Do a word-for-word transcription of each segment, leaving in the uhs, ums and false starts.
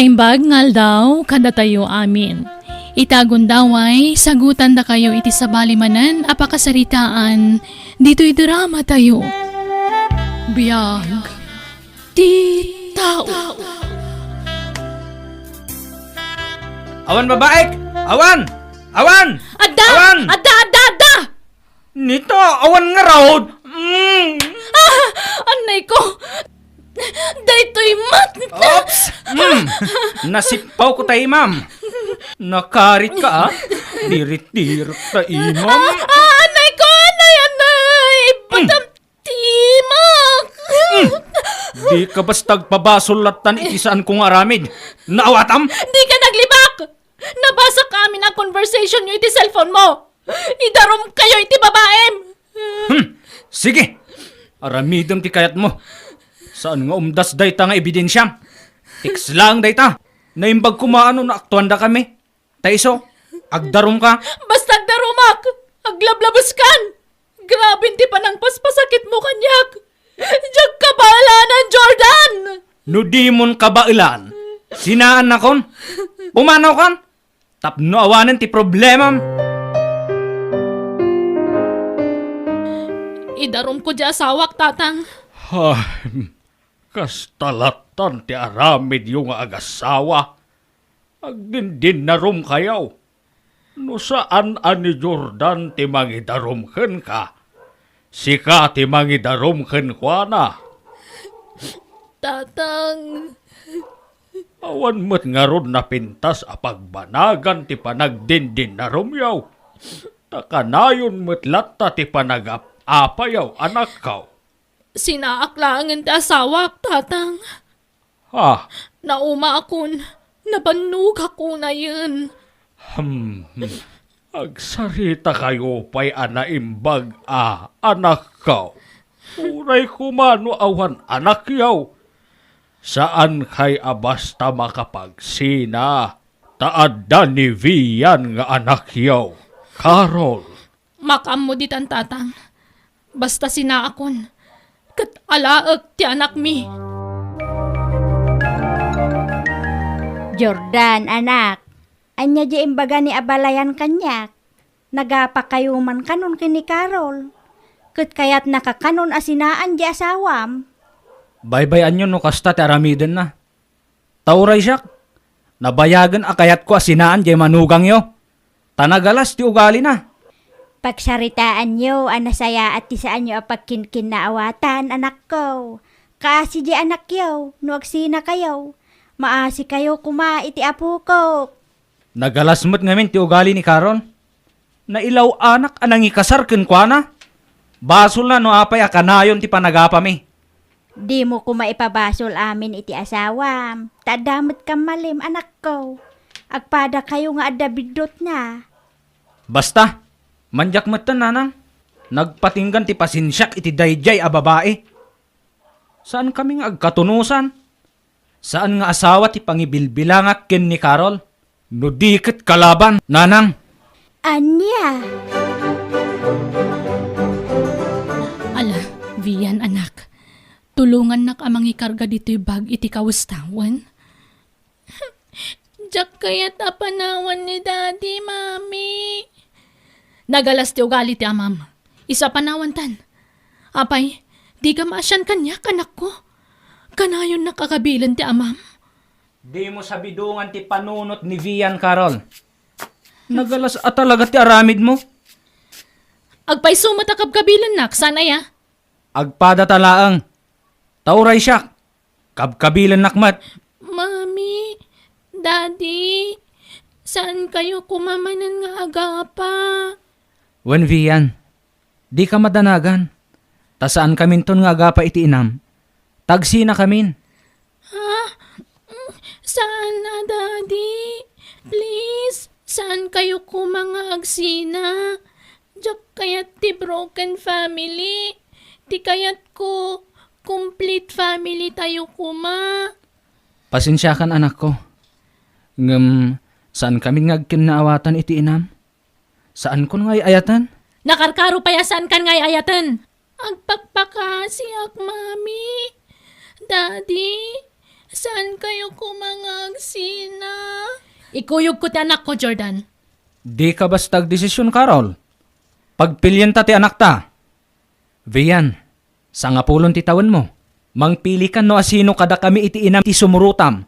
Imbag nga aldaw kadatayo amin. Ita gundaway, sagutandakayo iti sabali manen a pakasaritaan ditoy drama tayo. Biag ti tao. Awan babaek! Awan! Awan! Adda! Awan! Adda, adda, adda! Nita, awan ngarud. Mm. Ah! Anay ko! Daytoy met! Oops! Mm. Nasippaw ko tay, ma'am. Nakarit ka, ah. Dirit-dirit ta, imam. Ah, ah, anay ko! Anay, anay! Ibatam ti imak! Mm. Di ka basta agpabasol lattan iti saan ko nga aramid. Naawatam? Di ka naglibak! Nabasa ka amin a conversation yo iti cellphone mo. Idarom kayo iti babaem. Hmm. Sige. Aramidem ti kayatmo. Saan nga umdas dayta nga ebidensiam? Text lang dayta. Naimbag koma no naaktuandakami. Ta isu, agdarom ka. Basta agdarumak. Aglablabes kan. Grabe ti panangpaspasakit mo kaniak. Diak kabaelanan, Jordan! No dimon kabaelan, sinaannakon? Pumanaw kan? Tapno awanen ti problemam. Idaromko ti asawak, Tatang. Ay, kasta lattan ti aramidyo nga agasawa. Agdindinnarom kayo. No saan a ni Jordan ti mangidarom kenka, sika ti mangidarom kenkuana. Tatang. Awan met ngarud napintas a pagbanagan ti panagdindinnaromyo, ta kanayon met latta ti panagap-apayo, anakko. Sinaak laengen ti asawak, Tatang. Ha? Naumaakon, nabannogak unayen. Hmm, hmm. Agsarita kayo pay a naimbag a, anakko. Uray koma no awan anakyo. Saan kay a basta makapagsina, ta adda ni Vian nga anakyo, Carol. Makaammo ditan, Tatang. Basta sinaakon, ket alaek ti anakmi. Jordan, anak, ania diay imbaga ni abalayan kaniak? Nagapakayo man kanon ken ni Carol. Ket kayatnaka kanon a sinaan diay asawam? Baybay-anyo no kasta ti aramidenna. Ta uray siak, nabayagen a kayatko a sinaan diay manugangyo, ta nagalas ti ugalina. Pagsaritaanyo a nasayaat ti saanyo a pagkinkinnaawatan, anakko. Kaasi diay anakyo, no agsinakayo, maasikayo koma iti apokok. Nagalas met ngamin ti ugali ni Carol. Nailaw-anak a nangikasar kenkuana. Basolna no apay a kanayon ti panagapami. Dimo koma ipabasol amin iti asawam, ta adda met kammalem, anakko. Agpadakayo nga adda biddutna. Basta, mandiak metten, nanang. Nagpatinggan ti pasensiak iti daydiay a babai. Saankami nga agkatunosan. Saan nga asawa ti pangibilbilangak ken ni Carol. No di ket kalaban, nanang. Ania? Ala, Vian, anak. Tulongannak a mangikarga ditoy bag iti kawesta, wen? Diak kayat a panawan ni Daddy, Mami. Nagalas ti ugali ti amam. Isu a panawantan. Apay, dika maasian kaniak, anakko? Kanayonnak a kabilen ti amam? Dimo sabidongan ti panunot ni Vian, Carol. Nagalas a talaga ti aramidmo. Agpayso met a kabkabilennak, saan aya? Agpadata laeng. Ta uray siak, kabkabilennak met. Mami, Daddy, saan kayo koma manen nga agapa? Wen, Vian, dika madanagan. Ta saankaminton nga agapa iti inam. Ta agsinakamin. Ha? Mm, saan a, Daddy? Please, saan kayo koma nga agsina? Diak kayat ti broken family. Ti kayatko, complete family tayo koma. Pasensiakan, anakko. Ngem, saankamin nga agkinnaawatan iti inam. Saankon nga ay-ayaten? Nakarkaro pay a saankan nga ay-ayaten. Agpakpakasiak, Mami. Daddy, saan kayo koma nga Sina? Ikuyogko ti anakko, Jordan. Dika basta agdesisyon, Carol. Pagpilienta ti anakta. Vian, sangapulon ti tawenmo. Mangpilikan no asino kadakami iti inam ti sumurotam.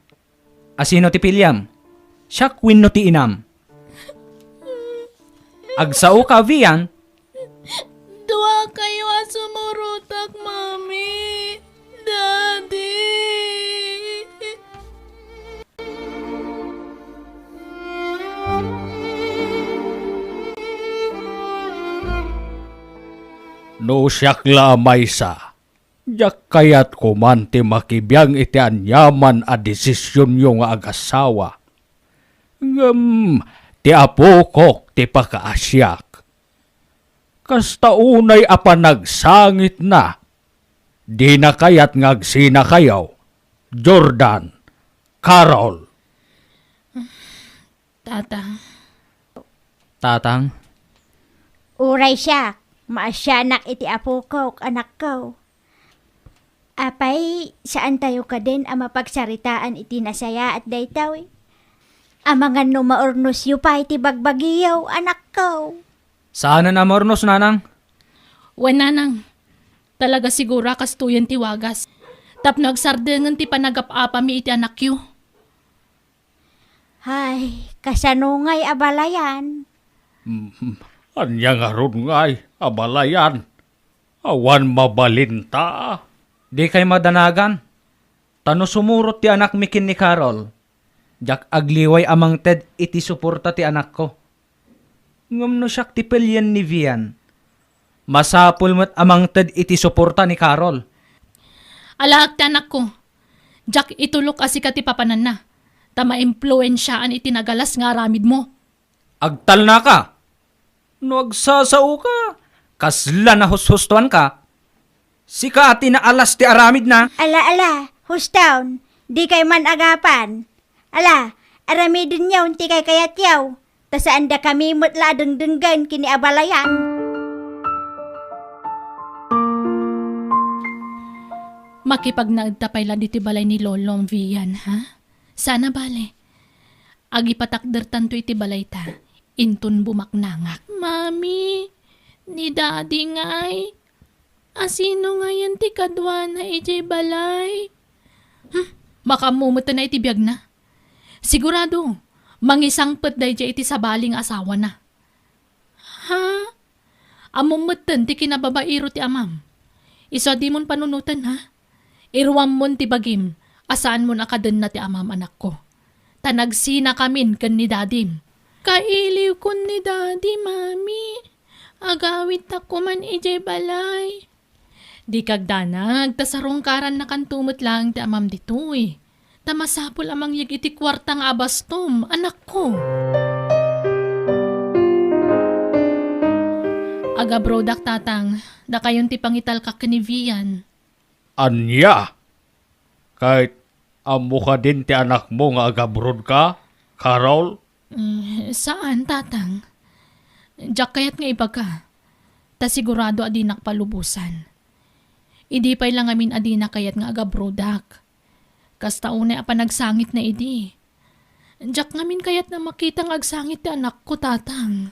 Asino ti piliam? Siak wenno ti inam? Agsaoka, Vian? Dua kayo a sumurotak, Mami. Daddy. No siak la a maysa, diak kayat koman ti makibiang iti aniaman a desisionyo nga agasawa. Ngem ti apokok ti pakaasiak. Kasta unay a panagsangitna, dina kayat nga agsinakayo, Jordan, Carol. Tatang. Tatang. Uray siak, maasianak iti apokok, anakko. Apay, saantayo kadin a mapagsaritaan iti nasayaat daytoy? Amangan no maurnosyo pay ti bagbagiyo, anakko. Saanen a maurnos, nanang? Wen, nanang. Talaga siguro a kastoyen ti wagas. Tapno agsardengen ti panagap-apami iti anakyo. Hay, kasano ngay a balayan? Mm, ania ngarud ngay a balayan? Awan mabalinta. Dikay madanagan. Ta no sumurot ti anakmi ken ni Carol, diak agliway a mangted iti suporta ti anakko. Ngem no siak ti pelien ni Vian, masapul met a mangted iti suporta ni Carol. Alaek ti anakko. Diak itulok a sika ti papananna, ta maimpluensiaan iti nagalas nga aramidmo. Agtalnaka! No agsasaoka, kasla nahushustoanka. Sika a ti naalas ti aramidna. Ala, ala, hustaon, dikay man agapan. Ala, aramidenyo ti kaykayatyo, ta saandakami met la a dengdenggen ken ni a balayan. Makipagnaedta pay la ditoy balay ni Lolom, Vian, ha? Saan a bale. Agipatakdertanto iti balayta, inton bumaknangak. Mami, ni Daddy ngay? Asino ngayen ti kaduana idiay balay? Hmm, makaammo met iti biagna. Sigurado, mangisangpet daydiay iti sabali nga asawana. Ha? Ammom metten ti kinababairo ti amam. Isu a dimon panunoten, ha? Iruammon ti bagim a saanmon a kadenna ti amam, anakko. Ta nagsinakamin ken ni dadim. Kailiwkon ni Dadi, Mami. Agawidtak koman idiay balay. Dika agdanag, ta sarungkarannakanto met laeng ti amam ditoy. Ta masapul a mangyeg iti kuarta nga abastom, anakko. Agabrodak, Tatang, dakayon ti pangitalkak ken ni Vian. Ania? Ket ammo kadin ti anakmo nga agabrodka, Carol? Mm, saan, Tatang. Diak kayat nga ibaga, ta sigurado a dinak palubosan. Idi pay la ngamin a dina kayat nga agabrodak. Kasta unay a panagsangitna idi. Diak ngamin kayat nga makita nga agsangit ti anakko, Tatang.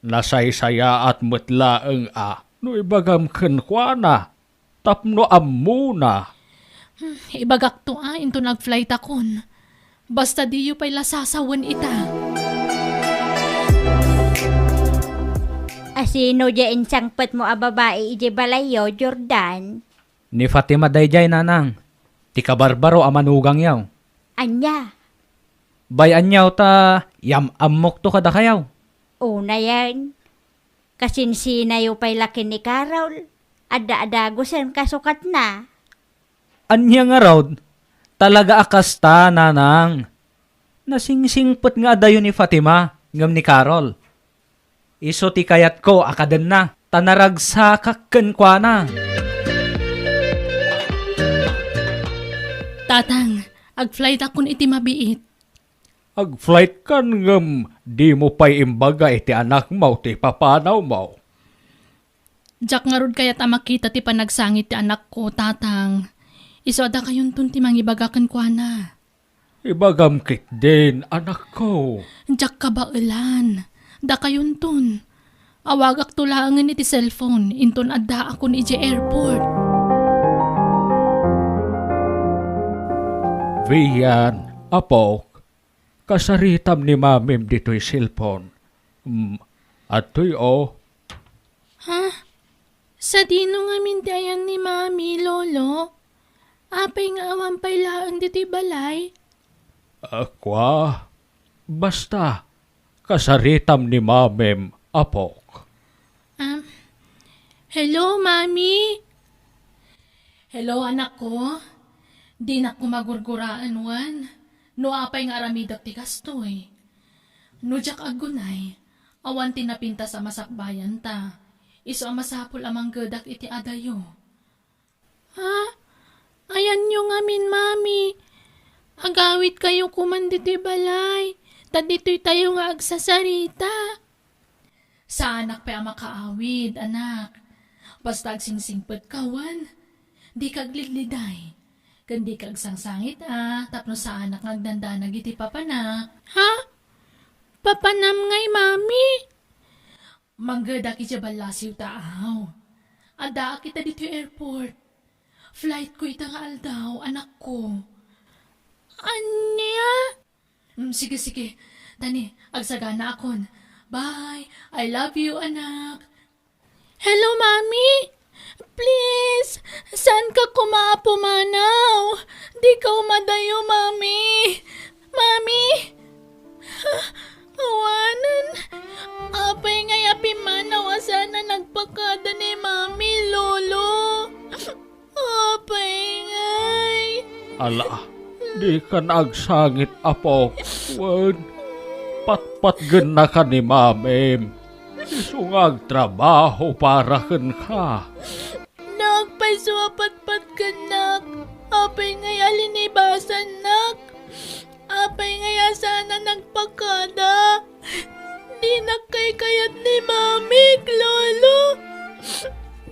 Nasaysayaat met laeng a no ibagam kenkuana tapno ammona. Hmm, ibagakto a inton agflightakon. Basta diyo pay la sasawen ita. Asino diay insangpetmo a babai idiay balayyo, Jordan? Ni Fatima daydiay, Nanang, ti kabarbaro a manugangyo. Ania? Bay-anyo ta yam-ammokto kadakayo. Unayen, kasinsinayo pay la ken ni Carol. Adda a dagusen kasukatna. Ania ngarud? Talaga a kasta, Nanang. Nasingsingpet nga adayo ni Fatima ngem ni Carol. Isu ti kayatko a kadenna, ta naragsakak kenkuana. Tatang, agflightakon iti mabiit. Agflightkan ngem dimo pay imbaga iti anakmo ti papanawmo. Diak ngarud kayat a makita ti panagsangit ti anakko, Tatang. Isu a dakayonton ti mangibaga kenkuana. Ibagam ketdin, anakko. Diak kabaelan. Dakayonton. Awagakto laengen iti cellphone, inton addaakon idiay airport. Vian, apok, kasaritam ni mamim ditoy cellphone. Mm, adtoy, o. Ha? Sadino ngamin ti ayan ni Mami, Lolo? Apay nga awan pay laeng ditoy balay? Ah, kua, basta, kasaritam ni Mamim, apok. Um, hello, Mami? Hello, anakko. Dinak koma gurguraen wen no apay nga aramidek ti kastoy. No diak aggunay, awan ti napintas a masakbayanta. Isu a masapul a manggedak iti adayo. Ha? Ayanyo ngamin, Mami. Agawidkayo koman ditoy balay, ta ditoytayo nga agsasarita. Saanak pay a makaawid, anak. Basta agsingsingpetka wen, dika aglidliday, ken dika agsangsangit a tapno saanak nga agdandanag iti papanak. Ha? Papanam ngay, Mami? Manggedak idiay ballasiw ta aw. Addaak ita ditoy airport. Flightko ita nga aldaw, anakko. Ania? Mm, sige, sige. Tani, agsaganaakon. Bye. I love you, anak. Hello, Mami. Please, saanka koma a pumanaw? Dika umadayo, Mami. Mami. Awanen. Apay ngay a pimmanaw a saan a nagpakada ni Mami, Lolo? Apay ngay. Ala, dikan agsangit, apok. Wen, patpatgennaka ni Mamim. Isu nga agtrabaho para kenka. Nagpayso a patpatgennak. Apay ngay a linibasannak? Apay ngay a saan a nagpakada? Dinak kaykayat ni Mamik, Lolo.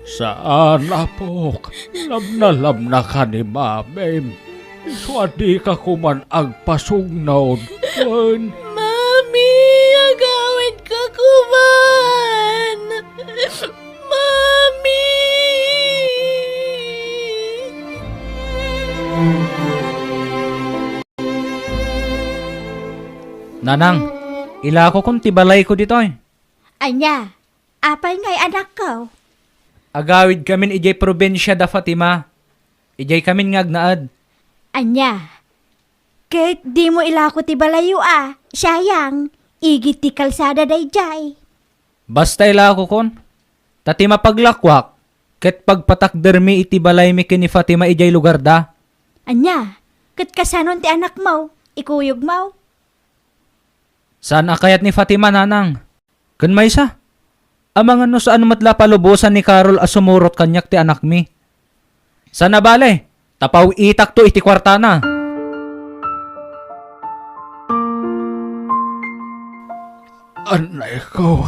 Saan, apok. Labnalabnaka ni Mamim. Isu a dika koman agpasugnod. Wen. Mami, agawidka koman. Mami! Nanang, ilakokon ti balayko ditoy. Ania? Apay ngay, anakko? Agawidkamin idiay probinsia da Fatima. Idiaykamin nga agnaed. Ania? Ket dimo ilako ti balayyo a, sayang, igid ti kalsada daydiay. Basta ilakokon, ta ti mapaglakoak, ket pagpatakdermi iti balaymi ken ni Fatima idiay lugarda. Ania? Ket kasanon ti anakmo, ikuyogmo? Saan a kayat ni Fatima, nanang. Ken maysa, amangan no saan met la palubosan ni Carol a sumurot kaniak ti anakmi. Saan a bale, ta paw-itakto iti kuartana. Anayko,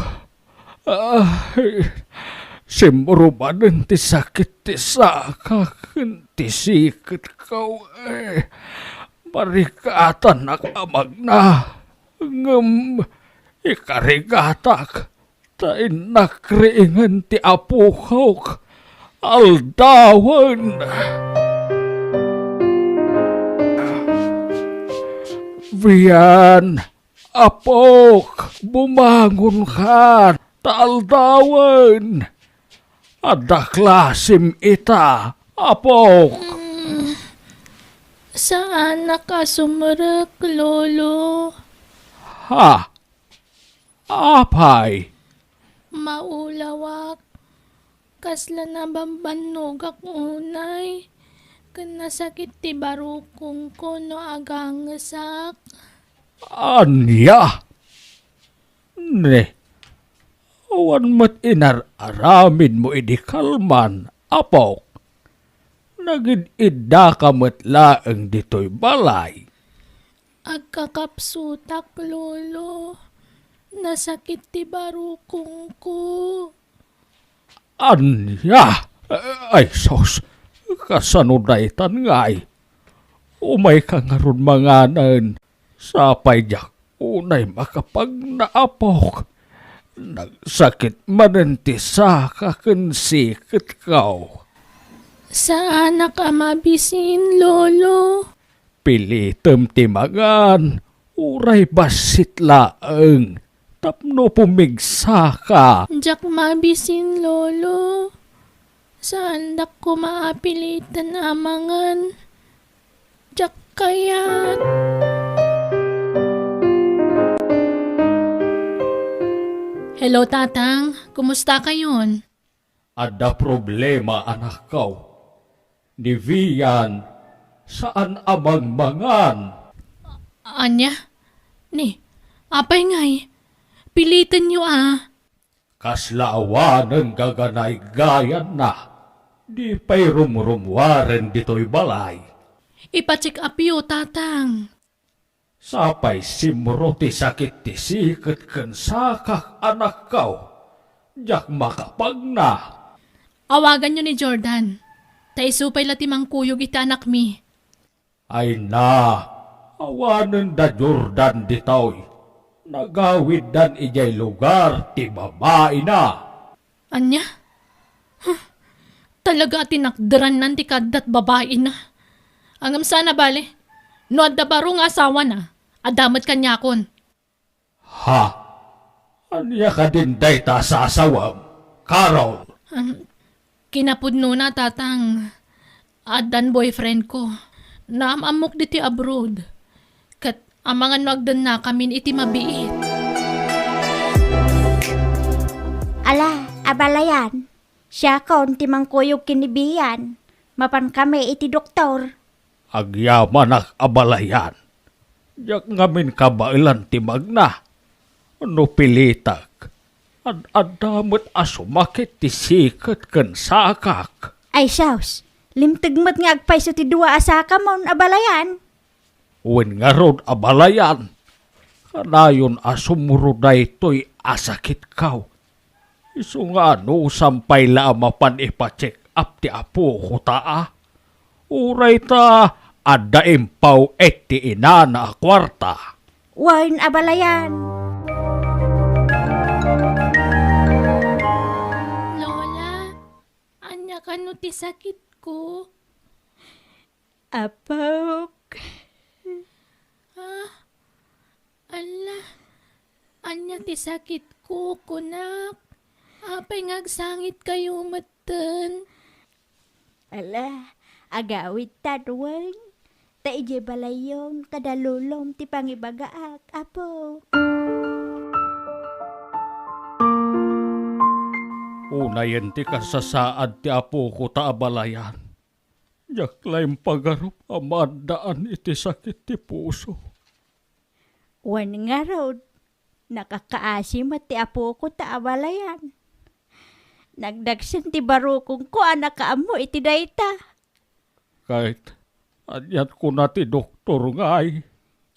ay, simmurubanen ti sakit ti saka ken ti siketko, ay, marigatanak a magna, ngem ikarigatak, ta innak riingen ti apokok aldawen. Vian, apok, bumangonka, ta aldawen. Adda klasim ita, apok. Mm, saanak a sumrek, Lolo. Ha? Apay? Maulawak. Kasla nabambannogak unay. Ken nasakit ti barukongko no agangesak. Ania? Ne, awan met inar-aramidmo idi kalman, apok. Nagid-iddaka met laeng ditoy balay. Agkakapsutak, Lolo. Nasakit ti barukongko. Ania? Ay, sus! Kasano daytan ngay? Umayka ngarud manganen. Sapay diak unay makapagna, apok. Nagsakit manen ti saka ken siketko. Saanak a mabisin, Lolo. Pilitem ti mangan, uray bassit laeng, tapno pumigsaka. Diak mabisin, Lolo. Saandak koma a piliten a mangan. Diak kayat. Hello, Tatang. Kumusta kayon? Adda problema, anakko. Ni Vian, saan a mangmangan. Ania? Ni, apay ngay? Pilitenyo a. Kasla awanen gaganaygayanna, di pay rumrummuaren ditoy balay. Ipa-check upyo, Tatang. Sapay simro ti sakit ti siket ken sakak, anakko. Diak makapagna. Awaganyo ni Jordan. Ta isu pay la ti mangkuyog iti anakmi. Ay na, awanen da Jordan ditoy. Nagawiddan idiay lugar ti babaina. Ania? Huh, talaga a tinakderannan ti kaaddat babaina. Ngem saan a bale, no adda baro nga asawana, adda met kaniakon. Ha? Ania kadin dayta a sasawem, Carol? Um, kinapudnona, Tatang. Addan boyfriendko. Naam-ammok ditoy abroad. Ket amangan no agdennakamin iti mabiit. Ala, abalayan. Siakon ti mangkuyog ken ni Bian. Mapankami iti doktor. Agyamanak, abalayan. Diak ngamin kabaelan ti magna. No pilitek, ad-adda met a sumakit ti siket ken sakak. Ay sus, limteg met nga agpayso ti dua a sakamon, abalayan. Wen ngarud, abalayan, kanayon a sumro daytoy a sakitko. Isu nga anusam pay la a mapan ipa-check up ti apokota a. Uray ta adda impaw-et ti inana a kuarta. Wen, abalayan. Lola, ania kano ti sakitko? Apok. Ah, ala, ania ti sakitko, kunak? Apay nga agsangitkayo metten? Ala, agawidtan wen. Ta idiay balayyo kada lolom ti pangibagaak, Apo. Unayen ti kasasaad ti apokota a balayan. Diak la impagarup a maaddaan iti sakit ti puso. Wen ngarud, nakakaasi met ti apokota a balayan. Nagdagsen ti barukongko a nakaammo iti dayta. Ket aniat kuna ti doktor ngay?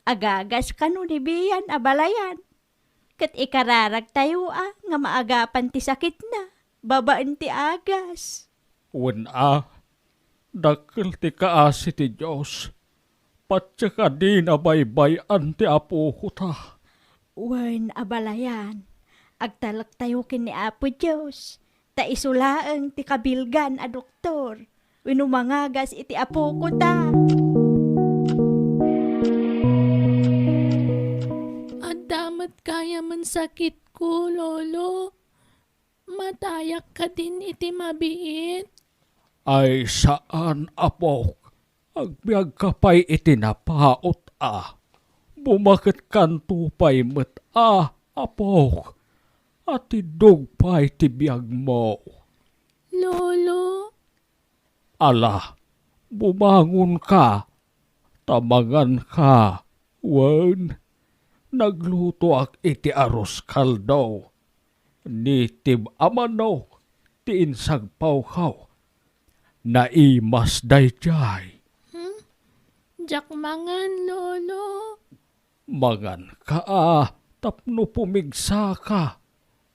Agagas kano ni Bian a balayan. Ket ikararagtayo a nga maagapan ti sakitna babaen ti agas. Wen a, dakkel ti kaasi ti Dios. Patse kadin a baybay-an ti apokota. Wen, abalayan, agtalektayo ken ni Apo Dios, ta isu laeng ti kabilgan a doktor wenno mangagas iti apokota. Adda met gayamen sakitko, Lolo. Matayak kadin iti mabiit? Ay saan, apok. Agbiagka pay iti napaut a. Bumaketkanto pay met a, apok. Atiddog pay ti biagmo. Lolo, Ala, bumangonka, ta manganka, wen, naglutoak iti arus kaldo. Native a manok ti insagpawko. Naimas daydiay. Hmm? Diak mangan, Lolo. Manganka a tapno pumigsaka,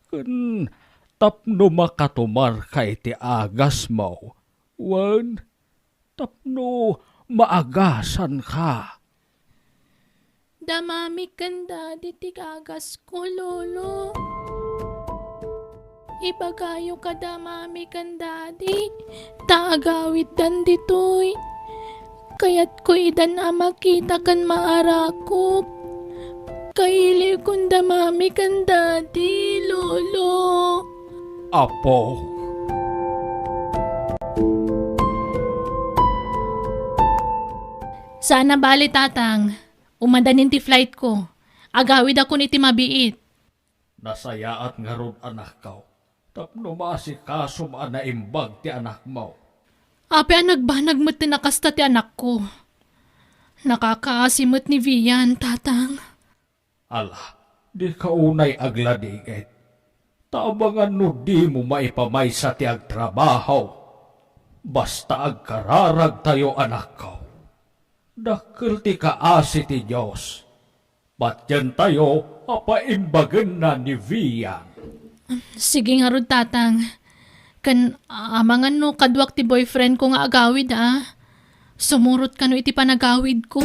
ken tapno makatumarka iti agasmo, wen tapno Maagasanka. Da Mami ken Daddy ti gagasko, Lolo. Ibagayo kada Mami ken Daddy ta agawiddan ditoy. Kayatko idan a makita ken maarakop. Kailiwkon da Mami ken Daddy, Lolo. Apo. Saan a bale, Tatang. Umadanin ti flightko. Agawidakon iti mabiit. Nasayaat ngarud, anakko, tapno maasikasom a naimbag ti anakmo. Apay a nagbanag metten a kasta ti anakko? Nakakaasi met ni Vian, Tatang. Ala, dika unay agladingit. Ta amangan no dimo maipamaysa ti agtrabaho. Basta agkararagtayo, anakko. Dakkel ti kaasi ti Dios. Patientayo a paimbagenna ni Vian. Sige ngarud, Tatang. Ken amangan no kaduak ti boyfriendko nga agawid, a. Sumurot kano iti panagawidko.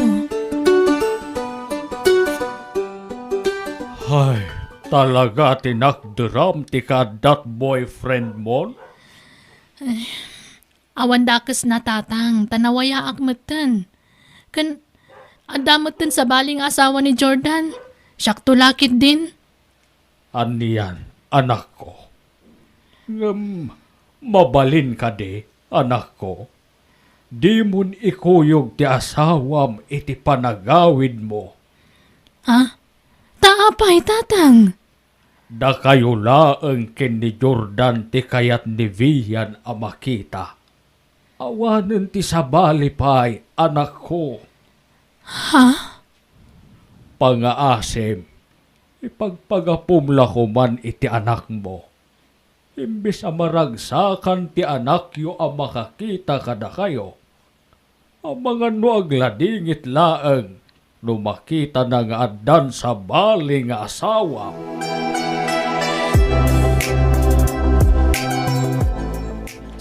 Hay, talaga ti nakderam ti kaaddat boyfriendmon? Awan dakesna, Tatang, ta nawayaak metten. Ken adda metten sabali nga asawa ni Jordan. Siakto la ketdin. Anian, anakko? Ngem mabalin kadi, anakko? Dimon ikuyog ti asawam iti panagawidmo. Ha? Ta apay, Tatang? Dakayo laeng ken ni Jordan ti kayat ni Vian a makita. Awanen ti sabali pay, anakko. Ha? Pangaasim, ipagpagapom la koman iti anakmo. Imbes a maragsakan ti anakyo a makakita kadakayo, amangan no agladingit laeng no makitana nga addan sabali nga asawa.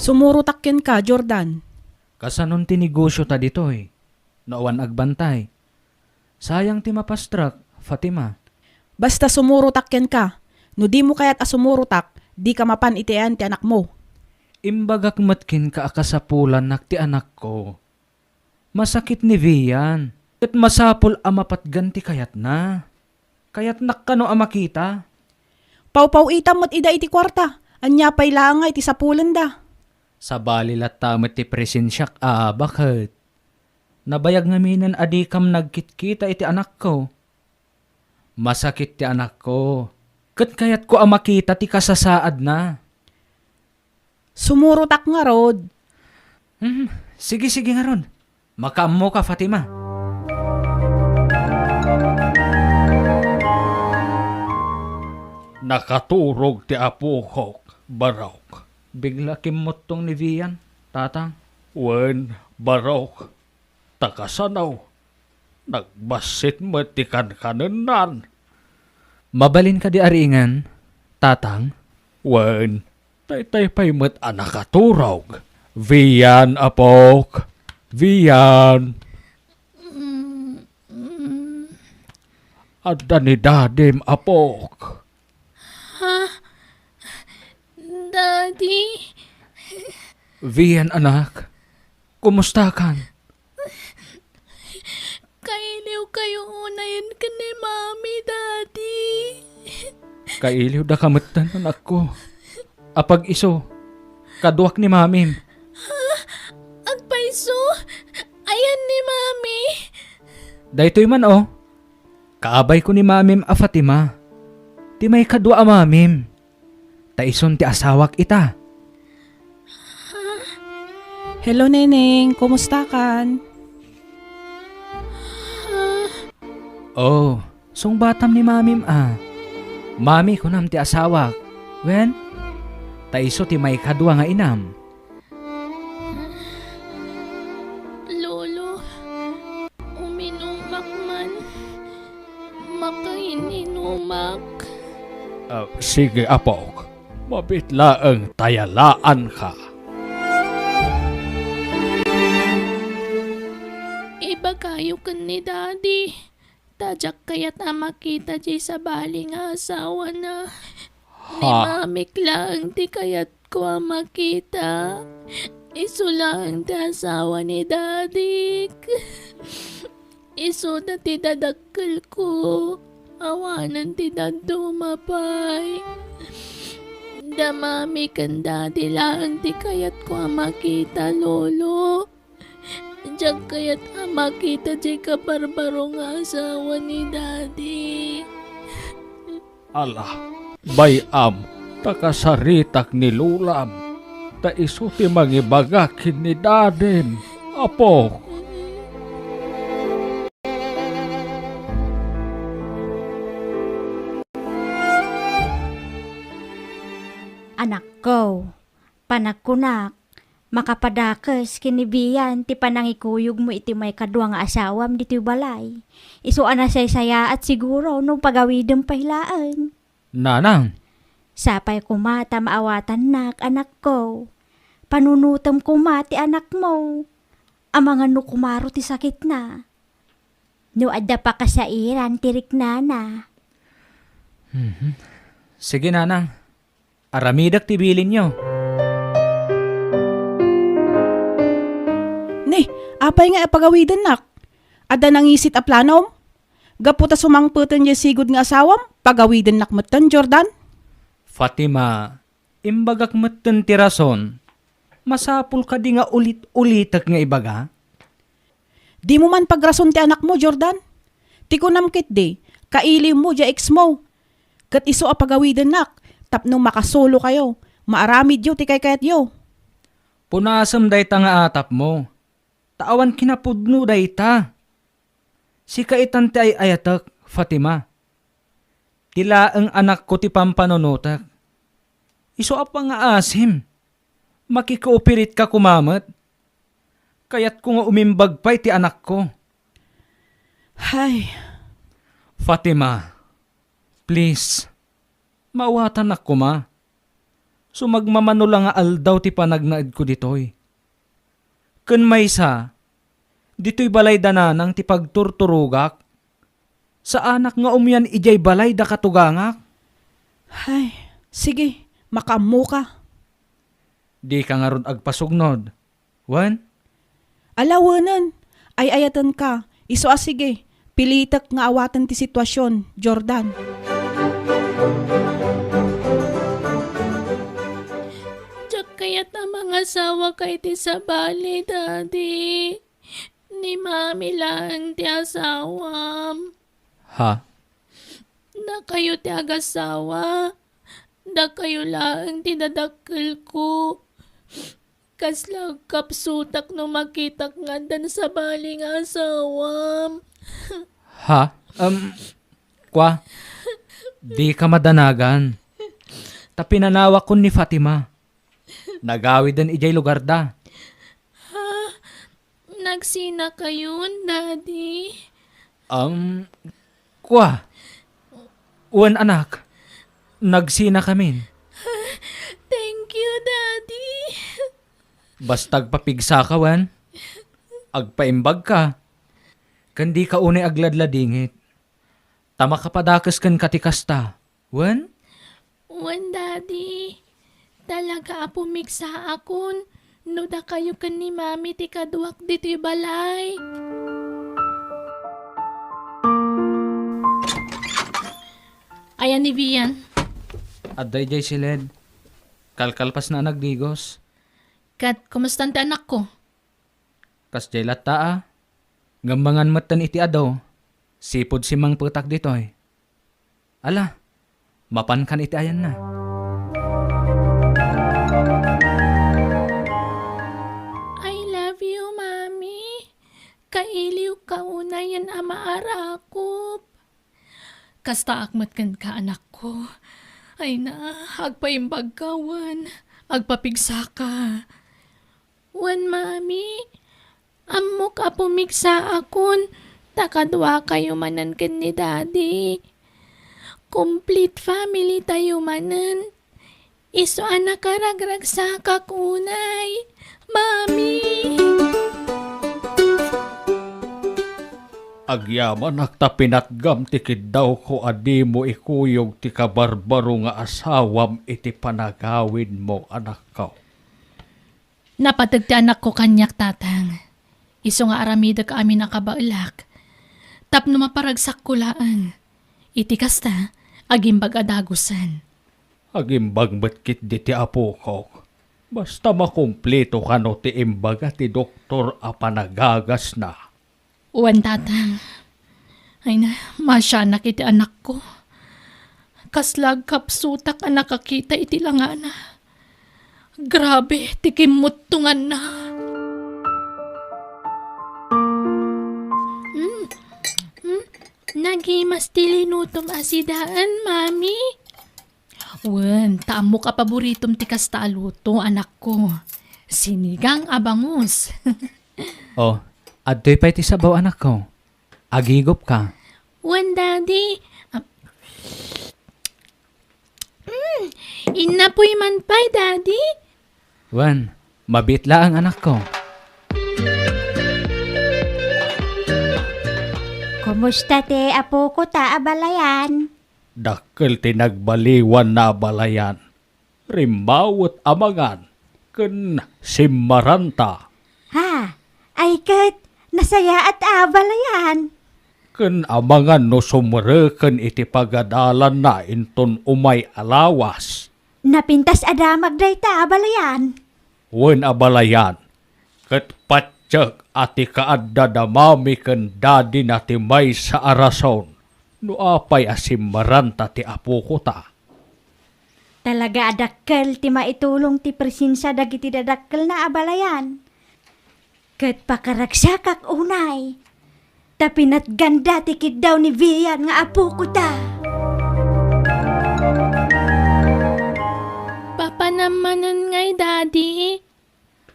Sumurotak kenka, Jordan. Kasanon ti negosyo ta ditoy? No awan agbantay. Sayang ti mapastrak, Fatima. Basta sumurotak kenka. No dimo kayat a sumurotak, dika mapan iti ayan ti anakmo. Imbagak met kenka a kasapulannak ti anakko. Masakit ni Vian, ket masapul a mapatgan ti kayatna. Kayatnak kano a makita? Pawpaw-itam met ida iti kuarta. Ania pay laeng nga iti sapulenda? Sabali latta met ti presensiak a baket. Nabayag ngaminen a dikam nagkitkita iti anakko. Masakit ti anakko, ket kayatko a makita ti kasasaadna. Sumurotak ngarud. Hmm, sige, sige ngarud. Makaammoka, Fatima. Nakaturog ti apokok, Barok. Bigla kimmuttong ni Vian, Tatang. Wen, Barok. Ta kasano? Nagbassit met ti kankanennan. Mabalin kadi a riingen, Tatang? Wen, daytay pay met a nakaturog. Vian, apok. Vian. Adda ni dadim, apok. Ha? Daddy? Vian, anak. Kumustakan? Kailiwkayo unayen ken ni Mami, Daddy. Kailiwdaka metten, anakko. Apag isu, kaduak ni Mamim. Ha? Agpayso? Ayan ni Mami? Daytoy man, o. Kaabayko ni Mamim a Fatima. Ti maikadua a Mamim. Ta isun ti asawak ita. Hello, Neneng. Kumustakan? Oh, sungbatam ni Mamim a. Mami, kunam ti asawak. Wen? Ta isu ti maikadua nga inam. Lolo, uminumak man. Makaininumak. Ah, sige, apok. Mabiit laeng ta yalaanka. kayo ken ni Daddy. Ta diak kayat a makita diay sabali nga asawana. Ni Ha? Mamik laeng ti kayatko a makita. Isu laeng ti asawa ni Dadik. Isuda ti dadakkelko. Awanen ti dadduma pay. Da Mami ken Daddy laeng ti kayatko a makita, Lolo. Diak kayat a makita diay kabarbaro nga asawa ni Daddy. Ala, bay-am, ta kasaritak ni Lolam, ta isu ti mangibaga ken ni Dadim, Apok. Anakko, panagkunak, makapadakes ken ni Bian ti panangikuyogmo iti maikadua nga asawam ditoy balay. Isu a nasaysayaat siguro no pagawidem pay laeng. Nanang. Sapay koma ta maawatannak, anakko. Panunotem koma ti anakmo. Amangan no kumaro ti sakitna. No adda pakasairan ti riknana. Mhm. Sige, Nanang. Aramidek ti bilinyo. Ni, apay nga pagawidennak? Adda nangisit a planom? Gapu ta sumangpeten diay sigud nga asawam, pagawidennak metten, Jordan? Fatima, imbagak metten ti rason. Masapul kadi nga ulit-ulitek nga ibaga? Dimo man pagrason ti anakmo, Jordan. Ti kunam ketdi, kailiwmo diay exmo. Ket isu a pagawidennak tapno makasolokayo, maaramidyo ti kaykayatyo. Punasem dayta nga atapmo, ta awan kinapudno dayta. Sika itan ti ay-ayatek, Fatima. Ti laeng anakko ti pampanunotek. Isu a pangaasim. Makikooperetka koma met. Kayatko nga umimbag pay ti anakko. Hay. Fatima, please, maawatannak koma. Sumagmamano la nga aldaw ti panagnaedko ditoy. Ken maysa, ditoy balay da Nanang ti pagturturogak. Saanak nga umian idiay balay da katugangak. Hay, sige, makaammoka. Dika ngarud agpasugnod. Wen? Ala, wenen. Ay-ayatenka. Isu a sige. Pilitek nga awaten ti situasion, Jordan. Diak kayat a mangasawaka iti sabali, Daddy. Ni Mami laeng ti asawam. Ha? Dakayo ti agasawa. Dakayo laeng ti dadakkelko. Kasla agkapsutak no makitak nga addan sabali nga asawam. Ha? Um, kwa? Dika madanagan. Ta pinanawakon ni Fatima. Nagawiden idiay lugarda. Ha? Nagsinakayon, Daddy? Um, kwa? Wen, anak. Nagsinakamin. Thank you, Daddy. Basta agpapigsaka, wen? Agpaimbagka. Ken dika unay agladladingit. Ta makapadakes kenka ti kasta. Wen? Wen, Daddy. Talaga a pumigsaakon no dakayo ken ni Mami ti kaduak ditoy balay. Ayan ni Bian. Adda idiay siled. Kalkalpasna a nagdigos. Ket, kumustan ti anakko? Kasdiay latta a. Ngem mangan metten iti adu. Sipud simmangpetak ditoy. Ala, mapankan iti ayanna. I love you, Mami. Kailiwka unayen a maarakop. Kastaak met kenka, anakko. Ay na, agpaimbagka wen agpapigsaka. Wen, Mami, ammok a pumigsaakon ta kaduakayo manen ken ni Daddy. Complete family tayo manen. Isu a nakaragragsakak unay, Mami. Agyamanak ta pinatgam ti kiddawko a dimo ikuyog ti kabarbaro nga asawam iti panagawidmo, anakko. Napateg ti anakko kaniak, Tatang. Isu nga aramidek amin a kabaelak tapno maparagsakko laeng. Iti kasta, agimbag a dagusen. Agimbag met ketdi ti apokok. Basta makumplito kano ti imbaga ti doktor a panagagasna. Wen, Tatang. Ay na, masianak iti anakko. Kasla agkapsutak a nakakita iti langana. Grabe ti kimmuttonganna. Mm. Mm. Nagimas ti linutom a sidaen, Mami. Wen, ta ammok a paboritom ti kasta a luto, anakko. Sinigang a bangus. Oh, adtoy pay ti sabaw, anakko. Agigupka. Wen, Daddy. Ah, mm, innapoy man pay, Daddy. Wen, mabiit laeng, anakko. Kumusta ti apokota a balayan? Dakkel ti nagbaliwanna a balayan. Rimmawet a mangan ken simmaranta. Ha? Ay ket, nasayaat a balayan. Ken amangan no sumreken iti pagadalanna inton umay a lawas. Napintas a damag dayta a balayan. Wen a balayan, ket patiek a ti kaadda da Mami ken Daddy-na ti maysa a rason no apay a simmaranta ti apokota. Talaga a dakkel ti maitulong ti presensia dagiti dadakkelna a balayan. Ket pakaragsakak unay, ta pinatganda ti kiddaw ni Vian nga apokota. Papanam manen ngay, Daddy?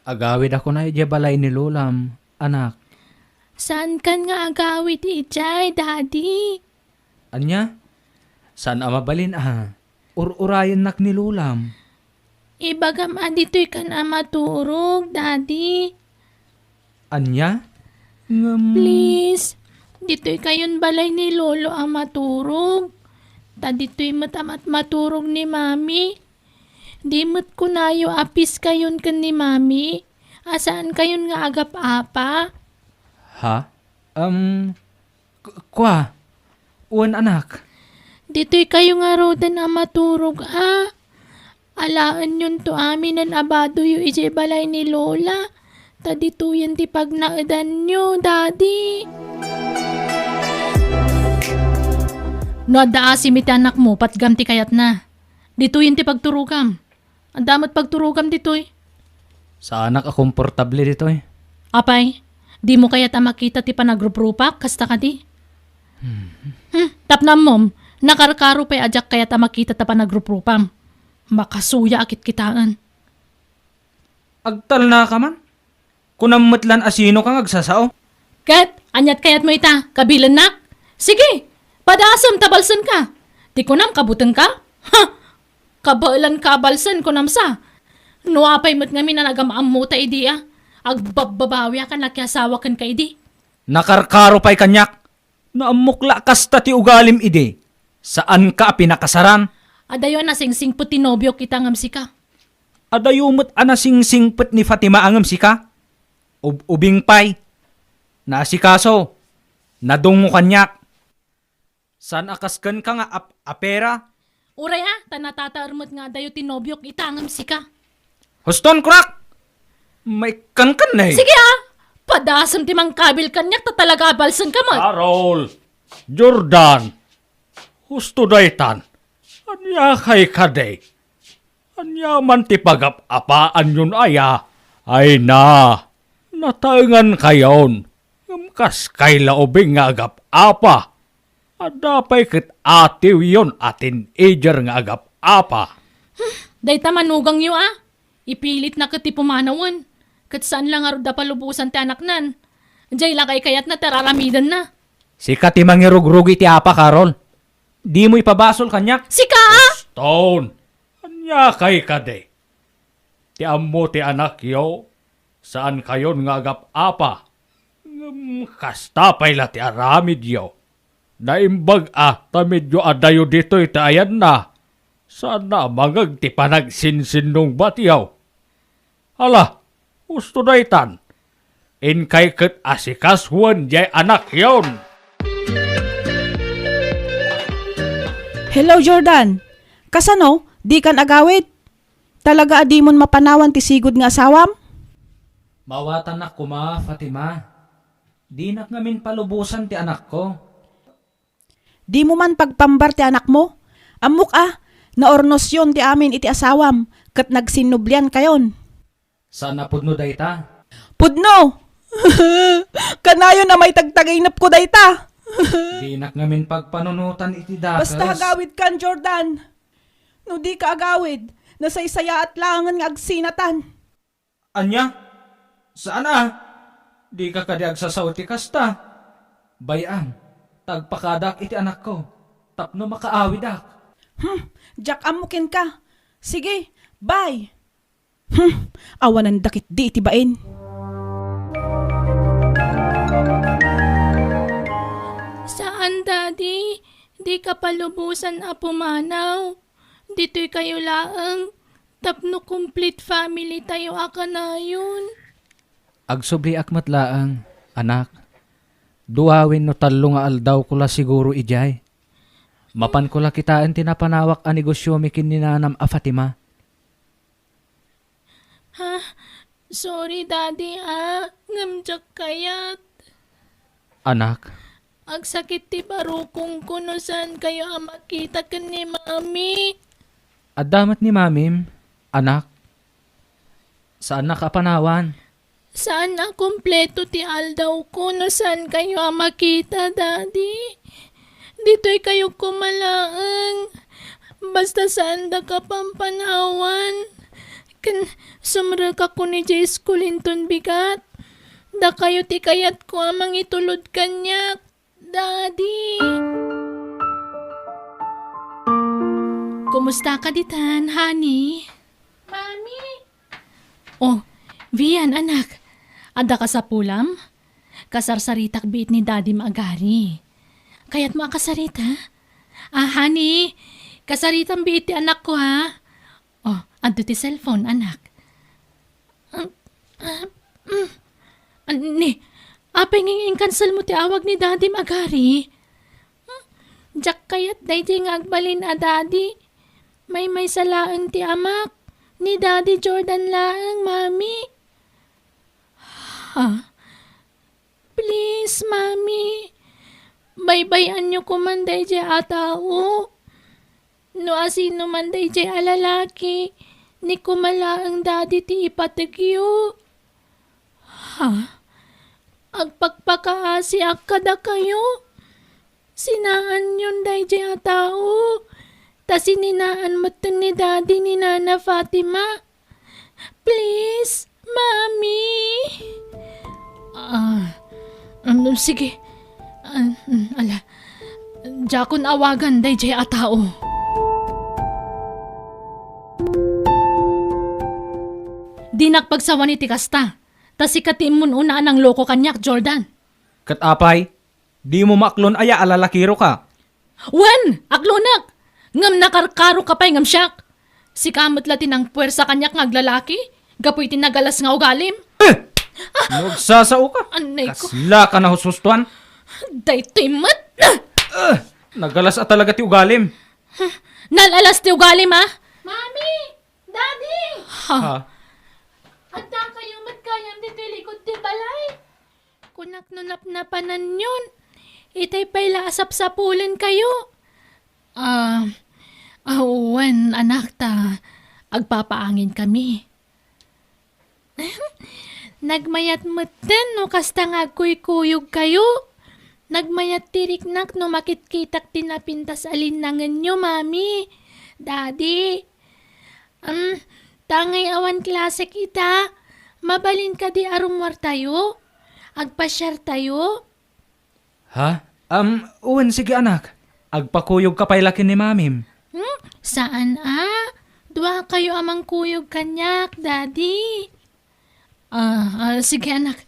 Agawidakon idiay balay ni Lolam, anak. Saankan nga agawid idiay, Daddy? Ania? Saan a mabalin a ur-urayennak ni Lolam? Ibagam a ditoykan a maturog, Daddy. Ania? Ngem please, ditoykayon balay ni Lolo a maturog. Ta ditoy met a mat-, maturog ni Mami. Di met kunayo a peace-kayon ken ni Mami, a saankayon nga agap-apa? Ha? Em, ku-, kua? Wen, anak. Ditoykayo ngaruden a maturog a. Alaenyonto aminen a badoyo idiay balay ni Lola. Ta ditoyen ti pagnaedanyo, Daddy. No adda asim iti anakmo, patgam ti kayatna. Ditoyen ti pagturogam. Adda met pagturogam ditoy. Saanak a komportable ditoy. Apay, dimo kayat a makita ti panagruprupak, kasta kadi? Hmm. Hmm, tapno ammom, nakarkaro pay a diak kayat a makita ta panagruprupam. Makasuya a kitkitaen. Agtalnaka man? Kunam met lan a sinoka nga agsasao? Ket, aniat kayatmo ita, kabilennak? Sige, padasem ta balsenka. Ti kunam, kabutengka? Ha! Kabaelanka a balsen, kunam sa. No apay met ngamin a nagam-ammota idi a, agbabbabawiak a nakiasawa kenka idi. Nakarkaro pay kaniak. Naammok la a kasta ti ugalim idi. Saanka a pinakasaran. Adayo a nasingsingpet ti nobiok ita ngem sika. Adayo met a nasingsingpet ni Fatima a ngem sika. Ub-, ubing pay. Naasikaso. Nadungngo kaniak. Saan a kas kenka nga ap-, apera? Uray a, ta natataer met nga adayo ti nobiok ita ngem sika. Huston, kunak! Maikkankan, eh. Sige a! Padasem ti mangkabil kaniak ta talaga a balsenka met. Carol! Jordan! Husto daytan. Aniakay kadi? Ania man ti pagap-apaanyon aya? Ay na, nataengankayon. Ngem kaskay la ubing nga agap-apa. Adda pay ket atiwyon a teenager nga agap-apa. Dayta manugangyo a. Ipilitna ket ti pumanawen. Ket saan la ngarud a palubosan ti anaknan. Diay la kaykayatna ti ar-aramidenna. Sika ti mangirugrugi ti apa, Carol. Dimo ipabasol kaniak. Sika a? Stone, aniakay kadi? Ti ammo ti anakyo, saankayon nga agap-apa. Ngem kasta pay la ti aramidyo. Naimbag a ta medyo adayo ditoy ti ayanna. Saanna a mangeg ti panagsinsinnungbatyo. Ala, husto daytan. Inkay ket asikasuen diay anakyon. Hello, Jordan. Kasano? Dikan agawid? Talaga a dimon mapanawan ti sigud nga asawam? Maawatanak koma, Fatima. Dinak ngamin palubosan ti anakko. Dimo man pagpambar ti anakmo? Ammok a, naurnosyon ti amin iti asawam, ket nagsinnubliankayon. Saan a pudno dayta? Pudno! Kanayon a maitagtaginepko dayta! Dinak ngamin pagpanunotan iti dakes. Basta agawidkan, Jordan. No dika agawid, nasaysayaat laengen nga agsinatan. Ania? Saan a? Dika kadi agsasao iti kasta? Bay-am, ta agpakadak iti anakko tapno makaawidak. Hmm, diak ammo kenka. Sige, bye. Hmm, awanan dakit di iti bain. Saan, Daddy. Dika palubosan a pumanaw. Ditoy kayo laeng tapno complete family tayo a kanayon. Agsubliak met laeng, anak. Dua wenno tallo nga aldawko la siguro idiay. Mapanko la kitaen ti napanawak a negosiomi ken ni nanam a Fatima. Ha? Sorry, Daddy, ah. Ngem diak kayat. Anak. Agsakit ti barukongko no saan kayo a makita ken ni Mami. Adda met ni Mamim, anak. Saannak a panawan. Saan a kompleto ti aldawko no saan kayo a makita, Daddy. Ditoy kayo koma laeng. Basta saandaka pampanawan. Ken sumrekakon idiay school inton bigat. Dakayo ti kayatko a mangitulod kaniak, Daddy. Kumusta ka ditan, honey? Mami, Oh, Vian, anak. Adda kasapulam? Kasarsaritak biit ni Dadim agari. Kayatmo a kasarita? Ah, honey, kasaritam biit ti anakko, ha? Oh, adto ti cellphone, anak. Ah, ah, mm. Ni, apay nga in-cancel mo ti awag ni Dadim agari? Hmm? Diak kayat daydi nga agbalin a Daddy. Maymaysa laeng ti amak. Ni Daddy Jordan laeng, Mami. Ha? Please, Mami. Baybay-anyo koman daydiay a tao. No asino man daydiay a lalaki, ni koma laeng Daddy ti ipategyo. Ha? Agpakpakaasiak kadakayo? Sinaanyon daydiay a tao, ta sininaan metten ni Daddy ni Nana Fatima. Please, Mami. Ah, um, sige. Ah, mm, ala. Diakon awagan daydiay a tao. Dinak pagsawan iti kasta. Ta sika ti immun-una a nangloko kaniak, Jordan. Ket apay, dimo maaklon aya a lalakiroka? Wen, aklonak! Ngem nakarkaroka pay ngem siak. Sika met la ti nangpuersa kaniak nga aglalaki, gapu iti nagalas nga ugalim. Eh! No agsasaoka, Anay ko. Kasla ka nahushustoan. Daytoy met! Eh! Nagalas a talaga ti ugalim. Nalalas ti ugalim, a? Mami! Daddy! Ha? Ha? Adda kayo met gayam ditoy likod ti balay? Kunak no napnapananyon, itay pay la a sapsapulenkayo. Ah, ah, wen, anak, ta agpapaangin kami. Nagmayat metten no kasta nga agkuykuyogkayo. Nagmayat ti riknak no makitkitak ti napintas a linnangenyo, Mami, Daddy. Am, ta ngay awan klase kita, mabalin kadi a rummuartayo? Agpasiartayo? Ha? Am, wen, sige, anak. Agpakuyogka pay la ken ni Mamim. Hmm? Saan a? Duakayo a mangkuyog kaniak, Daddy. Ah, ah, sige, anak.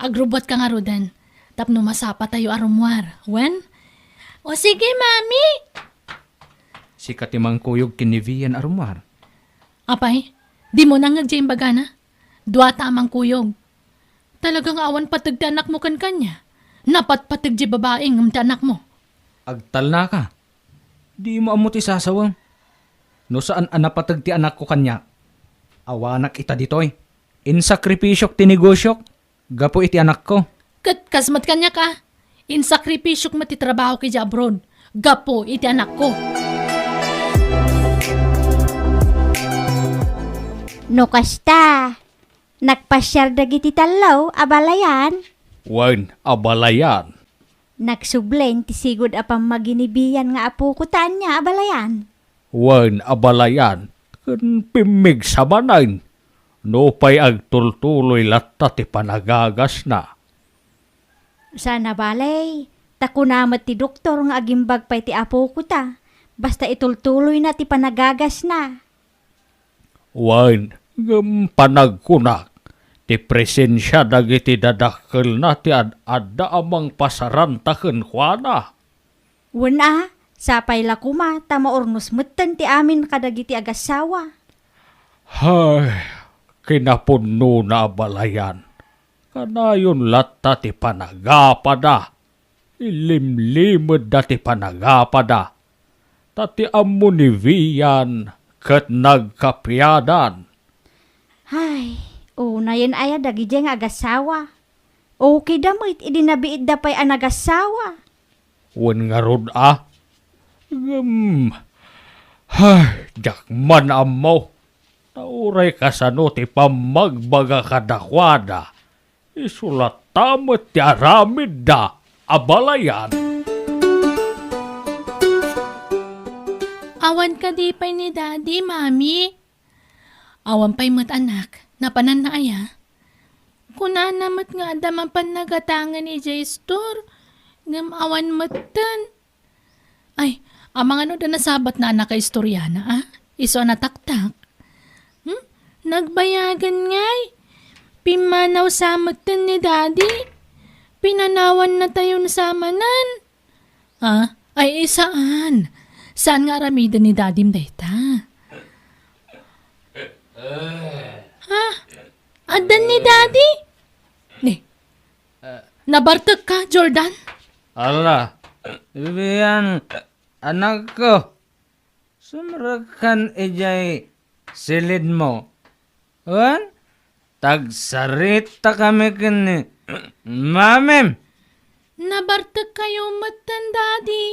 Agrubuatka ngaruden tapno masapatayo a rummuar, wen? O sige, Mami! Sika ti mangkuyog ken ni Vian a rummuar. Apay, dimo nangngeg diay imbagana? Duata a mangkuyog. Talaga nga awan pateg ti anakmo kenkuana. Napatpateg diay babai ngem ti anakmo. Agtalnaka. Dimo ammo ti sasawem. No saan a napateg ti anakko kaniak, awanak ita ditoy. Insakripisiok ti negosiok gapu iti anakko. Ket kas met kaniak a, insakripisiok met ti trabahok idiay abroad gapu iti anakko. No kasta, nagpasiar dagiti tallo a balayan? Wen, a balayan. Nagsubli ti sigud a pammagi ni Vian nga apoko ta ania a balayan? Wen, a balayan, ken pimmigsa manen, nupay agtultuloy latta ti panagagasna. Saan a bale, ta kuna met ti doktor nga agimbag pay ti apoko ta, basta itultuloyna ti panagagasna. Wen, ngem panagkunak, ti presensia dagiti dadakkelna ti ad-adda a mangpasaranta kenkuana. Wen a, sapay la koma ta maurnos metten ti amin kadagiti agassawa. Hay, kinapunnona a balayan. Kanayon latta ti panagapada. Ilimlimedda ti panagapada. Ta ti ammo ni Vian ket nagkapiadan. Hay, unayen aya dagidiay nga agassawa. Okay da met idi nabiitda pay a nagassawa. Wen ngarud a? Ngem, hay, diak man ammo. Ta uray kasano ti pammagbaga kadakuada, isu latta met ti aramidda a balayan. Awan kadi pay ni Daddy, Mami? Awan pay met, anak. Napananna aya? Kunana met nga adda mapan nagatangen idiay istor, ngem awan metten. Ay, amangan no adda nasabatna a nakaistoriana, a? Isu a nataktak. Hmm? Nagbayagan ngay. Pimmanaw sa metten ni Daddy. Pinanawannatayon sa manen. Ah, ay, eh, saan? Saan nga aramiden ni Dadim dayta? Ha? Addan ni Daddy? Ni, nabartek ka, Jordan? Ala, Vivian, anakko, sumrekkan idiay silidmo. Wen, tagsaritakami ken ni Mamim. Nabartek kayo metten, Daddy.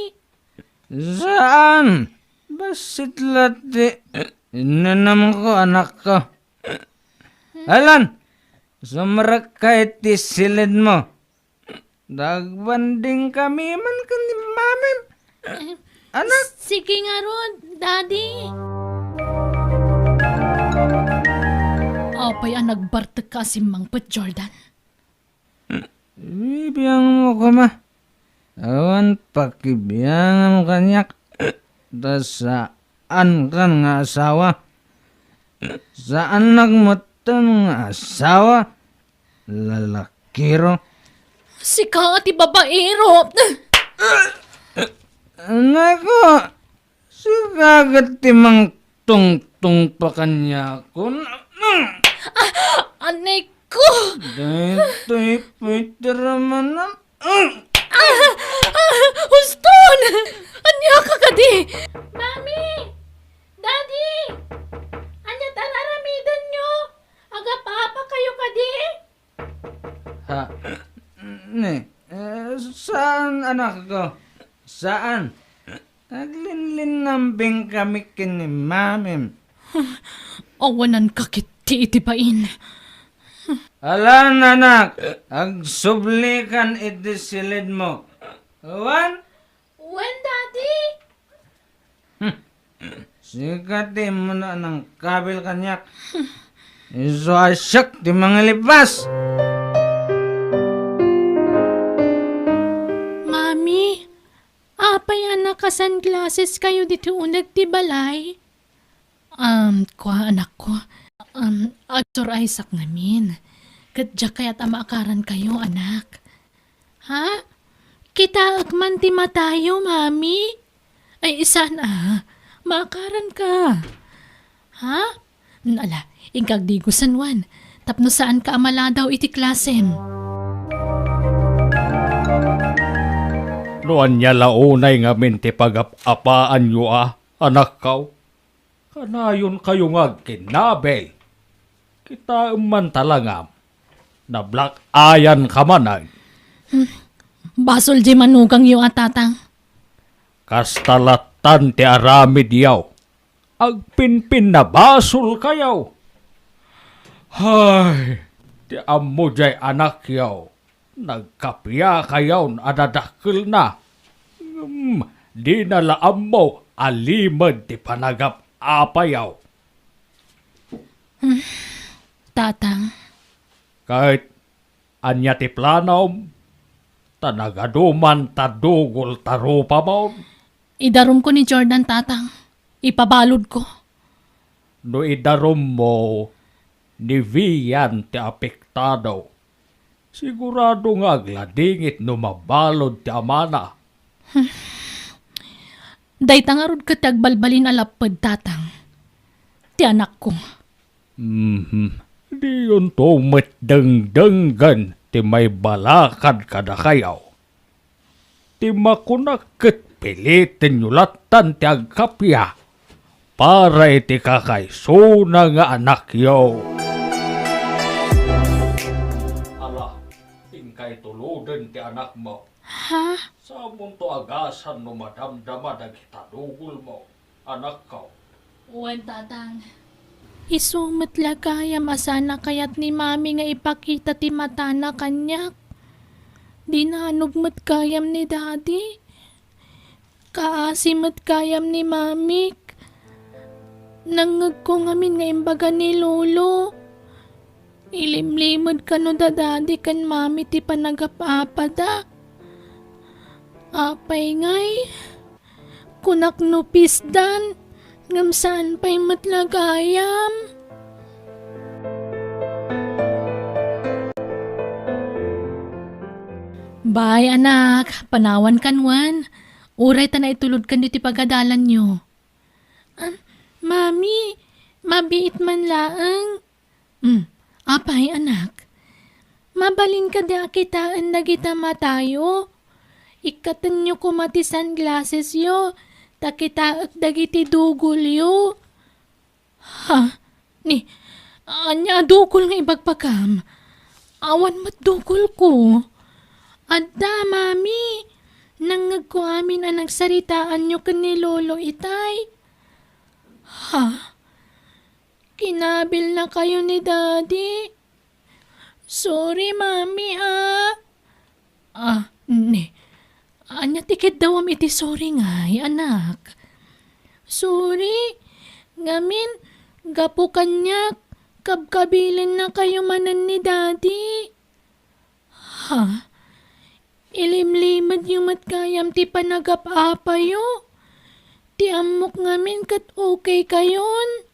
Saan? Bassit la ti inanamko, anakko. Alan, sumrekka iti silidmo. Nagbanding kami man ken ni Mamim. Eh, anak. Sige ngarud, Daddy. Apay a nagbartek ka a simmangpet, Jordan? Ibiangmo koma. Awan pakibiangam kaniak. Ta saankan nga asawa. Saannak metten nga asawa. Lalakiro. Sika ti babaero. Anay ko, sika ket ti mangtungtungpa kaniakon. Ah, anay ko. Daytoy pay ti ramanam. Ah, ah, huston! Ania ka kadi? Mami! Daddy! Ania ti ar-aramidenyo? Agap-apa kayo kadi? Ha? Ni, eh, saan, anakko? Saan? Aglinlinnambing kami ken ni Mamim. Awanan ka ketdi iti bain. Alan, anak, agsublikan iti silidmo. Wen? Wen, Daddy. Hmm. Sika ti immuna a nangkabil kaniak. Isu a siak ti mangilipas. Mami, apay a naka-sunglasses kayo ditoy uneg ti balay? Um, kua, anakko. Um, agsuray sak ngamin. Ket diak kayat a maakarankayo, anak. Ha? Kitaek man ti matayo, Mami? Ay, saan a. Maakaranka. Ha? Ala, inka agdigosen, Juan, tapno saanka a maladaw iti klasem. No ania la unay ngamin ti pagap-apaanyo a, anakko? Kanayonkayo nga agkinnabil. Kitaem man talangam. Nablack-eyanka manen. Hmm. Basol diay manugangyo a, Tatang. Kasta lattan ti aramidyo. Agpinpinnabasolkayo. Hay, ti ammo diay anakyo. Nagkapiakayon a dadakkelna. Ngem dina la ammo a limed ti panagap-apayo. Hmm, Tatang. Ket ania ti planom? Ta nagaduman ta dugol ta rupamon. Idarumko ni Jordan, Tatang. Ipabaludko. No idarummo, ni Vian ti apektado. Sigurado nga agladingit no mabalud ti amana. Dayta ngarud ket ti agbalbalin a lapped, Tatang. Ti anakko. Mhm. Diyonto met dengdenggen ti maibalakad kadakayo. Ti makunak ket pilitenyo lattan ti agkapia para iti kakaisuna nga anakyo. Ala, inka ituloden ti anakmo. Ha? Samonto agasan no madamdama dagita dugolmo. Anakko. Wen, Tatang. Isu met la gayam a saan a kayat ni Mami nga ipakita ti matana kaniak. Dinanog met gayam ni Daddy. Kaasi met gayam ni Mamik. Nangngegko ngamin nga imbaga ni Lolo. Ilimlimed kano da Daddy ken Mami ti panagap-apada. Apay ngay, kunak no pisdan, ngem saan pay met la gayam. Bay, anak, panawankan wen. Uray ta naitulodkan iti pagadalanyo. Ah, Mami, mabiit man laeng. Hmm, apay, anak? Mabalin kadi a kitaen dagita matayo? Ikkatenyo koma ti sunglassesyo, ta kitaek dagiti dugolyo. Ha? Ni, ania a dugol nga ibagbagam? Awan met dugolko. Adda, Mami. Nangngegko amin a nagsaritaanyo ken ni Lolo itay. Ha? Kinabilnakayo ni Daddy? Sorry, Mami, ah. Ah, ni. Ania ti kiddawam iti sorry ngay, anak? Sorry. Ngamin, gapu kaniak, kabkabilennakayo manen ni Daddy. Ha? Ilimlimedyo met gayam ti panagap-apayo? Ti ammok ngamin ket okay kayon?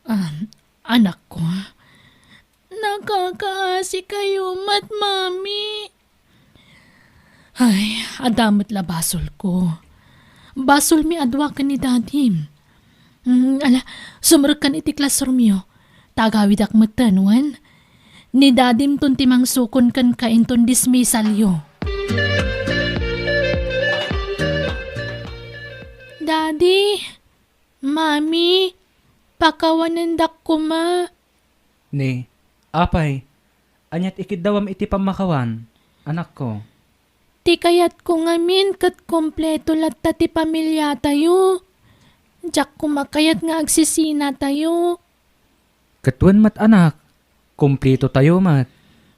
Ah, anakko, nakakaasikayo met, Mami. Ay, adda met la basolko. Basolmi a dua ken ni Dadim. Mm, ala, sumrekkan iti classroomyo. Ta agawidak metten, wen? Ni Dadimton ti mangsukon kenka inton dismissalyo. Daddy, Mami, pakawanendak koma. Ni, apay, ania ti ikiddawam iti pammakawan, anakko? Ti kayatko ngamin ket kompleto latta ti pamiliatayo. Diak koma kayat nga agsisinatayo. Ket wen met, anak, kompletotayo met.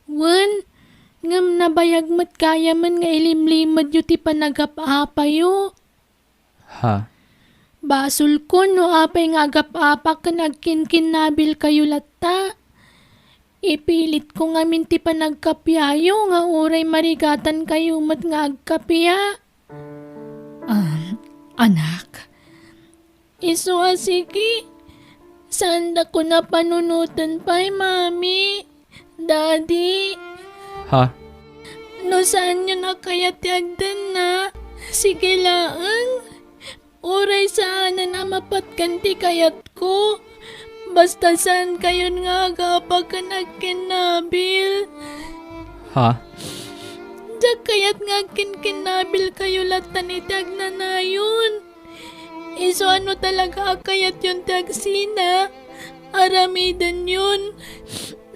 Wen, ngem nabayag met gayamen nga ilimlimedyo ti panagap-apayo. Ha? Basolkon no apay nga agap-apak ken agkinkinnabilkayo latta. Ipilitko ngamin ti panagkapiayo nga uray marigatankayo met nga agkapia. Ah, anak. Isu a sige. Saandakon a panunoten pay, Mami. Daddy, Ha? No saanyon a kayat ti agdenna, sige laeng. Uray saanen a mapatgan ti kayatko. Basta saankayon nga agapaken agkinnabil. Ha? Diak kayat nga agkinkinnabilkayo lattan iti agnanayon. Isu a no talaga a kayatyon ti agsina, aramidenyon.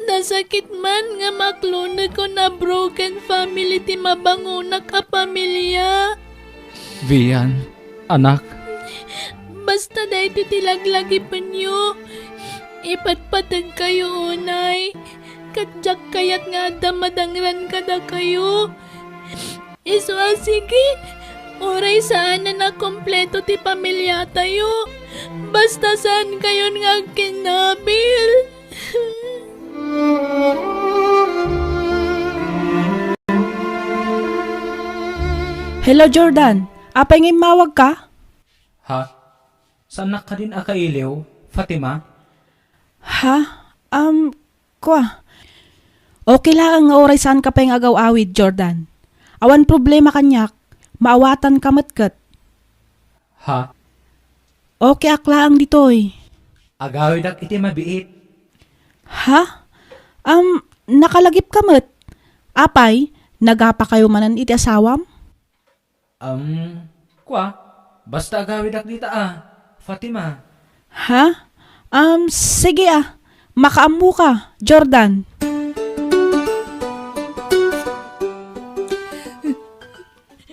Nasakit man nga maklonekon a broken family ti mabangonak a pamilya. Vian, anak. Basta daytoy ti laglagipenyo, ipatpategkayo unay, ket diak kayat nga adda madangran kadakayo. Isu a sige, uray saanen a kompleto ti pamilyatayo, basta saankayon nga agkinnabil. Hello, Jordan. Apay nga immawagka? Ha? Saannak kadin a kailiw, Fatima? Ha? Um, Kua, okay laeng nga uray saanka pay nga agaw-awid, Jordan. Awan problema kaniak, maawatanka met ket. Ha? Okay ak laeng ditoy. Agawidak iti mabiit. Ha? Um, nakalagipka met. Apay, nagapakayo manen iti asawam? Um, kua, basta agawidak dita a, Fatima. Ha? Um, sige a. Makaammoka, Jordan.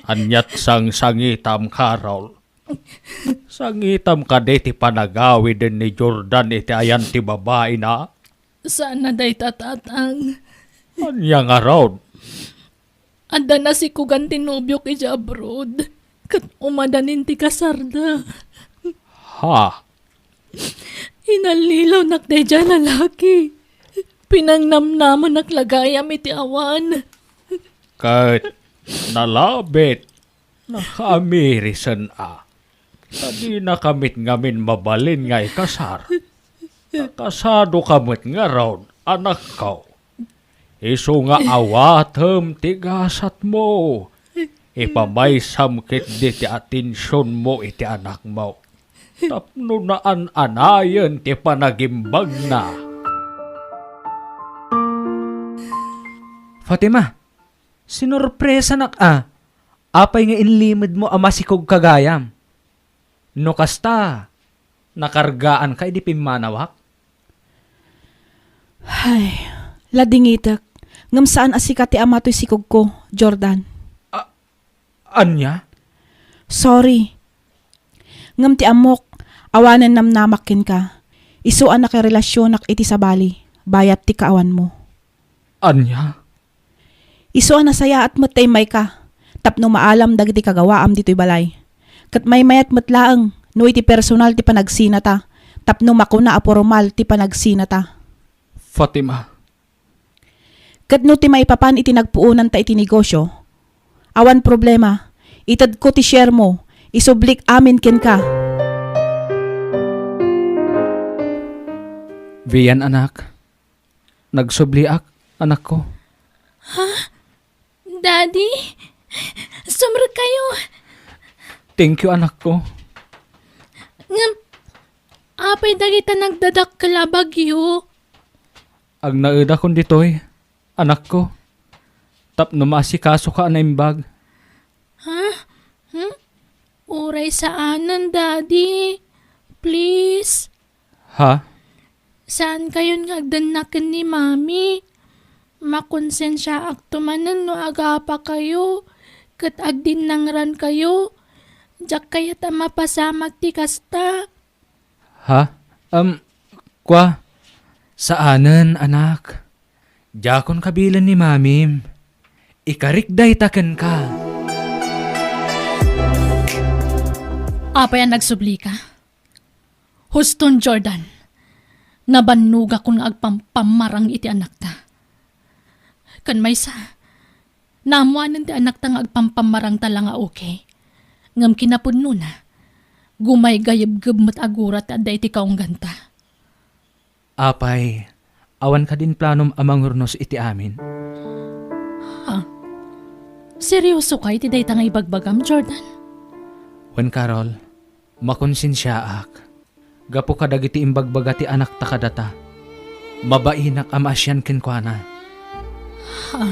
Aniat sangsangitam, Carol? Sangitam kadi ti panagawiden ni Jordan iti ayan ti babaina? Saan a dayta, Tatang. Ania ngarud? Adda nasikogan ti nobiok idiay abroad, ket umadanin ti kasarda. Ha? Inallilawnak daydiay a lalaki. Pinangnamnamanak la gayam iti awan. Ket nalabit, nakaamirisen a. Ta dinaka met ngamin mabalin nga ikasar. Ta kasadoka met ngarud, anakko. Isu nga awatem ti gasatmo. Ipamaysam ketdi ti atensionmo iti anakmo. Tapno naan-anayen ti panagimbagna. Fatima, sinorpresanak a. Apay nga inlimedmo a masikogka gayam? No kasta, nakargaanka idi pimmanawak? Ay, ladingitek. Ngem saan a sika ti ama toy sikogko, Jordan. A-, ania? Sorry. Ngem ti ammok, awanen namnamak kenka. Isu a nakarelasionak iti sabali, bayat ti kaawanmo. Ania? Isu a nasayaat met ta immayka, tapno maalam dagiti kagawaam ditoy balay. Ket maymayat met laeng no iti personal ti panagsinata, tapno makuna a pormal ti panagsinata. Fatima. Ket no ti maipapan iti nagpuonanta iti negosio, awan problema. Itedko ti sharemo, isublik amin kenka. Vian, anak. Nagsubliak, anakko. Ha? Daddy? Sumrekkayo? Thank you, anakko. Ngem, apay dagita nagdadakkel a bagyo? Agnaedakon ditoy, anakko. Tapno maasikasoka a naimbag. Ha? Hmm? Uray saanen, Daddy. Please. Ha? Saankayon nga agdenna ken ni Mami. Makonsensiaakto manen no agapakayo ket agdinnangrankayo. Diak kayat a mapasamak ti kasta. Ha? Um, kua, saanen, anak. Diakon kabilen ni Mamim. Ikarik dayta kenka. Apay a nagsublika? Huston, Jordan. Nabannogakon nga agpampammarang iti anakta. Ken maysa, naammoanen ti anakta nga agpampammarangta la nga okay. Ngem kinapudnona, gumaygayebgeb met a gura ti adda iti kaungganta. Apay, Awan kadin planom a mangurnos iti amin? Ha? Seriosoka iti dayta nga ibagbagam, Jordan? Wen, Carol, makonsensiaak gapu kadagiti imbagbaga ti anakta kadata. Mabainak a maasian kenkuana. Ha?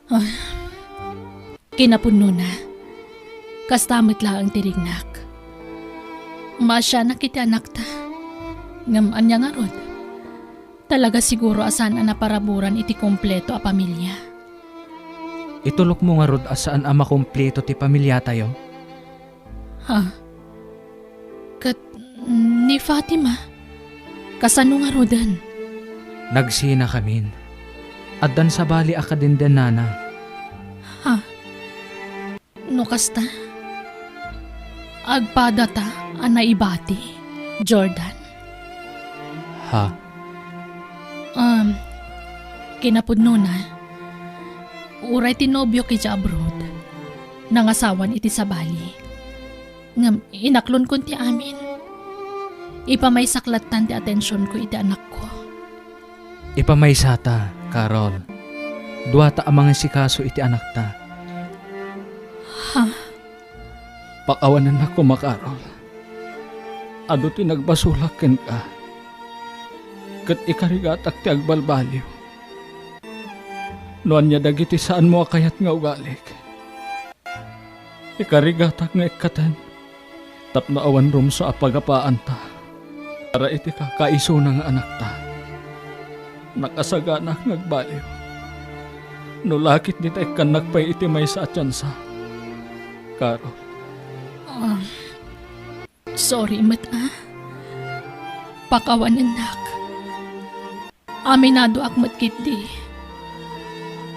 Ah. Kinapudnona, kasta met laeng ti rignak. Maasianak iti anakta. Ngem ania ngarud? Talaga siguro a saan a naparaburan iti kompleto a pamilia. Itulokmo ngarud a saan a makompleto ti pamiliatayo? Ha? Ket ni Fatima? Kasano ngaruden? Nagsinakamin. Addan sabali a kadendennana. Ha? No kasta, agpadata a naibati, Jordan? Ha? Um, kinapudnona, uray ti nobiok idiay abroad, nangasawan iti sabali. Ngem inaklonkon ti amin. Ipamaysak lattan ti atensionko iti anakko. Ipamaysata, Carol. Duata a mangisikaso iti anakta. Ha? Pakawanennak koma, Carol. Adu ti nagbasolak kenka. Ket ikarigatak ti agbalbaliw. No ania dagiti saanmo a kayat nga ugalik, ikarigatak nga ikkaten tapno awan rumsua a pagapaanta para iti kakaisuna nga anakta. Nakasaganaak nga agbaliw no la ket dita ikkannak pay iti maysa a tiansa, Carol. Ah, sorry met, a. Pakawanennak. Aminadoak met ketdi.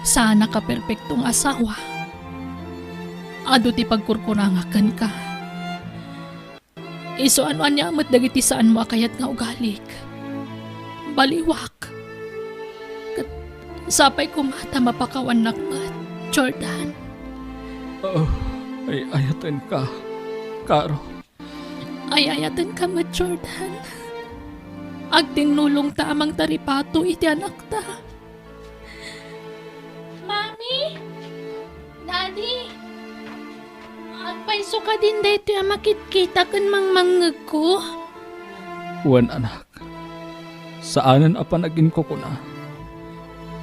Saanak a perpekto nga asawa. Adu ti pagkurkurangak kenka. Isu a no ania met dagiti saanmo a kayat nga ugalik, baliwak. Ket sapay koma ta mapakawannak met, Jordan. Oh, ay-ayatenka, Carol. Ay-ayatenka met, Jordan. Agtinnulongta a mangtaripato iti anakta. Mami! Daddy! Agpayso kadin daytoy a makitkita ken mangmangngegko? Wen, anak. Saanen a panaginkukuna.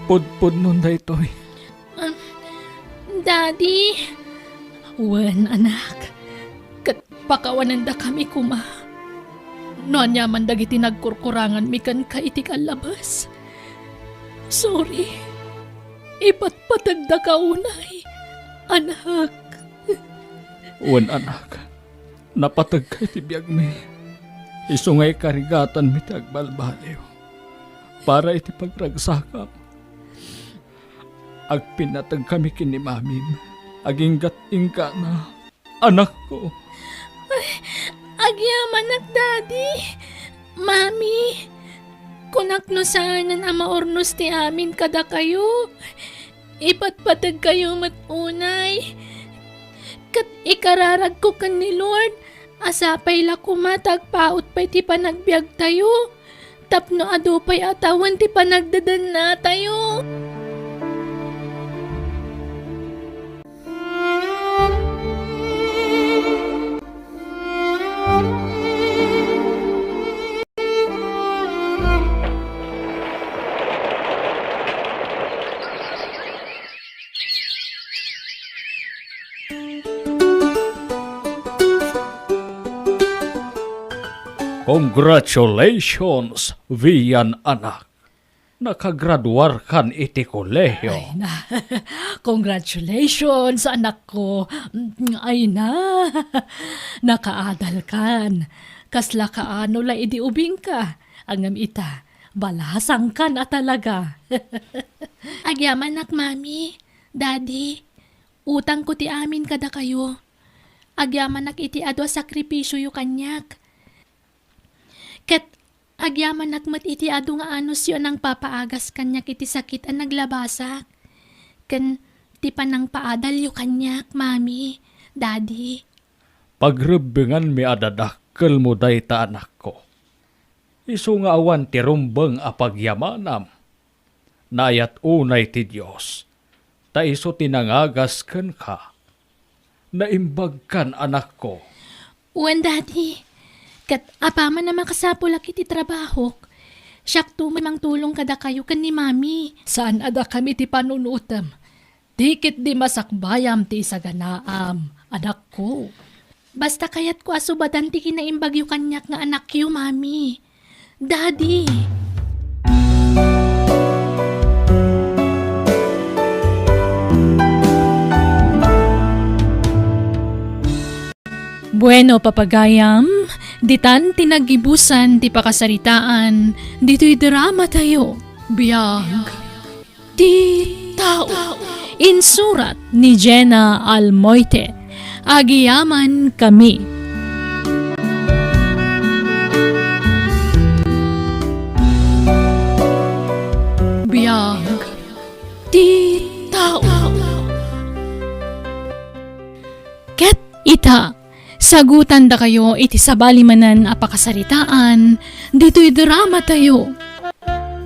Pudpudnon daytoy. Um, Daddy! Wen, anak. Ket pakawanendakami koma. No aniaman dagiti nagkurkuranganmi kenka iti kallabes. Sorry. Ipatpategdaka unay, anak. Wen, anak. Napategka iti biagmi. Isu nga ikarigatanmi ti agbalbaliw para iti pagragsakam. Agpinnategkami ken ni Mamim. Aginggat-inggana, anakko. Ay, agyamanak, Daddy. Mami, kunak no saanen a maurnos ti amin kadakayo. Ipatpategkayo met unay. Ket ikararagko ken ni Lord a sapay la koma ta agpaut pay ti panagbiagtayo tapno adu pay a tawen ti panagdedennatayo. Congratulations, Vian anak. Nakagraduarkan iti kolehiyo. Ay na, congratulations, anakko. Ay na, nakaadalkan. Kasla kaano la idi ubingka. Ngem ita, balasangkan a talaga. Agyamanak, Mami, Daddy, utangko ti amin kadakayo. Agyamanak iti adu a sakripisioyo kaniak. Ket agyamanak met iti adu nga anusyo a nangpapaagas kaniak iti sakit a naglabasak, ken ti panangpaadalyo kaniak, Mami, Daddy. Pagrebbenganmi a dadakkelmo dayta, anakko. Isu nga awan ti rumbeng a pagyamanam. Naayat unay ti Dios, ta isu ti nangagas kenka. Naimbagkan, anakko. Wen, Daddy. Ket apaman a makasapulak iti trabahok, siakto met mangtulong kadakayo ken ni Mami. Saan a dakami ti panunotem. Ti ketdi masakbayam ti isaganaam, anakko. Basta kayatko a subadan ti kinaimbagyo kaniak nga anakyo, Mami. Daddy! Bueno, papagayam, ditan ti naggibusan ti pakasaritaan ditoy drama tayo. Biag ti tao. Insurat ni Jenna Almoite. Agiyaman kami. Biag ti tao. Ket ita, sagutandakayo iti sabali manen a pakasaritaan ditoy drama tayo.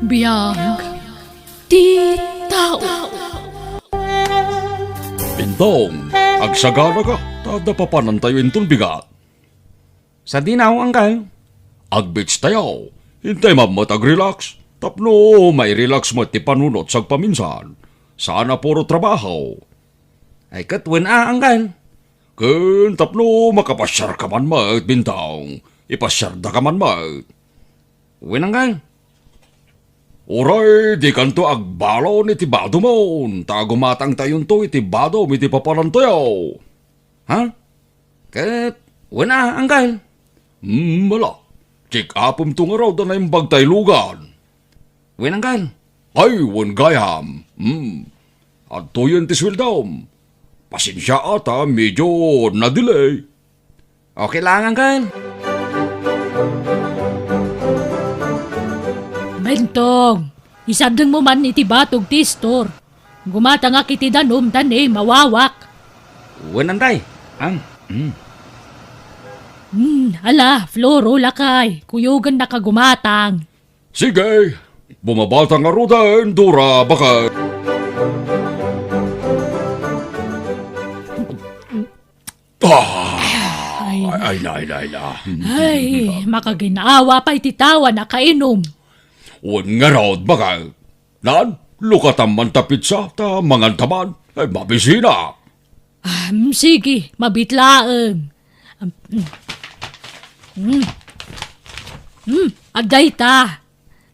Biag ti tao. Bintong, agsaganaka, ta adda papanantayo inton bigat. Sadino, Uncle? Ag-beach tayo. Intay met ag-relax. Tapno mai-relax met ti panunot sagpaminsan. Saan a puro trabaho. Ay, ket wen a, Uncle. Ken tapno makapasiarka man met, Bintong. Ipasiardaka man met. Wen, Uncle. Uray, dikanto agbalon iti badom, ta gumatangtayonto iti badom iti papanantayo. Ha? Ket, wen a, Uncle. Hmm, ala. Check-upem to ngarud a naimbag tay lugan. Wen, Uncle. Ay, wen gayam. Hmm. Adtoyen ti sueldom. Pasensia a ta medyo na-delay. Okay lang, Uncle. Bentong, isardengmo man iti batog ti istor. Gumatangak iti danum ta ne mawawak. Wen, Uncle. Am, mm. Hmm, ala, Floro, lakay, kuyogennaka gumatang. Sige, bumabata ngaruden, Dora, baket. Ah, ay, ay, na, ay, na, ay, na. Ay, makaginawa pay ti tao a nakainom. Wen ngarud, baket. Nan, lukatam man ta pizza, ta manganta man. Ay, mabisinak. Ah, mm, sige, mabit laeng. Mm. Mm. Mm, adda ita.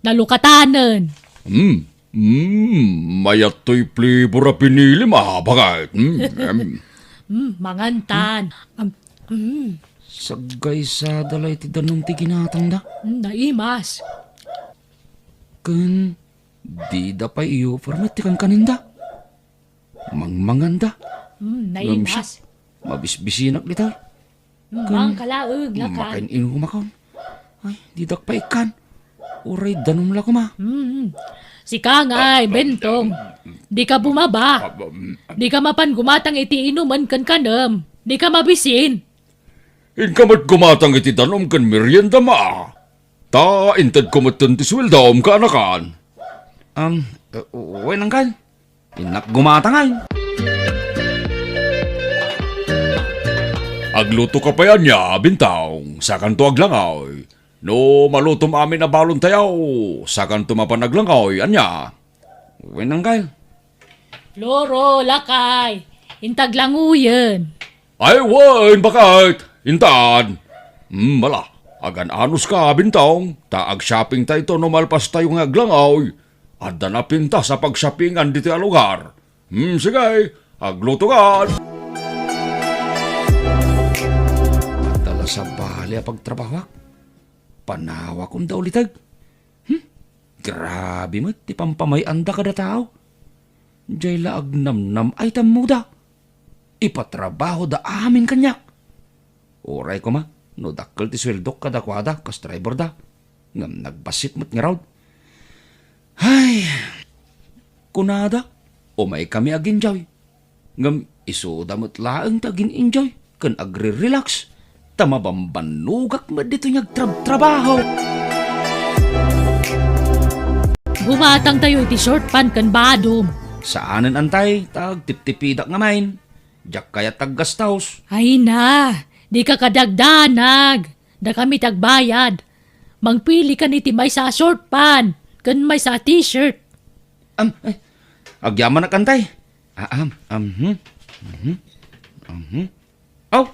Nalukatanen. Mm. Mm. Mayat toy flavor a pinilim, a, baket. Mm. Em. Mm, mangantan. Am, mm. Saggaysada la iti danum ti ginatangda. Mm, naimas. Ken dida pay i-offer met ti kankaninda. Mangmanganda. Mm, ngem siak, naimas. Mabisbisinak dita. Mm, ken mangkalaeg, lakay. Makin-inumakon. Ay, didak pay ikkan. Uray danum la koma. Mm. Sika ngay, Bentong. Dika bumaba. Dika mapan gumatang iti inumen ken kanem. Dika mabisin. Inka met gumatang iti danum ken meriendam a. Ta intedko metten ti sueldom, kaanakan. Am, uh, wen, Uncle. Innak gumatang ay. Aglutoka pay ania, Bintong, sakanto aglangoy. No malutom amin a balontayo, sakanto mapan aglangoy, ania? Wen, Uncle. Floro, lakay, inta aglangoyen. Ay, wen, baket, intan. Hmm, ala, agan-anuska, Bintong, ta ag-shopping tayto no malpastayo nga aglangoy. Adda napintas a pag-shoppingan ditoy a lugar. Hmm, sige, aglutokan. Adda la sabali a pagtrabahoak. Panawakon da uliteg. Hmm? Grabe met ti pampamay-anda kada tao. Diay la agnamnam ay tammoda. Ipatrabahoda amin kaniak. Uray koma no dakkel ti sueldok kadakuada kas driverda, ngem nagbassit met ngarud. Hay! Kunada, umaykami aginjoy. Ngem isuda met laeng ti agin-enjoy ken agre-relax, ta mabambannogak met ditoy nga agtrabtrabaho. Bumatangtayo iti short pant ken badom. Saanen, antay, ta agtiptipidak ngamin. Diak kayat ti aggastos. Ay na, dika kadagdanag. Dakami ti agbayad. Mangpilikan iti maysa a short pant ken maysa a t-shirt. Am, ay, agyamanak, antay. Ah, am, am, hmm, mhm, mhm. Aw,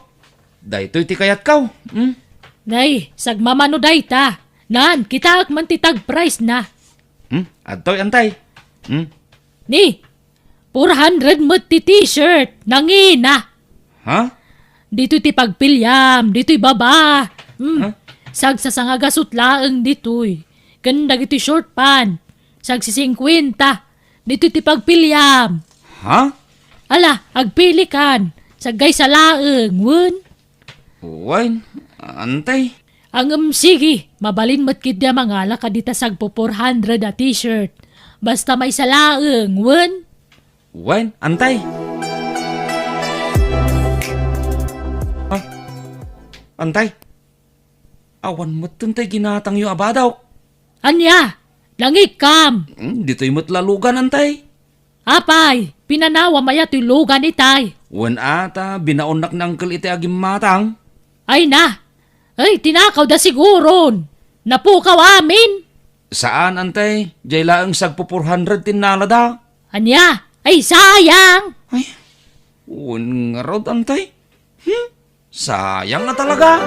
daytoy ti kayatko. Hmm? Nay, sagmamano dayta. Nan, kitaek man ti tag price na. Hmm? Adtoy, antay. Hmm? Ni, four hundred met ti t-shirt. Nangina. Ha? Ditoy ti pagpiliam, ditoy baba. Hmm. Ha? Sagsasangagasut laeng ditoy. Ken dagiti short pant. Sagsisingkwenta. Ditoy ti pagpiliam. Ha? Ala, agpilikan. Saggaysa laeng, wen? Wen, antay. Ngem sige, mabalin met ketdi a mangala kadita sagpu four hundred a t-shirt. Basta maysa laeng, wen? Wen, antay. Ah, antay. Awan met toy ginatangyo a badok. Ania? Nangikkam? Hmm, ditoy met la lugan, antay. Apay, pinanawam aya toy lugan itay? Wen a, ta binaonnak ni Uncle iti agimmatang. Ay na! Ay, tinakawda siguron! Napukaw amin! Saan, antay. Jay laeng sagpu four hundred ti innalada. Ania? Ay, sayang! Ay, wen ngarud, antay. Hmm? Sayang a talaga.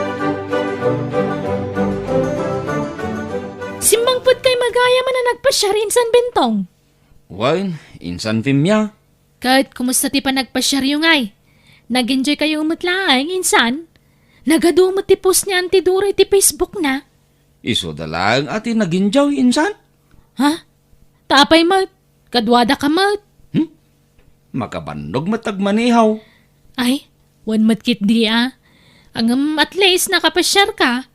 Simmangpetkay gayam a nagpasiar insan, Bentong? Wen, insan, Femia. Ket kumusta ti panagpasiaryo ngay? Nag-enjoykayo met laeng, insan? Nagadu met ti post ni Auntie Dora iti Facebook na. Isuda laeng a ti nag-enjoy, insan? Ha? Ta apay met? Kaduadaka met? Hmm? Makabannog met agmaneho. Ay, wen met ketdi a. Ngem at least nakapasiarka.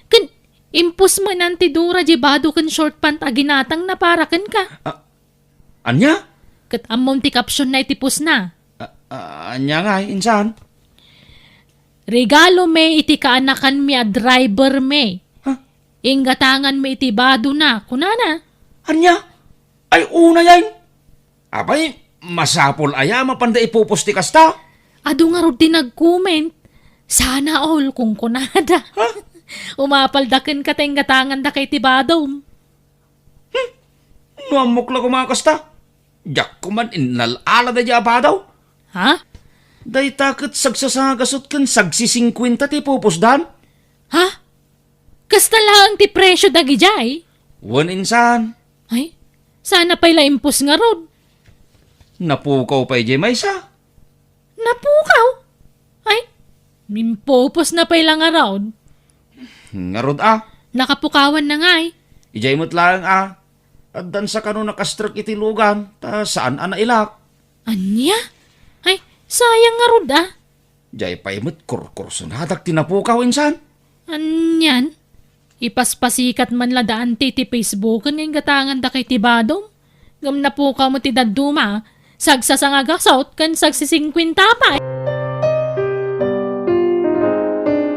Ken impost met ni Auntie Dora jay bado ken short pant a ginatangna para kenka. Ah, ania? Ket ammom ti caption na iti post na. Ah, ah, ania ngay, insan? Regalo mi iti kaanakanmi a driver mi. Ha? Inggatanganmi iti badona, kunana. Ania? Ay, unay. Apay, masapul aya a mapanda ipopost ti kasta? Adu ngarud ti nag-comment. Sana all, kunkunada. Ha? Umapalda kenka ta inggatangandaka iti badom. Hmm? No ammok la koma a kasta, diak koman innal-ala daydiay a bado. Ha? Dayta ket sagsasangagasut ken sagsisingkuenta ti ipupusdan. Ha? Kasta laeng ti presio dagidiay? Wen, insan. Ay, sana pay la impos ngarud. Napukaw pay diay maysa. Napukaw? Ay, impupos na pay la ngarud. Ngarud a. Nakapukawan na ngay. Idiay met laeng a. Addan sa kano nakastrek iti lugan, ta saan a nailak. Ania? Ay, sayang ngarud a. Diay pay met kurkursonadak ti napukaw, insan. Anian? Ipaspasikat man la da Auntie ti Facebook nga inggatangandaka iti badom. Ngem napukaw met ti dadduma, sagsasangagasut ken sagsisingkuenta pay.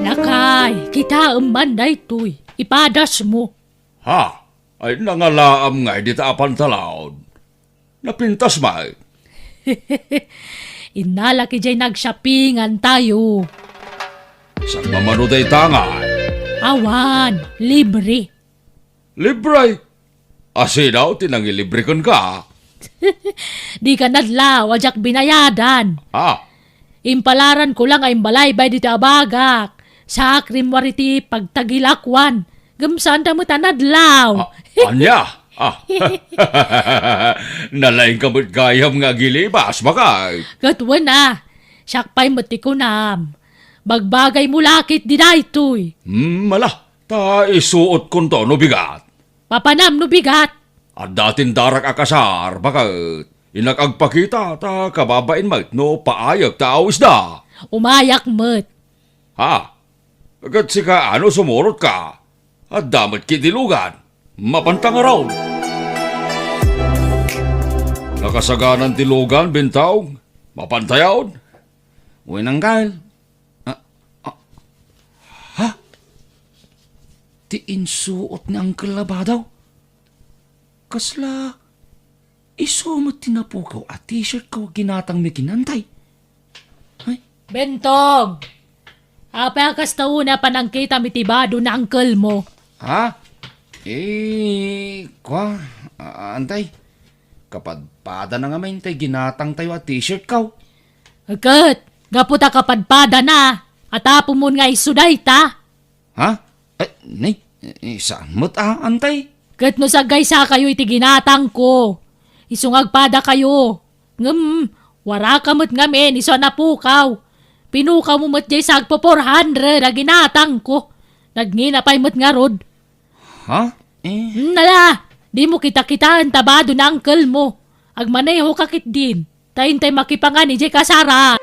Lakay, kitaem man daytoy, ipadasmo. Ha? Ay, nangalaam ngay dita a pantalaon. Napintas met. Innalak idiay nag-shoppingan tayo. Sagmamano dayta ngay? Awan, libre. Libre? Asino ti nangilibre kenka? Dika nadlaw a diak binayadan. Ah. Impalaran ko lang a imbalaybay ditoy a bagak. Sa rimmuar iti pagtagilakwan. Ngem saanda met a nadlaw. Ah, ania? Ah. Nalaingka met gayam nga agilibas, bakay? Ket wen a, siak pay met ti kunam. Bagbagaymo la ketdi daytoy. Hmm, ala, ta isuotkonto no bigat. Papanam no bigat. Adda tindarak a kasar, baket. Innak agpakita, ta kababain met no paayek ta awisda. Umayak met. Ha? Ket sika, ano sumurotka? Adda met ketdi lugan. Mapanta ngarud. Nakasaganan ti lugan, Bentong. Mapanta yaon. Wen, Uncle. Ah, ah. Ha? Ti insuot ni Uncle a bado? Kasla isu met ti napukaw a t-shirtko a ginatangmi ken Antay? Ay. Bentong! Apay a kasta unay a panangkitam iti bado ni uncle mo? Ha? Eh, kua, a-, Antay, kapadpadana ngamin tay ginatangtayo a t-shirtko. Ket, gapu ta kapadpadana, atapomon nga isu dayta? Ha? Eh, ni, eh, saan met a, Antay? Ket no saggaysakayo iti ginatangko, isu nga agpadakayo. Ngem, waraka met ngamin isu a napukaw. Pinukawmo met diay sagpo four hundred a ginatangko. Nagngina pay met ngarud. Ha? Eh? Hmm, nala, dimo kitakitaen ta bado ni uncle mo. Agmanehoka ketdin. Ta intay makipangan idiay kasara.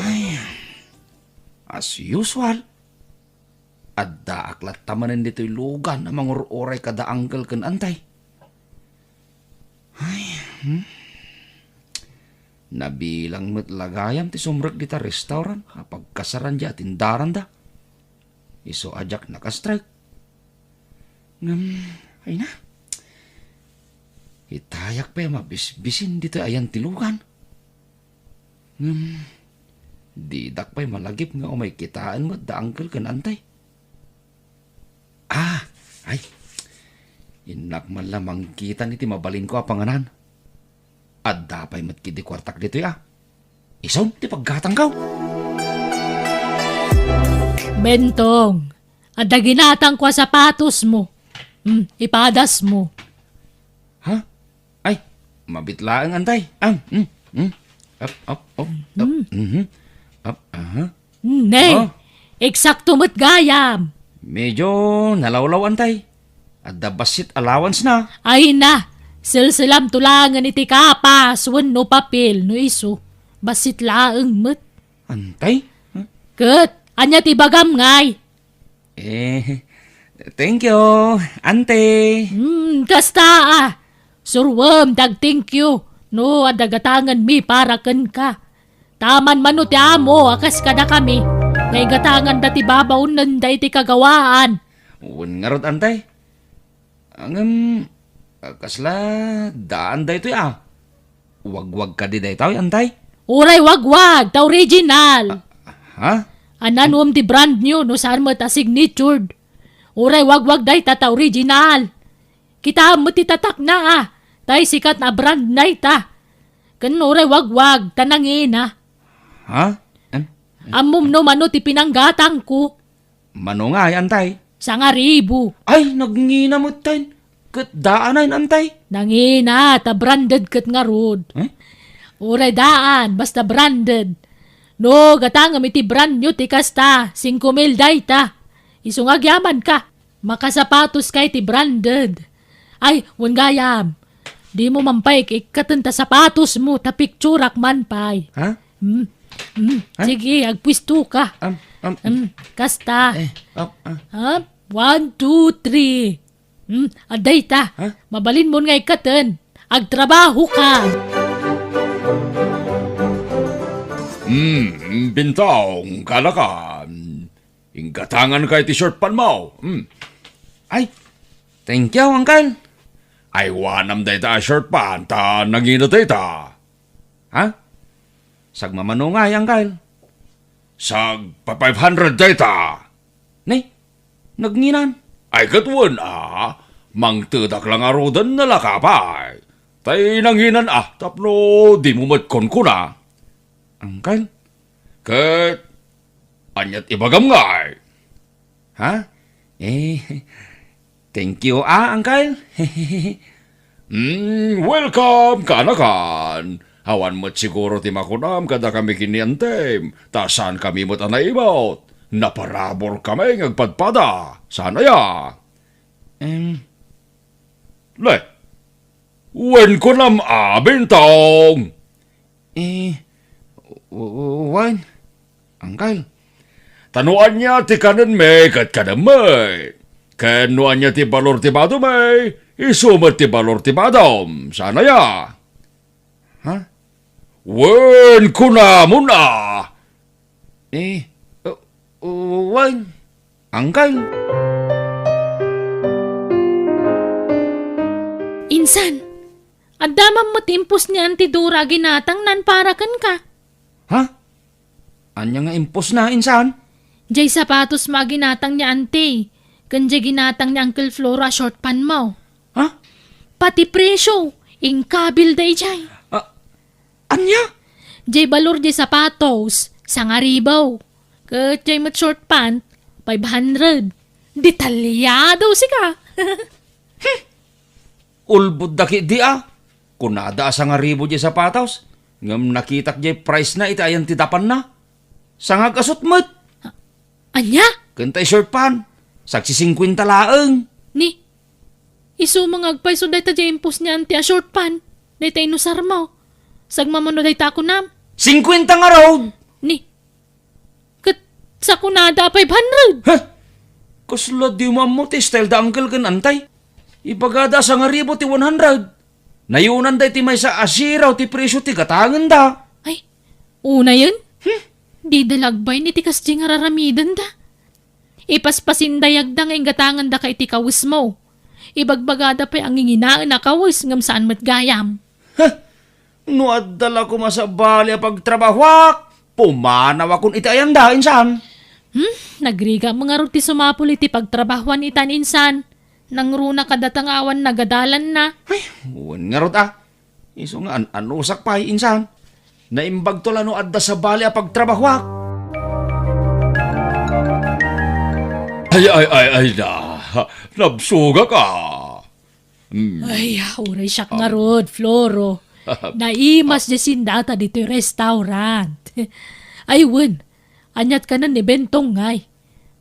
Ay, as usual, addaak latta manen ditoy lugan a mangur-uray kada uncle ken Antay. Ay, hmm. Nabilang met la gayam ti sumrek dita restaurant a pagkasaran diay atindaranda. Isu a diak naka-strike. Ngem, ay na. Itayak pay a mabisbisin ditoy ayan ti lugan. Ngem, didak pay malagip nga umay kitaen met da uncle ken Antay. Ah, ay. Innak man la mangkitan iti mabalinko a panganan. Adda pay met ketdi kuartak ditoy a. Isun ti paggatangko. Bentong, adda ginatangko a sapatosmo. Hmm, ipadasmo. Ha? Ay, mabit laeng, Antay. Ah, hmm, hmm. Up, up, up, up. Hmm. Mhm. Up, aha. Hmm, ne. Oh. Eksakto met gayam. Medyo nalawlaw, Antay. Adda bassit allowance na. Ay na, selselamto laengen iti kapas wenno papel no isu. Bassit laeng met. Antay? Huh? Ket, ania ti ibagam ngay? Eh, thank you, Ante. Hmm, kasta a. Suroem ti ag-thank you no adda gatangenmi para kenka. Ta amanmano ti amo a kas kadakami, nga igatanganda ti babaonenda iti kagawaan. Wen ngarud, Antay. Ngem, kasla daan daytoy a. Wagwag kadi daytoy, Antay? Uray wagwag, ta original. Ah, ha? Ania nuom ti brand new no saan met a signatured? Uray wagwag dayta ta original. Kitaem met ti tatakna a, tay sikat a brand dayta. Ken uray wagwag ta nangina. Ha? Em? Ammom no mano ti pinanggatangko? Mano ngay, Antay? Sangaribu. Ay, nagngina metten. Ket daan ay, Antay? Nangina, ta branded ket ngarud. Eh? Uray daan, basta branded. No, gatangem iti brand new ti kasta, singko mil dayta. Isu nga agyamanka. Makasapatoska iti branded. Ay, wen gayam. Dimo man pay ikkaten ta sapatosmo, ta picturak man pay. Ha? Hmm. Hmm. Ha? Sige, agpuestoka. Am, am. Hmm, kasta. Eh, up, ah. Ha? One, two, three. Hmm, adda ita. Ha? Mabalinmon nga ikkaten. Agtrabahoka. Hmm, Bintong, kanakan. Inggatanganka iti short pantmo. Hmm. Ay, thank you, Uncle. Aywanam dayta a short pant, ta nangina dayta. Ha? Sagmamano ngay, Uncle? Sag pa five hundred dayta. Ne? Nagngina? Ay, ket wen a, mangtedak la ngaruden no laka pay. Tay nangina a, tapno dimo met kunkuna. Uncle? Ket, aniat ibagam ngay? Ha? Eh, thank you, ah, Uncle. Mm, welcome, kanakan. Awan met siguro ti makunam kadakami ken ni Antem, ta saankami met a naimut. Naparaburkami nga agpadpada. Saan aya? Em. Le, wen kunam a, Bintong. Eh, w-, w-, wen, Uncle. Ta no ania ti kanenmi ket kanemmi. Ken no ania ti balor ti badomi, isu met ti balor ti badom. Saan aya? Ha? Wen kunamon a. Eh, uh, uh, wen, Uncle. San? Adda man met impos ni Auntie Dora a ginatangnan para kenka. Ha? Ania nga imposna, insan? Jay sapatos mo a ginatang ni Auntie, ken jay ginatang ni Uncle Floro a short pant mo. Ha? Pati presyo, inkabil dayjay. Ah, ania? Jay balor jay sapatos, sangaribu. Ket jay met short pant, five hundred. Detalyado sika. Ulbodda ketdi a. Kunada a sangaribu jay sapatos, ngem nakitak jay price na iti ayan ti dapanna. Sangag-asut met. Ania? Ken tay short pant, sagsisingkuenta laeng. Ni, isu nga agpayso dayta jay impos ni Auntie a short pant, dayta inusar mo. Sagmamano dayta a kunam. Singkuenta ngarud! Ni, ket sa kunada a five hundred. Ha? Kasla di mo ammo ti style da uncle ken antay. Ibagada a sangaribu ti one hundred. Nayunan da iti maysa a siraw ti presyo ti gatangenda. Ay, unayen? Hmm? Di da lagbay ni ti kasdi nga raramidenda. Ipaspasindayagda nga inggatangandaka iti kawesmo. Ibagbagada pay a nginginaen a kawes ngem saan met gayam. Ha? No adda la koma sabali a pagtrabahoak, pumanawakon iti ayanda, insan. Hmm? Nagrigat mo ngarud ti sumapul iti pagtrabahoan itan, insan. Nangruna kadata nga awan nagadalanna. Ay, wen ngarud a. Isu nga an-anusak pay, insan. Naimbagto la no adda sabali a pagtrabahoak. Ay, ay, ay, ay na. Nabsugak a. Hmm. Ay, uray siak ngarud, Floro. Naimas di sindata ditoy restaurant. Ay, wen. Aniat kanen ni Bentong ngay.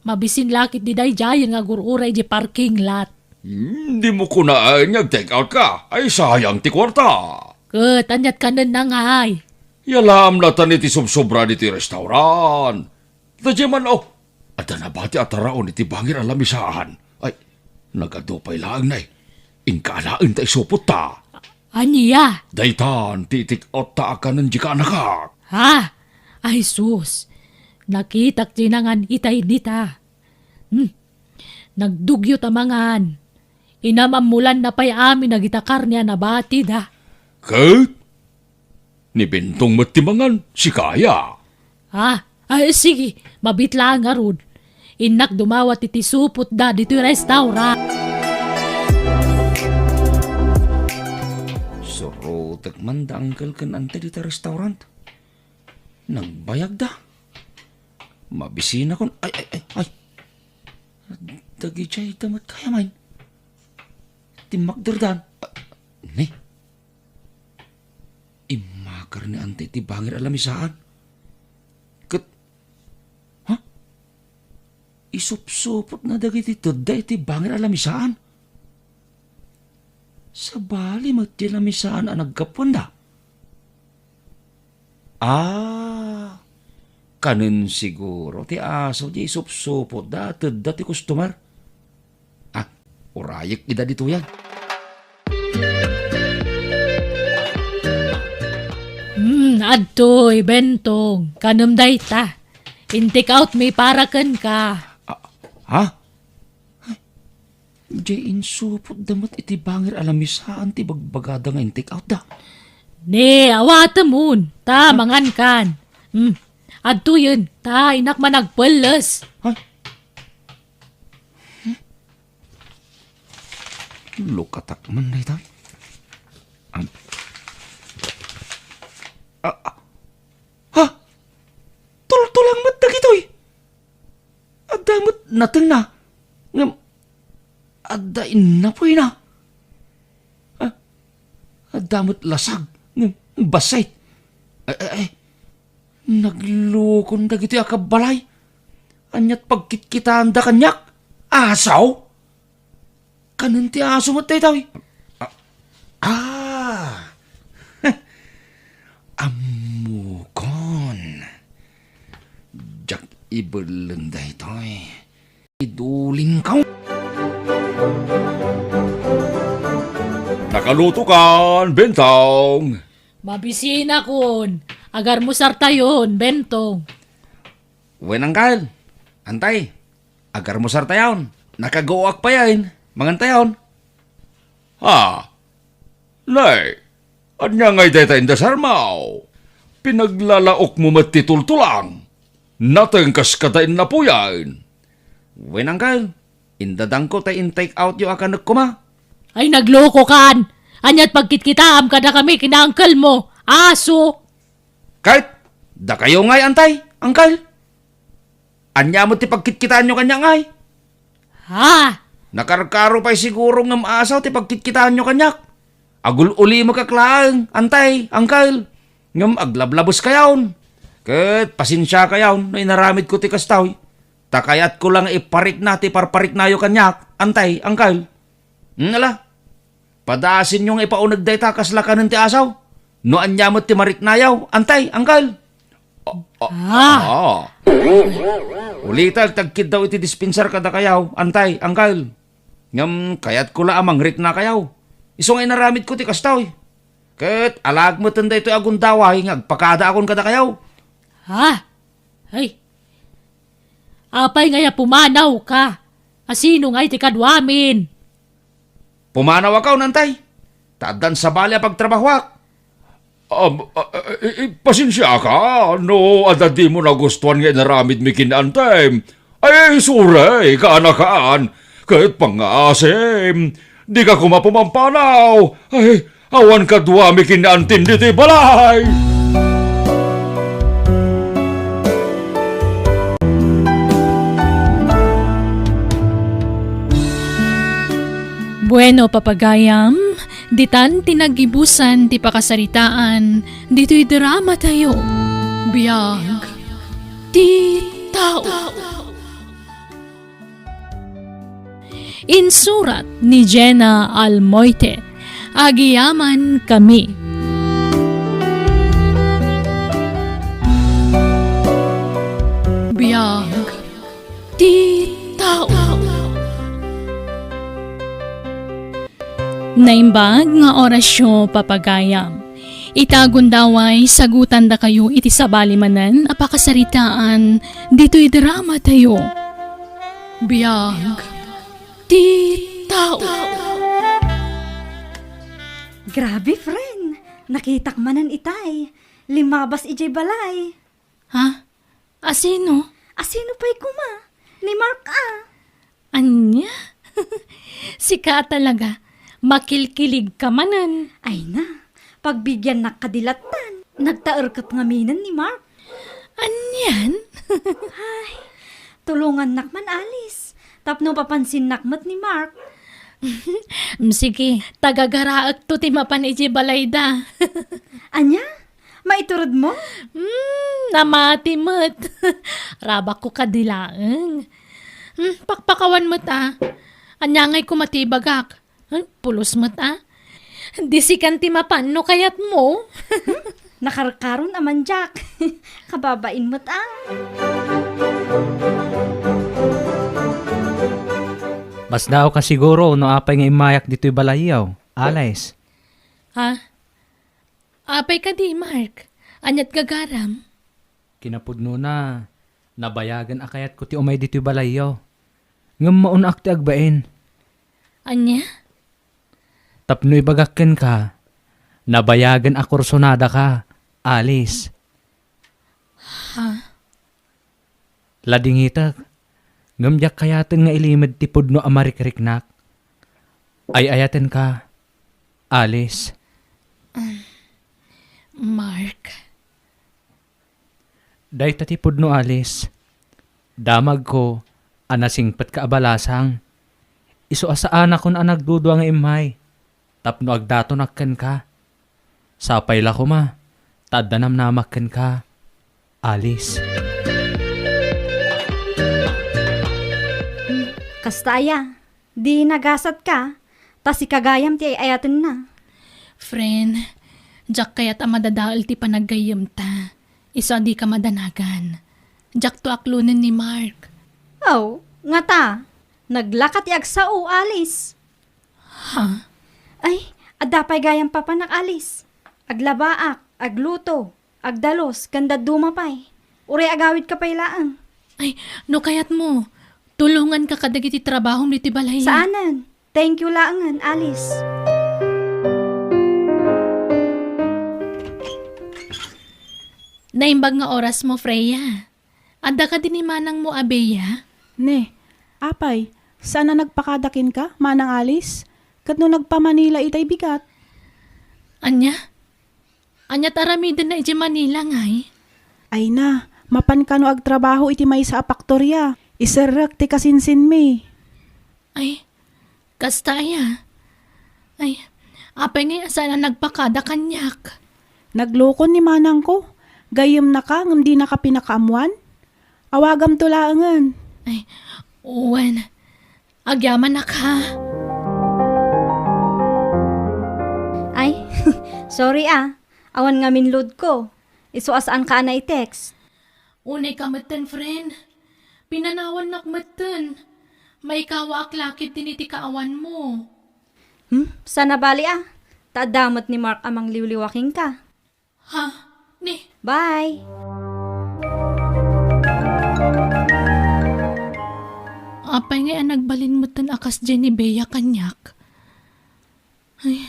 Mabisin la ketdi daydiayen nga agur-uray di parking lot. Hmm, di mo kunaen nga ag-take out ka. Ay, sayang ti kuarta. Ket, aniat kanen na ngay. Yalaam latan iti subsobra ditoy restaurant. Daydiay man, oh, adda nabati a taraon iti bangir a lamisaan. Ay, nagadu pay laeng nay. Inka alaen ta isupot ta. Ania? Daytan ti itik-out ta a kanen di kaanakak. Ha? Ay sus, nakitak ti nangan itay dita. Hmm. Nagdugyo ta mangan. Inam-ammolanna pay amin dagita karne a nabatida. Ket? Ni Bentong met ti mangan, sika aya? Ah, ay, sige, mabit laeng ngarud. Innak dumawat iti supotda ditoy restaurant. Surotek man da uncle ken ante dita restaurant. Nagbayagda. Mabisinakon. Ay, ay, ay, ay. Dagijay da met gayam. Timmakderdan. Ah, ni. Immakar ni ante iti bangir a lamisaan. Ket, ha? Isupsupotna dagiti tedda iti bangir a lamisaan. Sabali met ti lamisaan a naggapuanda. Ah, kanen siguro ti aso ti isupsupotda a tedda ti customer. Ah, urayek ida ditoyan. Hmm, adtoy, Bentong. Kanem dayta. In-take out mi para kenka. Ah, ha? Ay, jay insupotda met iti bangir a lamisaan ti bagbagada nga in-take out da. Ne, awatemon, ta mangankan. Hmm. Adtoyen, ta innak man agpelles. Ay. Hmm? Lukatak man dayta. Am-, ah, ah. Ha? Tultulang met dagitoy. Adda met natengna, ngem adda innapuyna. Ah, adda met lasag, ngem bassit. Ay, ay, ay, naglukon dagitoy a kabbalay. Aniat pagkitkitaanda kaniak? Aso? Kanen ti aso met daytoy. Ah, ah. Ammokon. Diak ibelleng daytoy. Idulingko. Nakalutokan, Bentong. Mabisinakon. Agarmusartayon, Bentong. Wen, Angkal. Antay. Agarmusartayon. Nakaguak payen. Mangantayon. Ah, Nay, ania ngay dayta inda sarmaw? Pinaglalaokmo met ti tultulang. Natengkas kada innapuyan. Wen, uncle, indadangko ta in-take outyo a kanek koma. Ay, naglokokan! Ania't pagkitkitaam kadakami ken uncle mo? Aso! Ket, dakayo ngay, antay, uncle? Ania met ti pagkitkitaanyo kaniak ngay? Ha? Nakarkaro pay siguro ngem asaw ti pagkitkitaanyo kaniak. Agul-ulimekak laeng, antay, uncle. Ngem aglablabeskayon. Ket pasensiakayon no inaramidko ti kastoy. Ta kayatko la nga iparikna ti parpariknayo kaniak, antay, uncle. Hmm, ala. Padasenyo nga ipauneg dayta kasla kanen ti asaw. No ania met ti mariknayo, antay, uncle. Ah, ah, Ah. ah. Ulitek ti agkiddaw iti dispensar kadakayo, antay, uncle. Ngem kayatko la a mangriknakayo. Isu nga inaramidko ti kastoy. Ket alaek meten daytoy a gundaway nga agpakadaakon kadakayo. Ha? Ay. Apay ngay a pumanawka? A sino ngay ti kaduamin? Pumanawakon, antay. Ta addan sabali a pagtrabahoak. Am, a, a, i, i, pasensiaka no adda dimo nagustuan nga inaramidmi ken ni antay. Ay, sorry, kaanakan. Ket pangngaasim, dika koma pumampanaw. Ay, awan kaduami ken ni antim ditoy balay. Bueno, papagayam, ditan ti naggibusan ti pakasaritaan ditoy drama tayo. Biag ti tao. Insurat ni Jenna Almoite. Agiyaman kami. Biag ti tao. Naimbag nga orasyo, papagayam. Ita gundaway, sagutandakayo iti sabali manen a pakasaritaan ditoy drama tayo. Biag ti tao. Grabe, friend. Nakitak manen itay. Limabas idiay balay. Ha? Asino? Asino pay koma? Ni Mark a. Ania? Sika a talaga. Makilkilig ka manen. Ay na, pagbigiannak kadi lattan. Nagtaer ket ngaminen ni Mark. Anian? Ay, tulongannak man, Alice. Tapno papansinnak met ni Mark. Mm, sige, tagagaraekto ti mapan idiay balayda. Ania? Maituredmo? Hmm, namati met. Rabakko kadi laeng. Hmm, pakpakawan met a. Ania ngay koma ti ibagak? Hmm, pulos met a. Di sikan ti mapan no kayatmo. Hmm, nakarkaron a mandiak. Kababain met a. Masdaawka siguro no apay nga immayak ditoy balayyo, Alice. Ha? Apay kadi, Mark? Ania't gagaram? Kinapudnona, nabayagen a kayatko ti umay ditoy balayyo. Ngem maun-ak ti agbain. Ania? Tapno ibagak kenka, nabayagen a kursunadaka, Alice. Ha? Ladingitek, ngem diak kayaten nga ilimed ti pudno a marikriknak. Ay-ayatenka, Alice. Um, Mark. Dayta ti pudno, Alice. Damagko a nasingpetka a balasang. Isu a saanakon a nagdudua nga immay tapno agdatonak kenka. Sapay la koma ta adda namnamak kenka, Alice. Kasta aya, di nagasatka, ta sika gayam ti ay-ayatenna. Friend, diak kayat a madadael ti panaggayyemta. Isu a dika madanagan. Diakto aklonen ni Mark. Aw, ngata, naglaka ti agsao, Alice. Ha? Ay, adda pay gayam papanak, Alice. Aglabaak, agluto, agdalus, ken dadduma pay. Uray agawidka pay laeng. Ay, no kayatmo, tulonganka kadagiti trabahom ditoy balay. Saanen. Thank you laengen, Alice. Naimbag nga orasmo, Freya. Adda kadi ni manangmo a Bea? Ne, apay, saan a nagpakada kenka, Manang Alice? Ket no nagpa-Manila itay bigat? Ania? Ania ti aramidenna idiay Manila ngay? Ay na, mapan kano agtrabaho iti maysa a faktoria. Iserrek ti kasinsinmi. Ay, kasta aya? Ay, apay ngay a saan a nagpakada kaniak? Naglukon ni manangko. Gayyemnaka ngem dinaka pinakaammuan? Awagamto laengen. Ay, wen. Agyamanak, ha? Ay, sorry, ah. Awan ngamin load ko. Isu a saanka a nai-text. Unay ka metten, friend. Pinanawannak metten. Maikawaak la ketdin iti kaawanmo. Hmm? Saan a bali, ah. Ta adda met ni Mark a mangliwliwa kenka. Ha? Ni? Bye! Apay ngay a nagbalin metten a kasdiay ni Bea kaniak? Ay,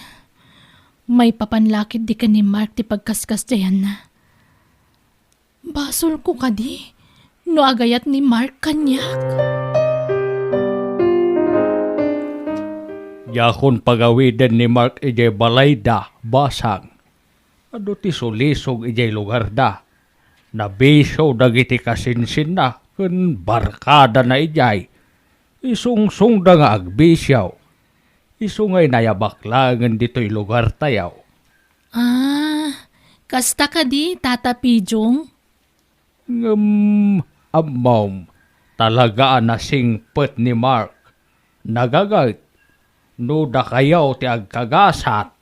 maipapan la ketdi ken ni Mark ti pagkaskasdiayanna. Basolko kadi no agayat ni Mark kaniak? Diakon pagawiden ni Mark idiay balayda, basang. Adu ti sulisog idiay lugarda. Nabisio dagiti kasinsinna ken barkadana idiay. Isungsongda nga agbisio. Isu nga inayabak laengen ditoy lugartayo. Ah, kasta kadi, Tata Pijong? Ngem, ammom, talaga a nasingpet ni Mark. Nagaget, no dakayo ti agkagasat,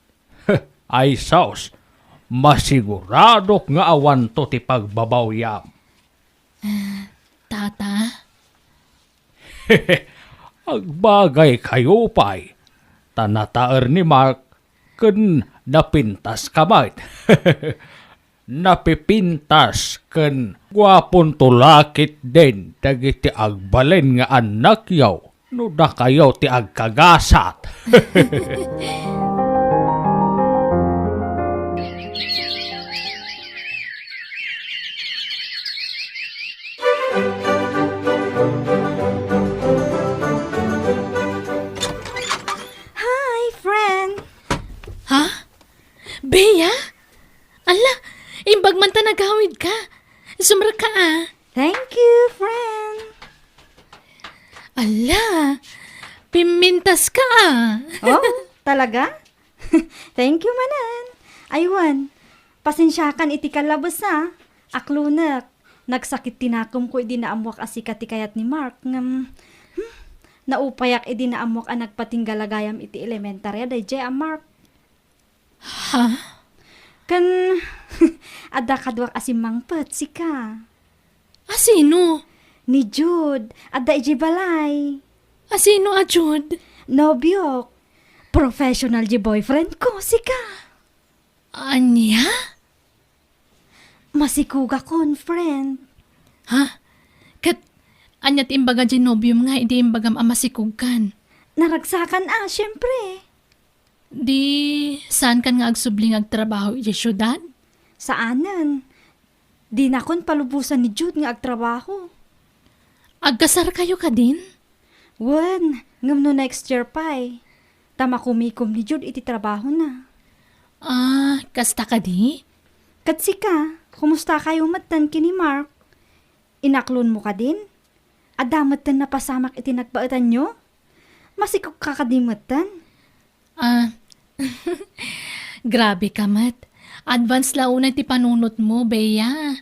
ay sus, masiguradok nga awanto ti pagbabawyam. Ah, Tata? Agbagaykayo pay, ta nataer ni Mark ken napintaska met. Napipintas ken guaponto la ketdin dagiti agbalin nga annakyo no dakayo ti agkagasat. Hi, friend! Ha? Bea? Ala, imbag man ta nagawidka. Sumrekka, ah. Thank you, friend. Ala, pimintaska, ah. Oh, talaga? Thank you manen. Ay wen, pasensiakan iti kallabes, ah. Aklonek. Nagsakit ti nakemko idi naammoak a sika ti kayat ni Mark, ngem, hmm, naupayak idi naammoak a nagpatingga la gayam iti elementary a daydiay a Mark. Ha? Ken, adda kaduak a simmangpet, sika. A sino? Ni Jude, adda idiay balay. A sino a Jude? Nobiok. Professional diay boyfriend ko, sika. Ania? Masikogakon, friend. Ha? Ket ania ti imbaga diay nobiom nga idi imbagam a masikogkan? Naragsakan a, siempre. Di, saankan nga agsubli nga agtrabaho idiay siudad? Saanen. Dinakon palubosan ni Jude nga agtrabaho. Agkasarkayo kadin? Wen, ngem no next year pay, ta makumikom ni Jude iti trabahona. Ah, kasta kadi? Ket sika, kumustakayo metten ken ni Mark? Inaklonmo kadin? Adda metten napasamak iti nagbaetanyo? Masikogka kadi metten? Ah, grabe ka met. Advance la unay ti panunotmo, Bea.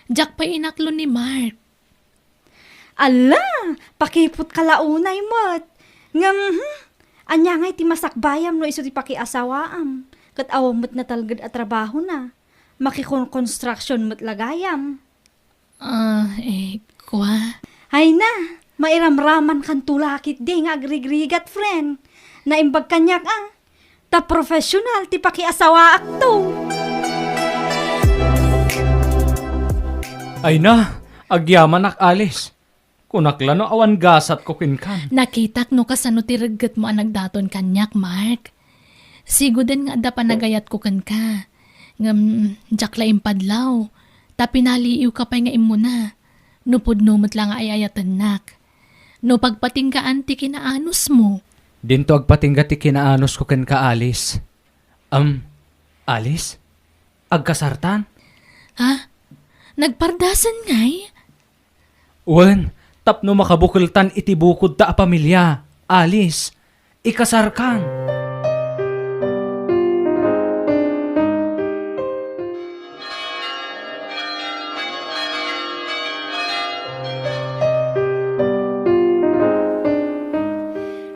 Diak pay inaklon ni Mark. Ala, pakiputka la unay met. Ngem, hmm, ania ngay ti masakbayam no isu ti pakiasawaam? Ket awan met natalged a trabahona. Makikon-construction met la gayam. Ah, eh, kua? Ay na, mairamramankanto la ketdi nga agrigrigat, friend. Naimbag kaniak, ah. Ta professional ti pakiasawaakto. Ay na, agyamanak, Alice. Kunak la no awan gasatko kenkan. Nakitak no kasano ti reggetmo a nagdaton kaniak, Mark. Siguden nga adda panagayatko kenka. Ngem, diak la impadlaw. Ta pinaliiwka pay nga immuna, no pudno met la nga ay-ayatennak. No pagpatinggaan ti kinaanusmo. Dinto agpatingga ti kinaanusko kenka, Alice. Am, Alice? Agkasartan? Ha? Nagpardasen ngay? Wen, tapno makabukeltan iti bukodta a pamilia, Alice, ikasarkan.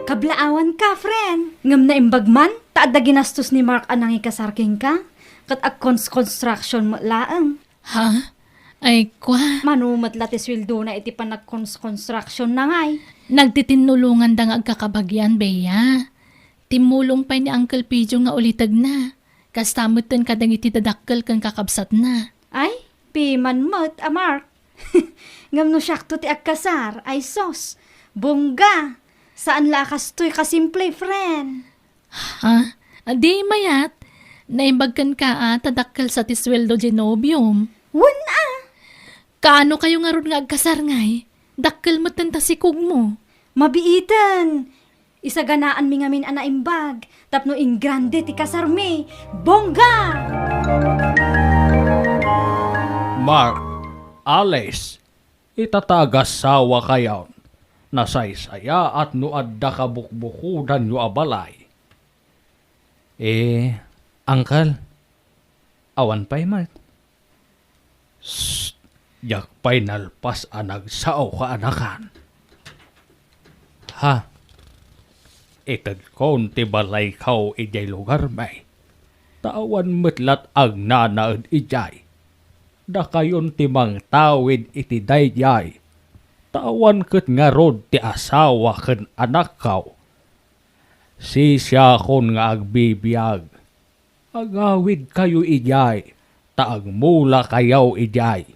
Kablaawanka, friend. Ngem naimbag man ta adda ginastos ni Mark a nangikasar kenka, ket agkons-construction met laeng. Ha? Ay, kwa? Mano met la ti sueldona iti panagkons-construction na ngay? Nagtitinnulonganda nga agkakabagian, Bea. Timmulong pay ni Uncle Pijo nga ulitegna. Kasta metten kadagiti dadakkel ken kakabsatna. Ay, piman met a Mark. Ngem no siakto ti agkasar, ay sus, bongga. Saan la a kastoy kasimple, friend. Ha? Adi mayat, naimbag kenka a ta dakkel sa ti sueldo diay nobiom. Wen a! Kaano kayo ngarud nga agkasar ngay? Dakkel metten ta sikogmo. Mabiiten! Isaganaanmi ngamin a naimbag tapno ingrande ti kasarmi. Bongga! Mark, Alice, ita ta agasawakayon, nasaysayaat no adda kabukbukodanyo a balay. Eh, Uncle, awan pay met. Shh! Diak pay nalpas a nagsao, kaanakan. Ha? Itedkon ti balayko idiay lugarmi. Ta awan met lat agnanaed idiay. Dakayon ti mangtawid iti daydiay. Ta awan ket ngarud ti asawa ken anakko. Sisiakon nga agbibiag. Agawidkayo idiay, ta agmulakayo idiay.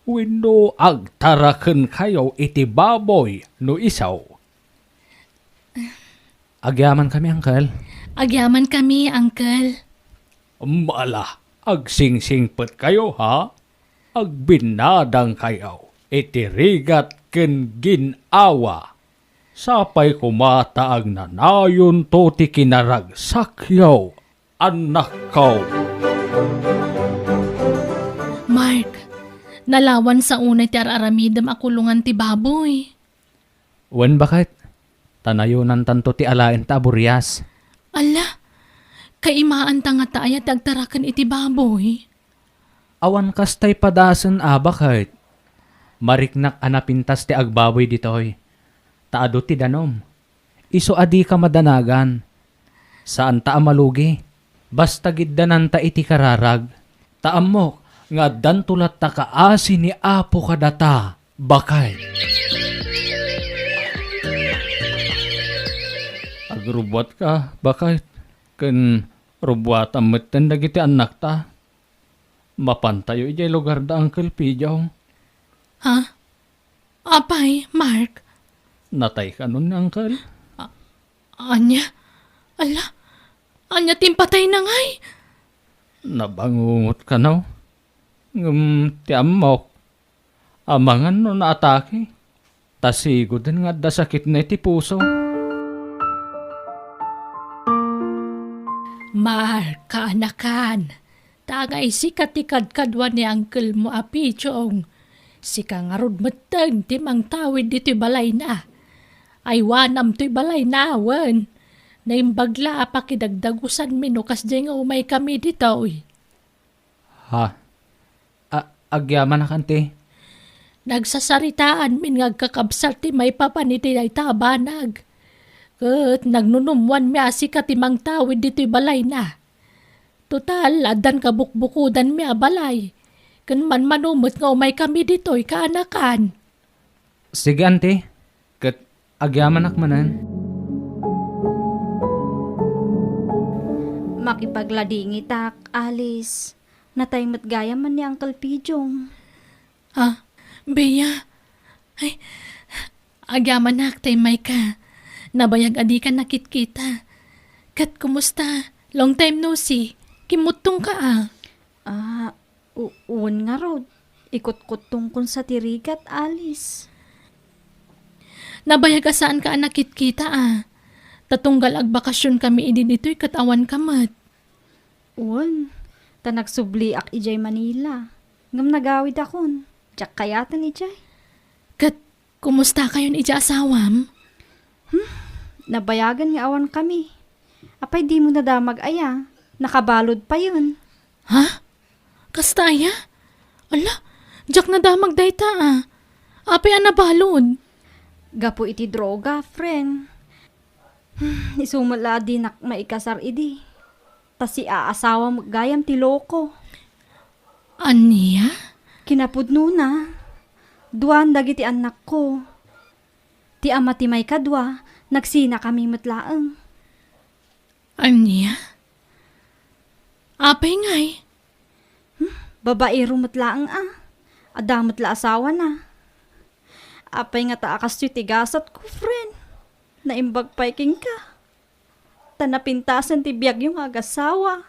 Wenno agtarakenkayo iti baboy no isu. Agyamankami, Uncle. Agyamankami, Uncle. Ala, agsingsingpetkayo, ha? Agbinnadangkayo iti rigat ken gin-awa. Sapay koma ta agnanayonto ti kinaragsakyo, annakko. Mark, nalawan sa unay ti ar-aramidem a kulongan ti baboy. Wen, baket, ta nayonantanto ti alaenta a burias. Ala, kaimaanta ngata aya ti agtaraken iti baboy? Awan kastay padasen a, baket. Mariknak a napintas ti agbaboy ditoy, ta adu ti danum. Isu a dika madanagan. Saanta a malugi. Basta giddananta iti kararag. Ta ammok nga addanto latta kaasi ni Apo kadata, baket. Agrubbuatka, baket, ken rubbuatam metten dagiti annakta. Mapantayo idiay lugarda, Uncle Pijo. Ha? Apay, Mark? Natay kanon ni Uncle? A-, ania? Ala, ania ti impatayna ngay? Nabangungot kano? Ngem ti ammok, amangan no naatake. Ta sigoden nga adda sakitna iti puso. Mark, kaanakan, ta agay sika ti kadkaduan ni angkelmo a Pichong. Sika ngarud metten ti mangtawid ditoy balayna. Aywanam toy balayna, wen. Naimbag la a pakidagdagusanmi no kasdiay nga umaykami ditoy. Ha? A-, agyamanak, anti? Nagsasaritaanmin nga agkakabsat ti maipapan iti dayta a banag. Ket nagnunummoanmi a sika ti mangtawid ditoy balayna. Total, addan kabukbukodanmi a balay. Ken manmano met nga umaykami ditoy, kaanakan. Sige, anti. Ket agyamanak manen. Makipagladingitak, Alice. Natay met gayam ni Uncle Pijong. Ah, Bea. Ay, agyamanak, tay mayka. Nabayag a dika nakitkita. Ket kumusta? Long time no see. Kimmuttongka, ah. Ah, U-, wen ngarud, ikutkuttongkon sa ti rigat, Alice. Nabayag a saanka a nakitkita a. Ta tunggal agbakasionkami idi ditoy ket awanka met. Wen, ta nagsubliak idiay Manila. Ngem nagawidakon. Diak kayaten idiay. Ket kumustakayon idiay asawam? Hmm, nabayagen nga awankami. Apay dimo nadamag aya? Nakabalud payen. Ha? Kasta aya? Ala, diak nadamag dayta a. Apay a nabalud? Gapu iti droga, friend. Hmm, isu met la a dinak maikasar idi. Ta si aasawa met gayam ti loko. Ania? Kinapudnona, duan dagiti annakko. Ti ama ti maikadua, nagsinakami met laeng. Ania? Apay ngay? Hmm, babaero met laeng a. Adda met la asawana. Apay ngata a kastoy ti gasatko, friend? Naimbag pay kenka. Ta napintasen ti biagyo nga agasawa.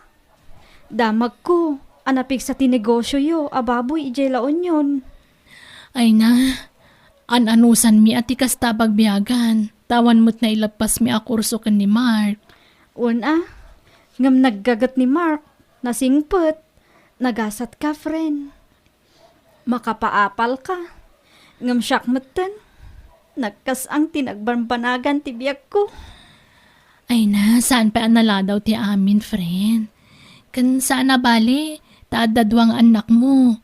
Damagko a napigsa ti negosioyo a baboy idiay La Union. Ay na, an-anusanmi a ti kasta a bagbiagan, ta awan met nailappasmi a kurso ken ni Mark. Wen a, ngem naggaget ni Mark, nasingpet, nagasatka, friend. Makapaapalka. Ngem siak metten, nagkas-ang ti nagbanbanagan ti biagko. Ay na, saan pay a naladaw ti amin, friend. Ken saan a bali, ta adda dua nga annakmo.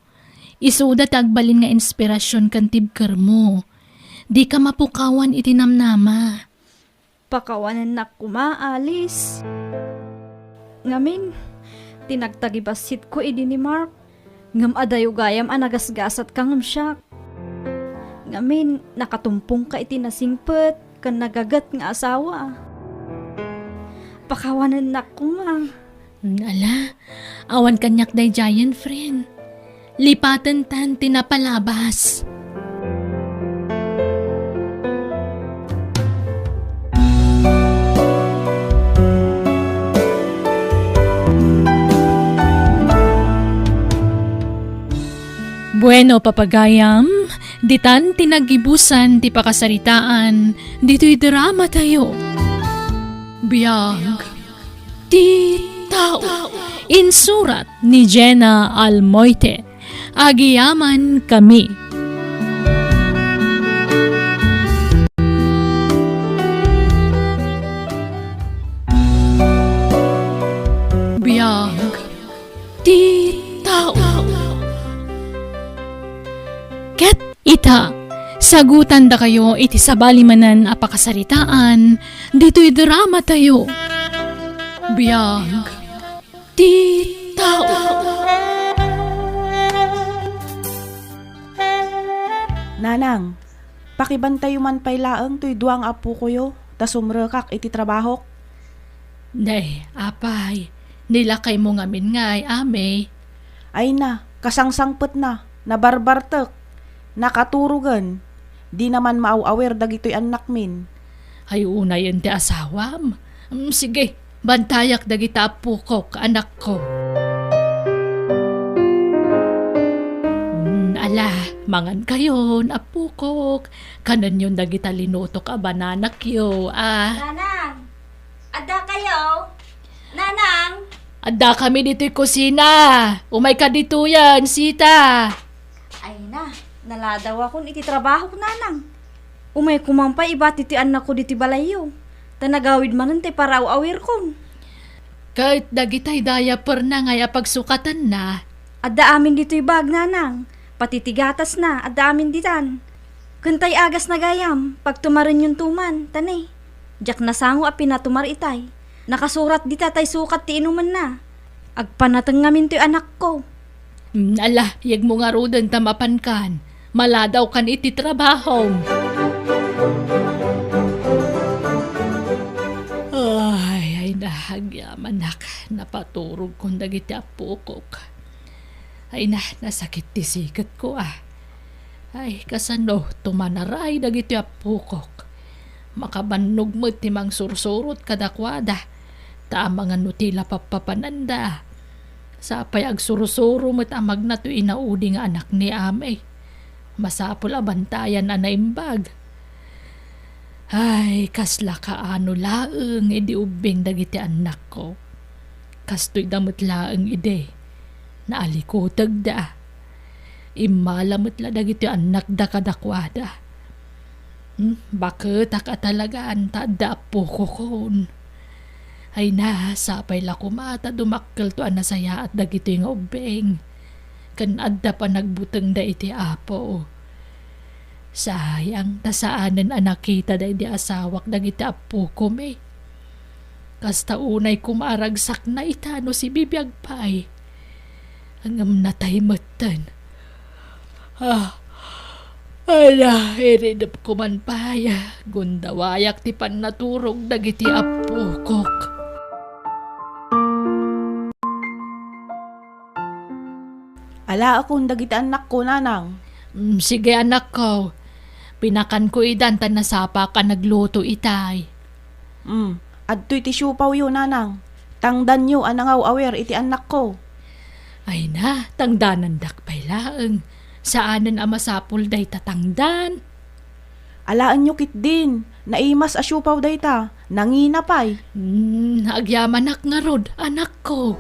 Isuda ti agbalin nga inspirasyon ken tibkermo. Dika mapukawan iti namnama. Pakawanennak koma, Alice. Ngamin, ti nagtagibassitko idi ni Mark, ngem adayo gayam a nagasgasatka ngem siak. Ngamin, nakatumpongka iti nasingpet ken nagaget nga asawa. Pakawanennak koma. Hmm, ala, awan kaniak daydiayen, friend. Lipatentan ti napalabas. Bueno, papagayam, ditan ti naggibusan ti pakasaritaan ditoy dramatayo. Biag ti tao. Insurat ni Jenna Almoite. Agyamankami. Biag ti tao. Ket ita, sagutandakayo iti sabali manen a pakasaritaan ditoy dramatayo. Biag ti tao. Nanang, pakibantayo man pay laeng toy dua nga appokoyo, ta sumrekak iti trabahok. Nay, apay, ni lakaymo ngamin ngay, Amey. Ay na, kasangsangpetna, nabarbartek, nakaturogen, dina man maaw-awir dagitoy annakmin. Ay, unayen ti asawam. Mm, sige, bantayak dagita appokok, anakko. Mm, ala, mangankayon, appokok. Kanenyon dagita linutok a bananakyo, a. Nanang, adda kayo? Nanang! Addakami ditoy kusina. Umayka ditoyen, Sita. Ay na, naladawakon iti trabahok, Nanang. Umayko man pay ibat iti annakko ditoy balayyo, ta nagawid manen ti paraaw-awirkon. Ket dagitay diaperna ngay a pagsukatanna. Adda amin ditoy bag, Nanang. Pati ti gatasna, adda amin ditan. Ken tay agasna gayam, pagtumarenyonto man, ta ne, diak nasango a pinatumar itay. Nakasurat dita tay sukat ti inumenna. Agpanateng ngamin toy anakko. Mm, ala, yegmo ngaruden ta mapankan. Maladawkan iti trabahom. Ay, ay, nagyamanak. Napaturogkon dagiti appokok. Ay na, nasakit ti siketko, a. Ay, kasano tumanaray dagiti appokok? Makabannog met ti mangsursurot kadakuada, ta amangan no ti la pappapananda. Sapay agsursuro met a magna toy inaudi nga anak ni Amay. Masapul a bantayan a naimbag. Ay, kasla kaano laeng idi ubbing dagiti annakko. Kastoy da met laeng idi. Naalikutegda. Immala met la dagiti annakda kadakuada. Hmm, baketak a talagaan ta adda appokokon. Ay na, sapay la koma ta dumakkelto a nasayaat dagitoy nga ubbing. Ken adda panagbutengda iti Apo. Sayang ta saanen a nakita daydi asawak dagiti appokomi. Kasta unay koma a ragsakna ita no sibibiag pay. Ngem natay metten. Ah, ala, iridep koman pay. Gundawayak ti pannaturog dagiti appokok. Alaekon dagiti annakko, nanang. Mm, sige, anakko. Pinakanko idan ta nasapak a nagluto itay. Mm, adtoy ti siopawyo, nanang. Tangdanyo a nangaw-awir iti annakko. Ay na, tangdanandak pay laeng. Saanen a masapul dayta tangdan. Alaenyo ketdin, naimas a siopaw dayta, nangina pay. Hmm, agyamanak ngarud, anakko.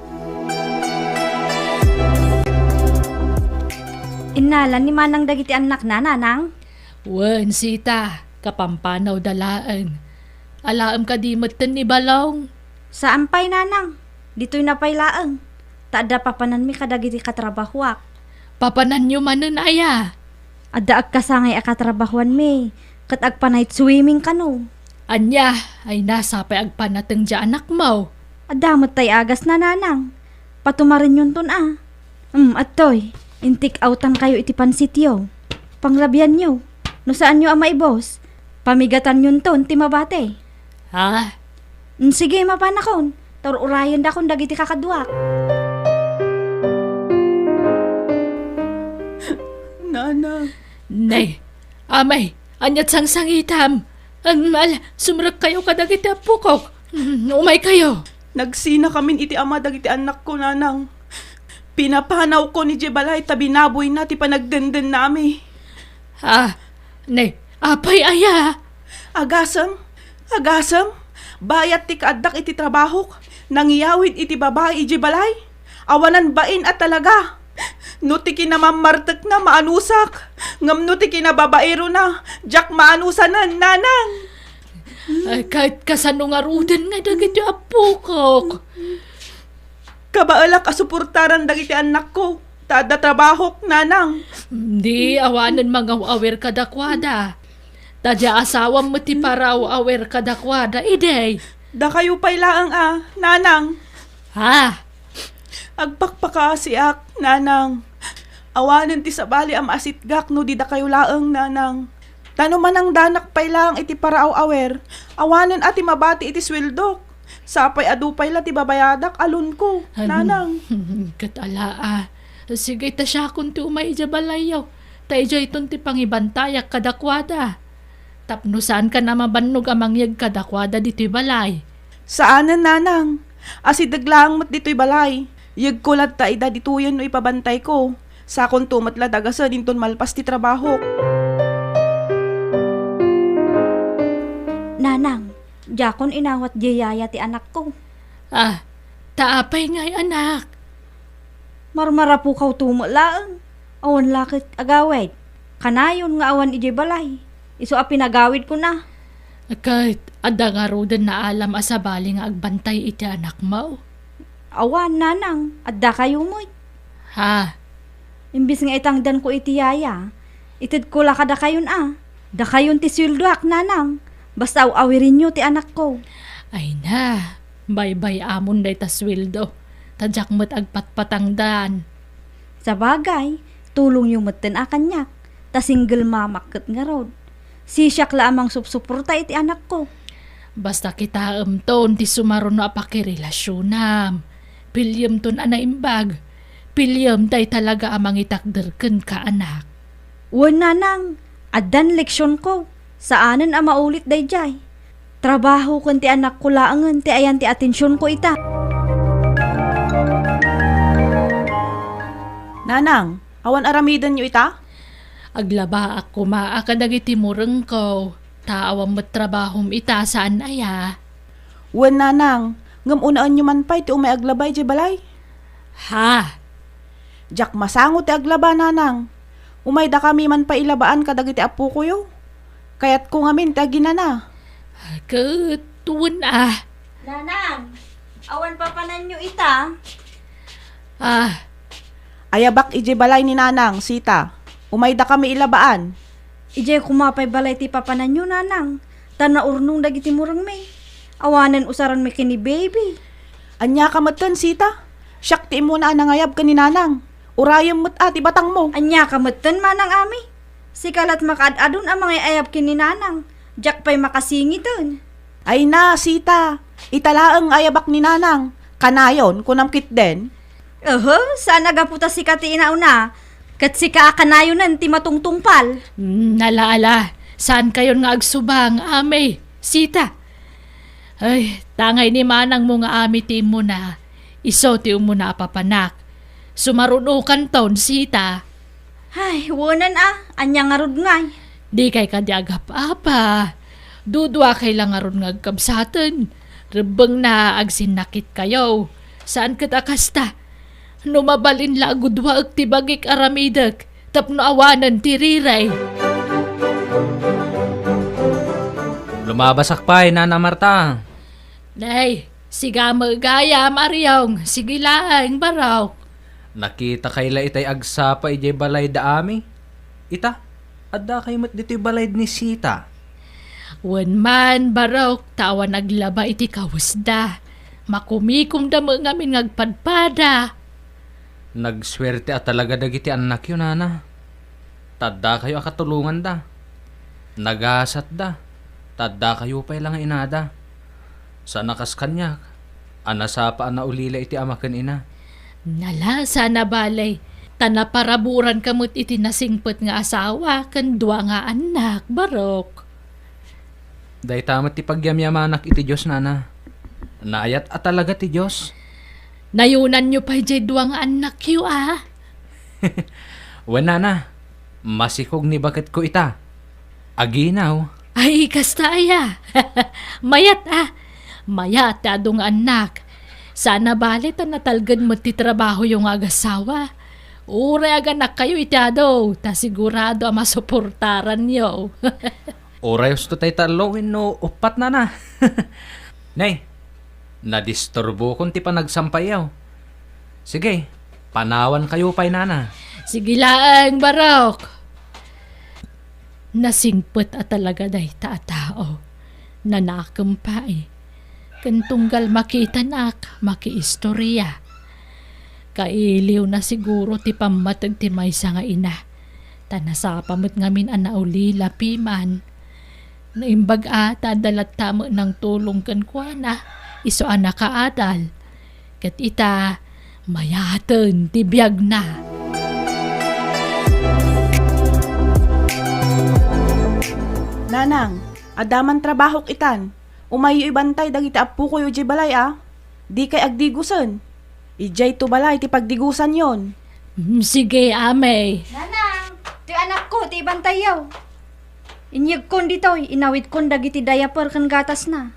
Innalan ni Manang dagiti annakna, nanang? Wen, sita, kapampanawda laeng. Alaem kadi metten ni Balong? Saan pay, nanang. Ditoyna pay laeng. Ta adda papananmi kadagiti katrabahoak. Papananyo manen aya? Adda agkasangay a katrabahoanmi, ket agpa-night swimming kano. Ania, ay na, sapay agpanateng diay anakmo. Adda met tay agasna, nanang. Patumarenyonton a. Hmm, adtoy, intik-awtankayo iti pansityo. Pangrabianyo. No saanyo a maibus, pamigatanyonton ti mabati. Ha? Mm, sige, mapanakon. Ta ur-urayendakon dagiti kakaduak. Nanang. Nay, amay, ania't sangsangitam? Am, ala, sumrekkayo kadagiti appokok. Mm, umaykayo. Nagsinakamin iti ama dagiti annakko, nanang. Pinapanawko idiay balay ta binaboyna ti panagdendennami. Ah, ne, apay aya? Agasem, agasem, bayat ti kaaddak iti trabahok, nangiyawid iti babai idiay balay. Awanan bain a talaga. No ti kinamammartekna, maanusak. Ngem no ti kinababairona, diak maanusanen, nanang. Ay, ket kasano ngaruden nga dagiti appokok? Kabaelak a suportaran dagiti annakko, ta adda trabahok, nanang. Di, awanen mangaw-awir kadakuada. Ta diay asawam met ti paraw-awir kadakuada, idi. Dakayo pay laeng a, nanang. Ha? Agpakpakaasiak, nanang. Awanen ti sabali a maasitgak no di dakayo laeng, nanang. Ta no manangdanak pay laeng iti paraw-awir, awanen a ti mabati iti sueldok. Sapay adu pay la ti babayadak a loanko, nanang. Ket ala a. Sige, ta siakon ti umay idiay balayyo. Ta idiayton ti pangibantayak kadakuada. Tapno saankan a mabannog a mangyeg kadakuada ditoy balay. Saanen, nanang. Asideg laeng met ditoy balay. Yegko latta ida ditoyen no ipabantayko. Sakonto met la dagasen inton malpas ti trabahok. Nanang, diakon inawat diay yaya ti anakko. Ah, ta apay ngay, anak? Marmarapukawto met laeng. Awan la ket agawid. Kanayon nga awan idiay balay. Isu a pinagawidkon a. Ket adda ngaruden naalam a sabali nga agbantay iti anakmo? Awan, nanang. Addakayo met. Ha? Imbes nga itangdanko iti yaya, itedko la kadakayon a. Dakayon ti sueldoak, nanang. Basta aw-awirenyo ti anakko. Ay na, baybay-amon dayta sueldo. Ta diak met agpatpatangdan. Sabagay, tulongyo metten a kaniak. Ta single mamak ket ngarud. Sisiak la a mangsupsuporta iti anakko. Basta kitaemton ti sumaruno a pakirelasionam. Piliyemton a naimbag. Piliyem dayta talaga a mangitakder kenka, anak. Wen, nanang, addan leksionko. Saanen a maulit daydiay. Trabaho ken ti anakko laengen ti ayan ti atensionko ita. Nanang, awan aramidenyo ita? Aglabaak koma a kadagiti murengko, ta awan met trabahom ita, saan aya? Wen, nanang, ngem unaenyo man pay ti umay aglaba idiay balay. Ha? Diak masango ti aglaba, nanang. Umaydakami man pay ilabaan kadagiti appokoyo. Kayatko ngamin ti aginana. Ket wen a. Nanang, awan papananyo ita? Ah. Ayabak idiay balay ni Nanang, Sita. Umaydakami ilabaan. Idiay koma pay balay ti papananyo, Nanang, ta naurnong dagiti murengmi. Awanen usaranmi ken ni Baby. Aniaka metten, Sita? Siak ti immuna a nangayab ken ni Nanang. Urayem met a ti batangmo. Aniaka metten, Manang Ami? Sika lat makaad-adun a mangay-ayab ken ni Nanang. Diak pay makasingiten. Ay na, Sita, ita laeng ayabak ni Nanang. Kanayon, kunam ketdin. Oho, saan a gapu ta sika ti inauna, ket sika a kanayonen ti matungtungpal. Mm, ala, ala, saankayon nga agsubang, Ami, Sita. Ay, tangay ni manangmo nga Ami ti immuna, isu ti umuna a papanak. Sumarunokanton, Sita. Ay, wenen a, ania ngarud ngay? Dikay kadi agap-apa. Duduakay la ngarud nga agkabsaten. Rebbengna agsinnakitkayo. Saan ket a kasta? No mabalin la aguduaek ti bagik aramidek tapno awanen ti rirey. Lumabasak pay, Nana Marta. Nay, siga met gayam, Ariong. Sige laeng, Barok. Nakitakay la itay agsapa idiay balay da Ami. Ita, addakay met ditoy balay ni Sita. Wen man, Barok, ta awan aglaba iti kawesda. Makumikomda met ngamin nga agpadpada. Nagsuerte a talaga dagiti annakyo, Nana. Ta addakayo a katulonganda. Nagasatda. Ta addakayo pay la nga inada. Saan a kas kaniak a nasapa a naulila iti ama ken ina. Nalasa na balay, ta naparaburanka met iti nasingpet nga asawa ken dua nga annak, Barok. Dayta met ti pagyamyamanak iti Dios, Nana. Naayat a talaga ti Dios. Nayonanyo pay diay dua nga annakyo, a? Wen, Nana, masikog ni baketko ita. Aginaw. Ay, kasta aya. Mayat, a. Mayat ti adu nga annak. Saan a bale ta natalged met ti trabahoyo nga agasawa. Uray aganakkayo iti adu, ta sigurado a masuportaranyo. Uray usto tay tallo wenno uppat, Nana. Nay, nadisturbokon ti panagsampayyo. Sige, panawankayo pay, Nana. Sige laeng, Barok. Nasingpet a talaga dayta a tao. Nanakem pay. Ken tunggal makitanak, makiistoria. Kailiwna siguro ti pammateg ti maysa nga ina. Ta nasapa met ngamin a naulila piman. Naimbag a ta adda latta met nangtulong kenkuana, isu a nakaadal. Ket ita, mayaten ti biagna. Nanang, adda man trabahok itan. Umayyo ibantay dagiti appokoyo idiay balay a. Dikay agdigosen. Idiayto balay ti pagdigosanyon. Mm, sige, Amay. Nanang, ti anakko ti ibantayyo. Inyegkon ditoy, inawitkon dagiti diaper ken gatasna.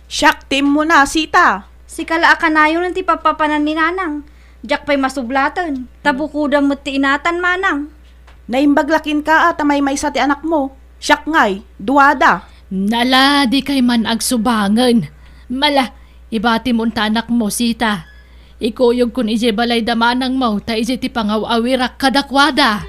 Siak ti immuna, Sita. Sika la a kanayon ti papapanan ni Nanang. Diak pay masublaten. Ta bukodam met ti inatan, Manang. Naimbag la kenka a ta maymaysa ti anakmo. Siak ngay, duada. Nala, dikay man agsubangen. Mala, ibatimon ta anakmo, Sita. Ikuyogkon idiay balay da manangmo, ta idiay ti pangaw-awirak kadakuada.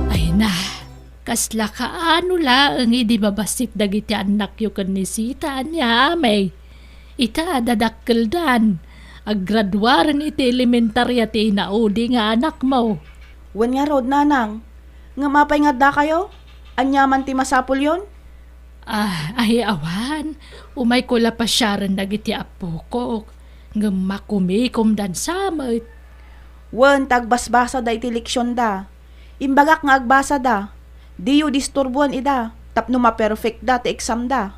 Ay na, kasla kaano laeng idi mabassit dagiti annakyo ken ni Sita, ania, Amay? Ita, dadakkeldan. Aggraduaren iti elementaria ti inaudi nga anakmo. Wen ngarud, Nanang. Ngem apay nga addakayo? Ania man ti masapulyon? Ah, ay, awan. Umayko la pasiaren dagiti appokok. Ngem makumikomdan sa met. Wen, ta agbasbasada iti leksionda. Imbagak nga agbasada. Diyo disturboen ida tapno maperfectda ti examda.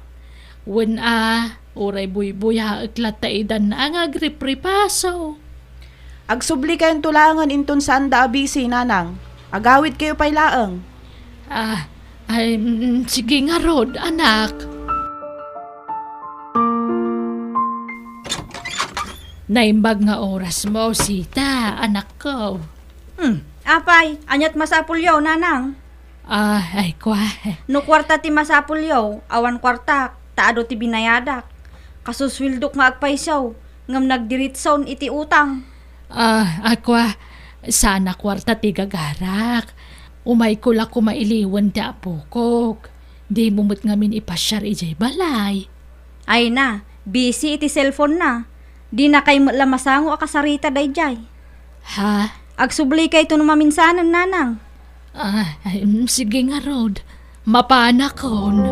Wen a, uray buybuyaek latta idan a nga agripripaso. Agsublikayonto laengen inton saanda a busy, nanang. Agawidkayo pay laeng. Ah, ay, mm, sige ngarud, anak. Naimbag nga orasmo, Sita, anakko. Hmm, apay, ania't masapulyo, nanang? Ah, ay, kwa. No kuarta ti masapulyo, awan kuartak, ta adu ti binayadak. Kasusweldok nga agpayso, ngem nagdiritson iti utang. Ah, ay, kwa, saan a kuarta ti gagarak. Umayko la koma iliwen ti apokok. Dimo met ngamin ipasiar idiay balay. Ay na, busy iti cellphone na. Dinakay met la masango a kasarita daydiay. Ha? Agsublikayto no maminsanen, nanang. Ah, ay, mm, sige ngarud. Mapanakon.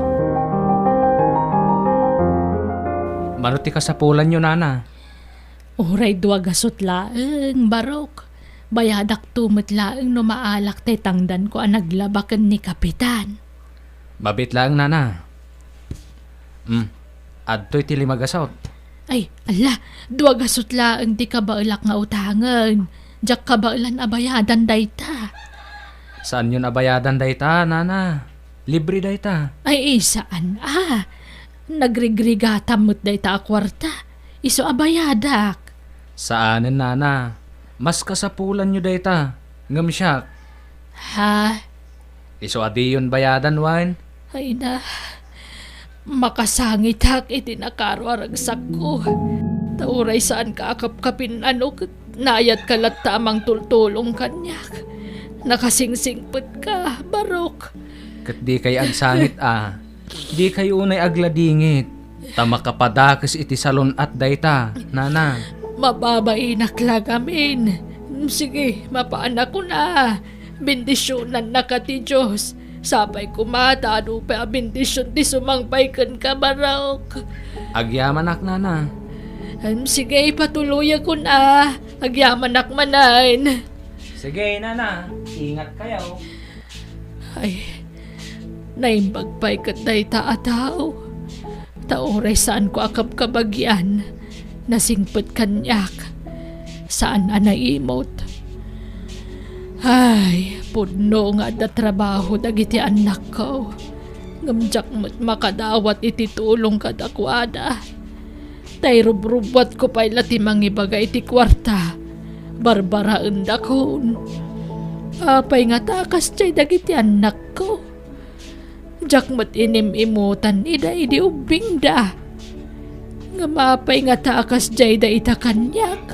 Mano ti kasapulanyo, nana? Uray dua gasut laeng, Barok. Bayadakto met laeng no maalak tay tangdanko a naglaba ken ni Kapitan. Mabit laeng, nana. Hmm, adtoy ti lima gasut. Ay, ala, dua gasut laeng ti kabaelak nga utangen. Diak kabaelan a bayadan dayta. Saanyon a bayadan dayta, nana? Libre dayta. Ay, saan a. Nagrigrigatam met dayta a kuarta. Isu a bayadak. Saanen, nana. Mas kasapulanyo dayta. Ngem siak. Ha? Isu a diyon bayadan, wen? Ay na, makasangitak iti nakaro a ragsakko. Ta uray saanka a kapkapin-ano ket nayatka latta a mangtultulong kaniak. Nakasingsingpetka, Barok. Ket dikay agsangit a. Dikay unay agladingit. Ta makapadakes iti salun-at dayta, nana. Mababainak la ngamin. Sige, mapanakon a. Bendisionannaka ti Dios. Sapay koma ta adu pay a bendision ti sumangpay kenka, Barok. Agyamanak, nana. Em, sige, patuloyakon a. Agyamanak manen. Sige, nana. Ingat kayo. Ay, naimbag pay ket dayta a tao. Ta uray saanko a kabkabagian, nasingpet kaniak. Saan a naimot. Ay, pudno nga adda trabaho dagiti annakko. Ngem diak met makadawat iti tulong kadakuada. Ta irubrubbuatko pay la ti mangibaga iti kuarta. Barbaraendakon. Apay ngata a kasdiay dagiti annakko? Diak met inim-imutan ida idi ubbingda. Ngem apay ngata a kasdiayda ita kaniak?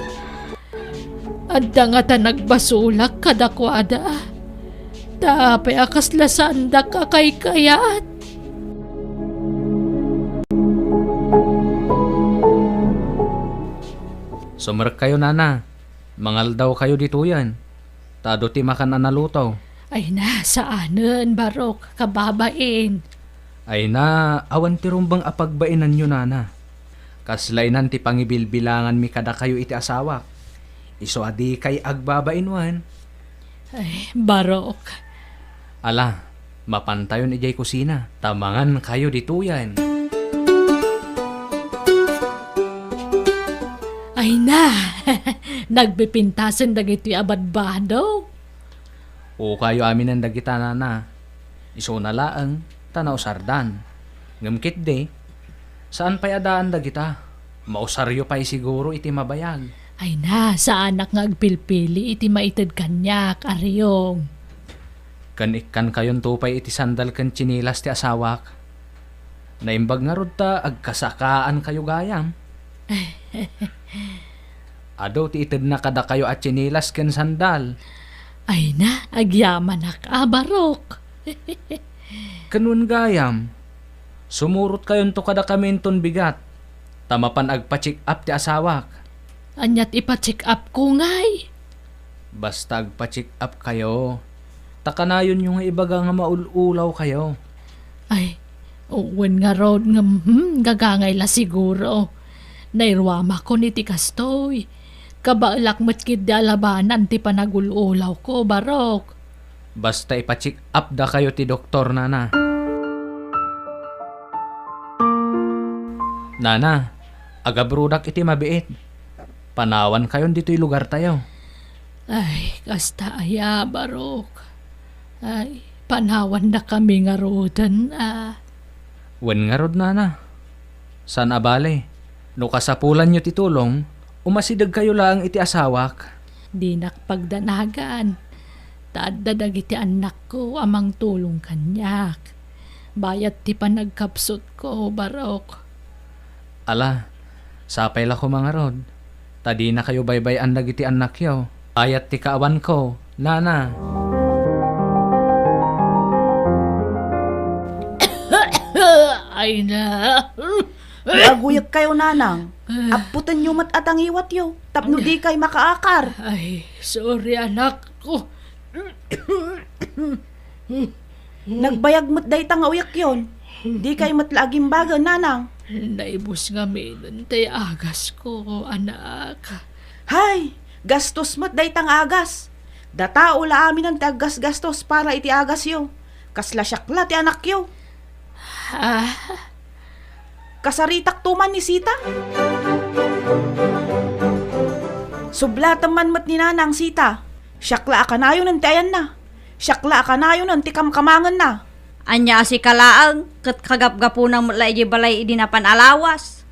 Adda ngata nagbasolak kadakuada? Ta apay a kasla saandak a kaykayat? Sumrekkayo, nana. Mangaldawkayo ditoyen. Ta adu ti makan a naluto. Ay na, saanen, Barok, kababain. Ay na, awan ti rumbeng a pagbainanyo, nana. Kasla inan ti pangibilbilanganmi kadakayo iti asawak. Isu a dikay agbabain wen. Ay, Barok. Ala, mapantayon idiay kusina, ta mangankayo ditoyen. Ay na, nagpipintasen dagitoy a badbado. Ukayo aminen dagita, nana. Isuna laeng, ta nausardan. Ngem ketdi, saan pay a daan dagita. Mausaryo pay siguro iti mabayag. Ay na, saanak nga agpilpili iti maited kaniak, Ariong. Ken ikkantayonto pay iti sandal ken tsinelas ti asawak. Naimbag ngarud ta agkasakaankayo gayam. Adu ti itedna kadakayo a tsinelas ken sandal. Ay na, agyamanak a, Barok. Ken wen gayam, sumurotkayonto kadakami inton bigat, ta mapan agpa-check up ti asawak. Ania't ipa-check up ko ngay? Basta agpa-check up kayo, ta kanayonyo nga ibaga nga maul-ulaw kayo. Ay, wen ngarud ngem, hmm, gagangay la siguro. Nairuamakon iti kastoy. Kabaelak met ketdi a labanan ti panagul-ulaw ko, Barok. Basta ipa-check up dakayo ti doktor, nana. Nana, agabrodak iti mabiit. Panawankayon ditoy lugartayo. Ay, kasta aya, Barok. Ay, panawannakami ngaruden, a. Wen ngarud, nana. Saan a bale, no kasapulanyo ti tulong, umasidegkayo laeng iti asawak. Dinak pagdanagan, ta adda dagiti annakko a mangtulong kaniak. Bayat ti panagkapsutko, Barok. Ala, sapay la koma ngarud, ta dinakayo baybay-an dagiti annakyo. Ayat ti kaawanko, nana. Ay na. Aguyekkayo, nanang. Apputenyo met a tangiwatyo, tapno dikay makaakar. Ay, sorry, anakko. Nagbayag met dayta nga uyekyon. Dikay met la agimbagen, nanang. Naibus ngamin ti agasko, anak. Hay, gastos met dayta nga agas. Datao la aminen ti aggasgastos para iti agasyo. Kasla siak la ti anakyo. Ah? Kasaritakto man ni Sita? Sublatem man met ni nanang, Sita. Siak la a kanayonen ti ayanna. Siak la a kanayonen ti kamkamangenna. Ania a sika laeng, ket kagapgapuna met la idiay balay idi napan a lawas?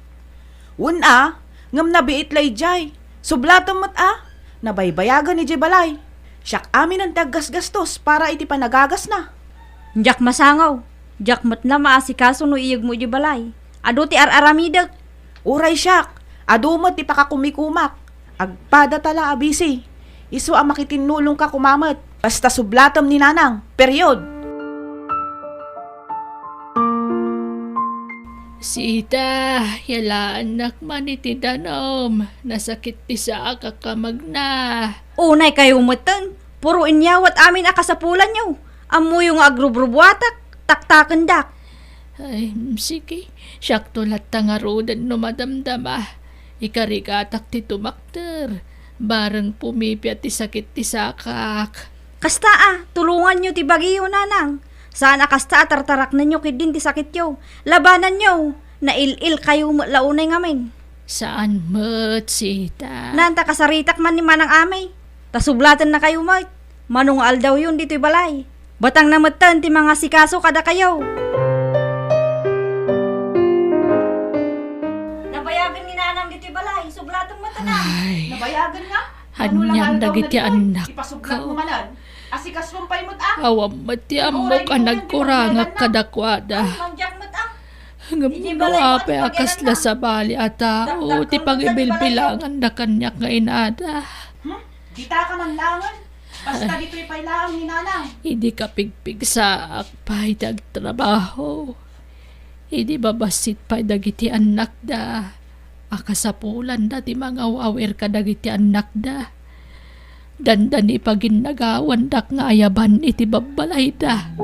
Wen a, ngem nabiit la idiay. Sublatem met a, nabaybayagen idiay balay. Siak aminen ti aggasgastos para iti panagagasna. Diak masangaw. Diak met la maasikaso no iyegmo idiay balay. Adu ti ar-aramidek. Uray siak, adu met ti pakakumikumak. Agpadata la a busy. Isu a makitinnulongka koma met. Basta sublatem ni nanang. Period. Sita, yalaannak man iti danum. Nasakit ti saak a kamagna. Unay kayo metten. Puro inyawat amin a kasapulanyo. Ammoyo nga agrubrubuatak, taktakendak. Ay, sige. Siakto latta ngaruden no madamdama. Ikarigatak ti tumakder. Bareng pumipia ti sakit ti sakak. Kasta a, tulonganyo ti bagiyo, nanang. Saan a kasta a tartaraknenyo ketdin ti sakityo. Labananyo. Nail-il kayo met la unay ngamin. Saan met, Sita? Nanta kasaritak man ni Manang Amay. Ta sublaten na kayo met. Mano nga aldawyon ditoy balay. Batang na metten ti mangasikaso kadakayo. Nabayagen ni Nanang ditoy balay. Sublaten met na. Ay. Nabayagen nga? Anian dagiti annakko? Ipasublat mo manen. Asikasom pay met a. Awan met ti ammok a nagkurangak kadakuada. Ay, mandiak met a. Ngem no apay a kasla sabali a tao ti pangibilbilanganda kaniak nga inada. Hmm? Dita ka man laengen. Basta ditoy pay laeng ni Nanang. Idi kapigpigsaak pay ti agtrabaho, idi babassit pay dagiti annakda a kasapulanda ti mangaw-awir kadagiti annakda. Dandani paginnagawandak nga ayaban iti babbalayda.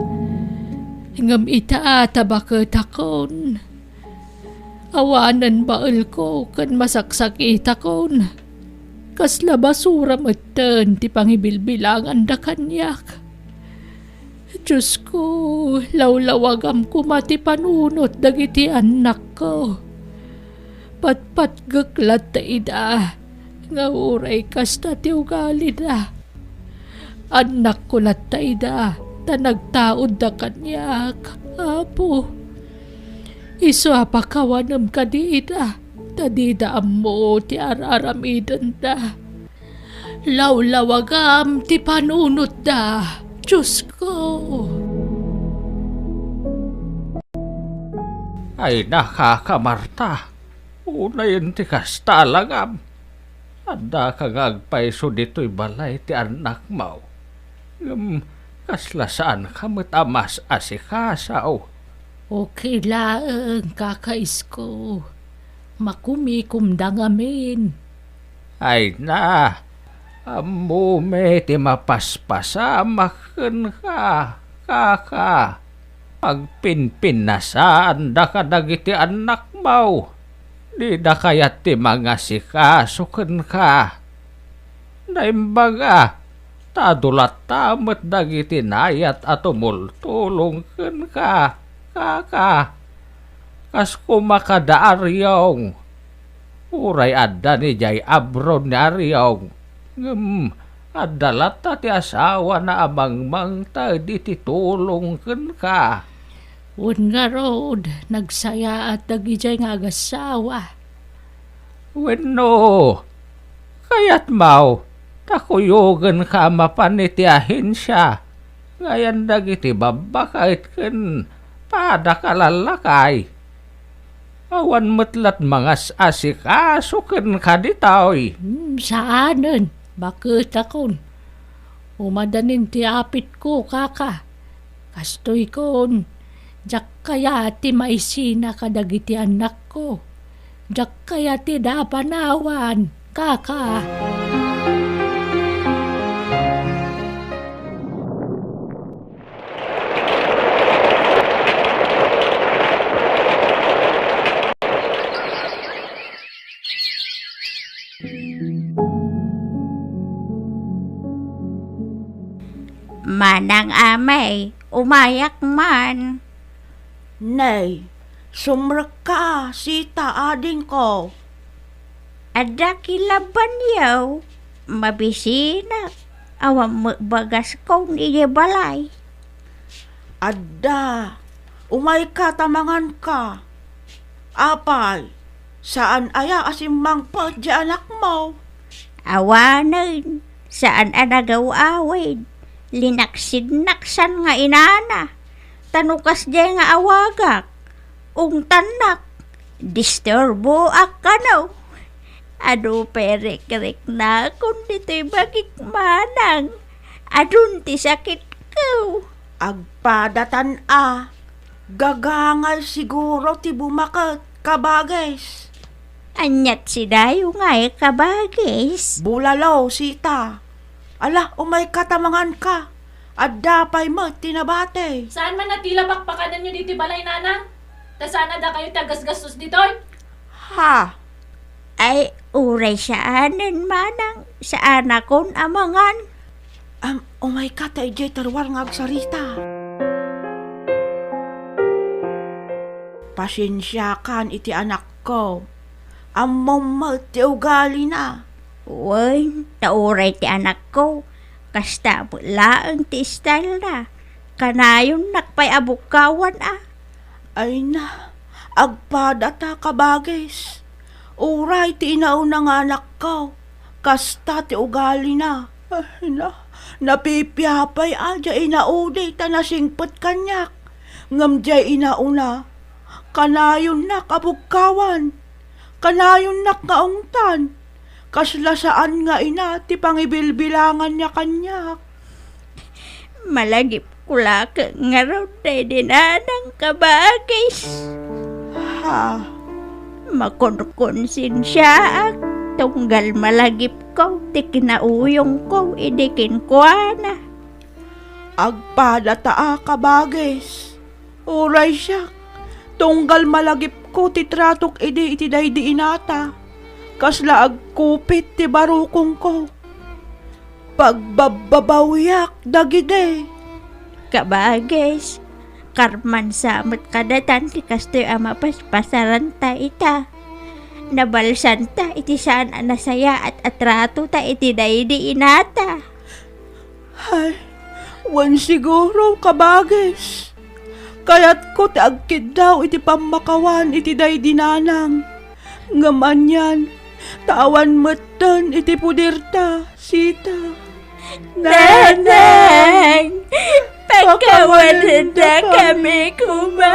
Ngem ita, ta baketakon, awanen baelko ken masaksakitakon. Kasla basura metten ti pangibilbilanganda kaniak. Diosko, lawlawagam koma ti panunot dagiti annakko. Patpatgek latta ida, nga uray kasta ti ugalida. Annakko latta ida, ta nagtaudda kaniak, Apo. Isu a pakawanem kadi ida, ta dida ammo ti ar-aramidenda. Lawlawagam ti panunotda, Diosko. Ay, nakaka, Marta. Unayen ti kasta, alagam. Addaka nga agpayso ditoy balay ti annakmo. Ngem kasla saanka met a mas-asikaso. Okay laeng, kakaisko. Makumikomda ngamin. Ay na, ammomi ti mapaspasamak kenka, kaka. Agpinpinnasaanda kadagiti annakmo. Dida kayat ti mangasikaso kenka. Naimbag a, Ta adu latta met dagiti naayat a tumultulong kenka, kaka. Kas koma kada ariyong. Uray adda ni jay abron ni ariyong. Ngem adda latta ti asawana a mangmangted iti tulong kenka. Wen ngarud, nagsayaat dagijay nga agasawa. Wenno, kayatmo ta kuyogenka mapan iti ahensia nga ayan dagiti babbaket ken pada kalallakay. Awan met lat mangas-asikaso kenka ditoy. Hmm, saanen, baketakon. Umadanin ti apitko, kaka. Kastoy kon, diak kayat ti maisina kadagiti annakko. Diak kayat ti dapanawan, kaka. Manang Amay, umayak man. Nay, sumrekka, sita, adingko. Adda kilabbanyo, mabisinak, awan met bagaskon idiay balay. Adda, umayka ta manganka. Apay, saan aya a simmangpet diay anakmo? Awanen, saan a nagaw-awid. Linaksidnaksan nga inana. Ta no kasdiay nga awagak, ungtannak, disturboak kano. Adu pay rikriknakon ditoy bagik manang. Adun ti sakitko. Agpadatan a. Gagangay siguro ti bumaket, kabagis. Aniat sidayo ngay, kabagis? Bulalo, sita. Ala, umayka ta manganka. Adda pay met ti nabati. Saan man a ti la pakpakanenyo ditoy balay, nanang? Ta saan a dakayo ti agasgastos ditoy? Ha? Ay, uray saanen, manang, saanakon a mangan. Am, umayka ta idiay terruar nga agsarita. Pasensiakan iti anakko. Ammom met ti ugalina. Wen, ta uray ti anakko, kasta met laeng ti stylena. Kanayonnak pay a bukkawan a. Ay na, agpadata, kabagis. Uray ti inauna nga anakko, kasta ti ugalina. Ay na, napipia pay a diay inaudi ta nasingpet kaniak. Ngem diay inauna, kanayonnak a bukkawan. Kanayonnak nga ungtan. Kasla saan nga ina ti pangibilbilanganna kaniak. Malagipko laeng ngarud daydi nanang, kabagis. Ha? Makonkonsensiaak tunggal malagipko ti kinauyongko idi kenkuana. Agpadata a, kabagis. Uray siak, tunggal malagipko ti tratok idi iti daydi inata, kasla agkupit ti barukongko. Pagbabbabawiak dagidi. Kabagis, karman sa met kadatan ti kastoy a mapaspasaranta ita. Nabalsanta iti saan a nasayaat a tratota iti daydi inata. Ay, wen siguro, kabagis. Kayatko ti agkiddaw iti pammakawan iti daydi nanang. Ngem anian, ta awan metten iti puderta, sita. Nanang! Pakawanendakami koma!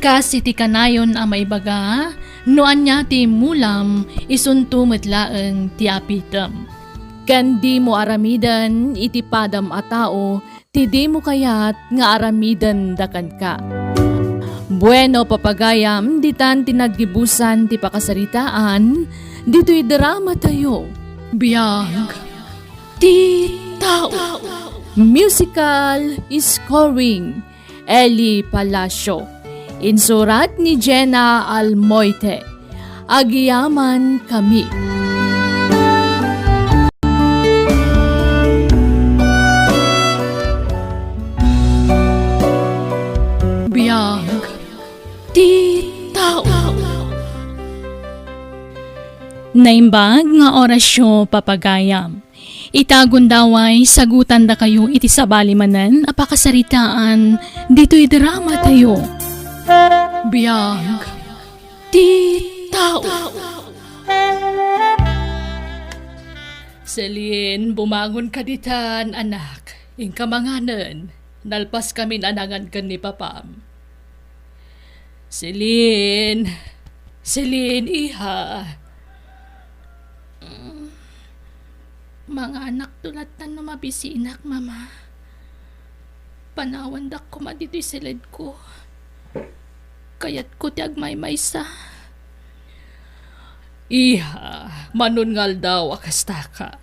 Kas iti kanayon a maibaga, no ania ti immulam, isunto met laeng ti apitem. Ken dimo aramiden iti padam a tao ti dimo kayat nga aramidenda kenka. Bueno, papagayam, ditan ti naggibusan ti pakasaritaan ditoy dramatayo. Biag, Ti tao. Musical scoring, Eli Palacio. Insurat ni Jenna Almoite. Agyaman kami. Biag ti tao. Naimbag nga orasyo, papagayam. Ita gundaway, sagutandakayo iti sabali manen a pakasaritaan ditoy dramatayo. Biag ti tao. Celine, bumangon ka ditan, anak. Inka manganen. Nalpaskamin a nangan ken ni papam. Celine! Celine, iha! Mm. Manganakto lattan no mabisinak, Mama. Panawandak koma ditoy siledko. Kayatko ti agmaymaysa. Iha, manon nga aldaw a kastaka.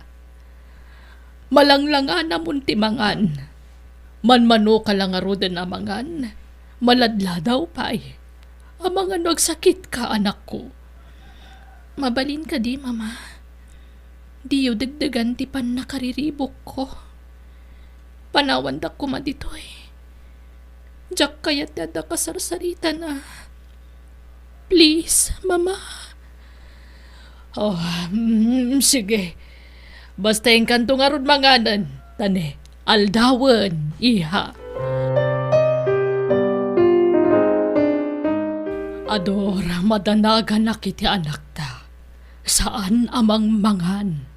Malanglanganamon ti mangan. Manmanoka la ngaruden a mangan. Maladladaw pay. Amangan no agsakitka, anakko. Mabalin kadi, Mama? Diyo degdegan ti pannakariribukko. Panawandak koma ditoy. Diak kayat ti adda kasarsaritana. Please, Mama. Oh, mm, sige. Basta inkanto ngarud manganen, ta ne, aldawen, iha. Ador, madanaganak iti anakta. Saan a mangmangan.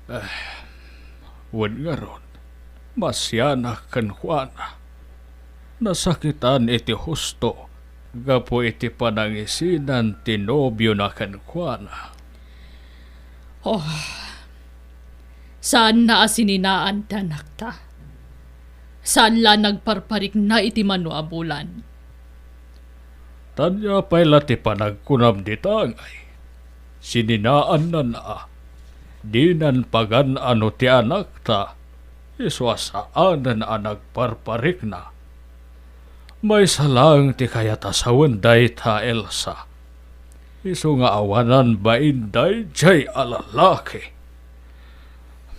Ah, wen ngarud, masianak kenkuana. Nasakitan iti husto gapu iti panangisinan ti nobiona kenkuana. Oh, saanna a sininaan ti anakta. Saan la nagparparikna iti mano a bulan. Ania pay la ti panagkunam dita ngay? Sininaanna a dinan pagan-ano ti anakta, isu a saanen a nagparparikna. Maysa laeng ti kayat a sawen dayta, Elsa. Isu nga awanan bain daydiay a lalaki.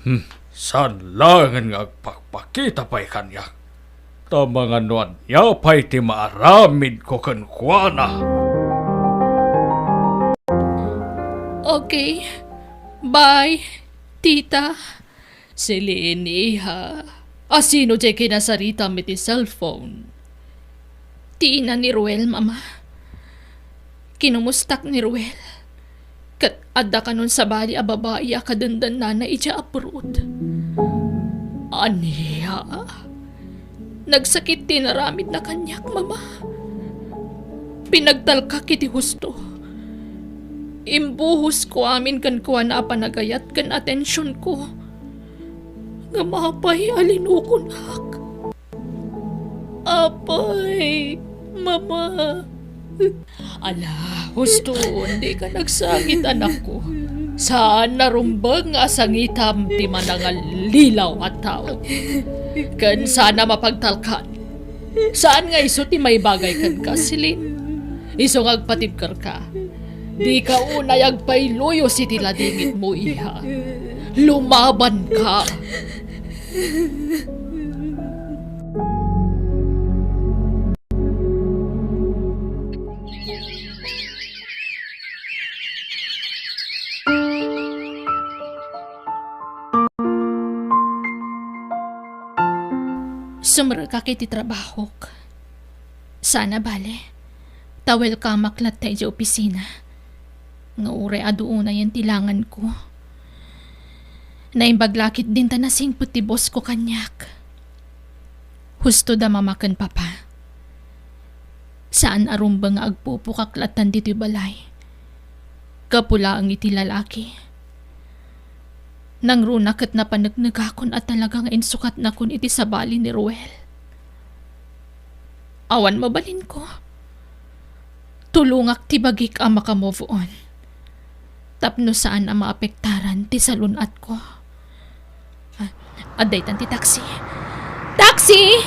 Hmm, saan laengen nga agpakpakita pay kaniak. Ta mangano ania pay ti maaramidko kenkuana? Okay. Bye, tita. Celine, iha. Asino diay kinasaritam iti cellphone? Ti ina ni Ruel, Mama. Kinumustak ni Ruel. Ket adda kanon sabali a babai a kadendennana idiay abroad. Ania? Nagsakit ti inaramidna kaniak, Mama. Pinagtalkak iti husto. Imbuhosko amin kenkuana a panagayat ken atensionko. Ngem apay a linukonak? Apay, Mama. Ala, huston, dika nagsangit, anakko. Saan a rumbeng nga asangitam ti manangallilaw a tao. Ken saan a mapagtalkan. Saan nga isu ti maibagay kenka, Celine? Isu nga agpatibkerka. Dika unay agpailuyos iti ladingitmo, iha. Lumabanka. Sumrekak iti trabahok. Saan a bale, ta welcomeak latta idiay opisina. Nga uray adu unayen ti langanko. Naimbag la ketdin ta nasingpet ti bossko kaniak. Husto da Mama ken Papa. Saan a rumbeng nga agpupukak lattan ditoy balay. Gapu laeng iti lalaki. Nangruna ket napaneknekakon a talaga nga insukatnakon iti sabali ni Ruel. Awan mabalinko. Tulongak ti bagik a maka-move on. Tapno saan a maapektaran ti salun-atko. Adda itan ti taxi. Taxi!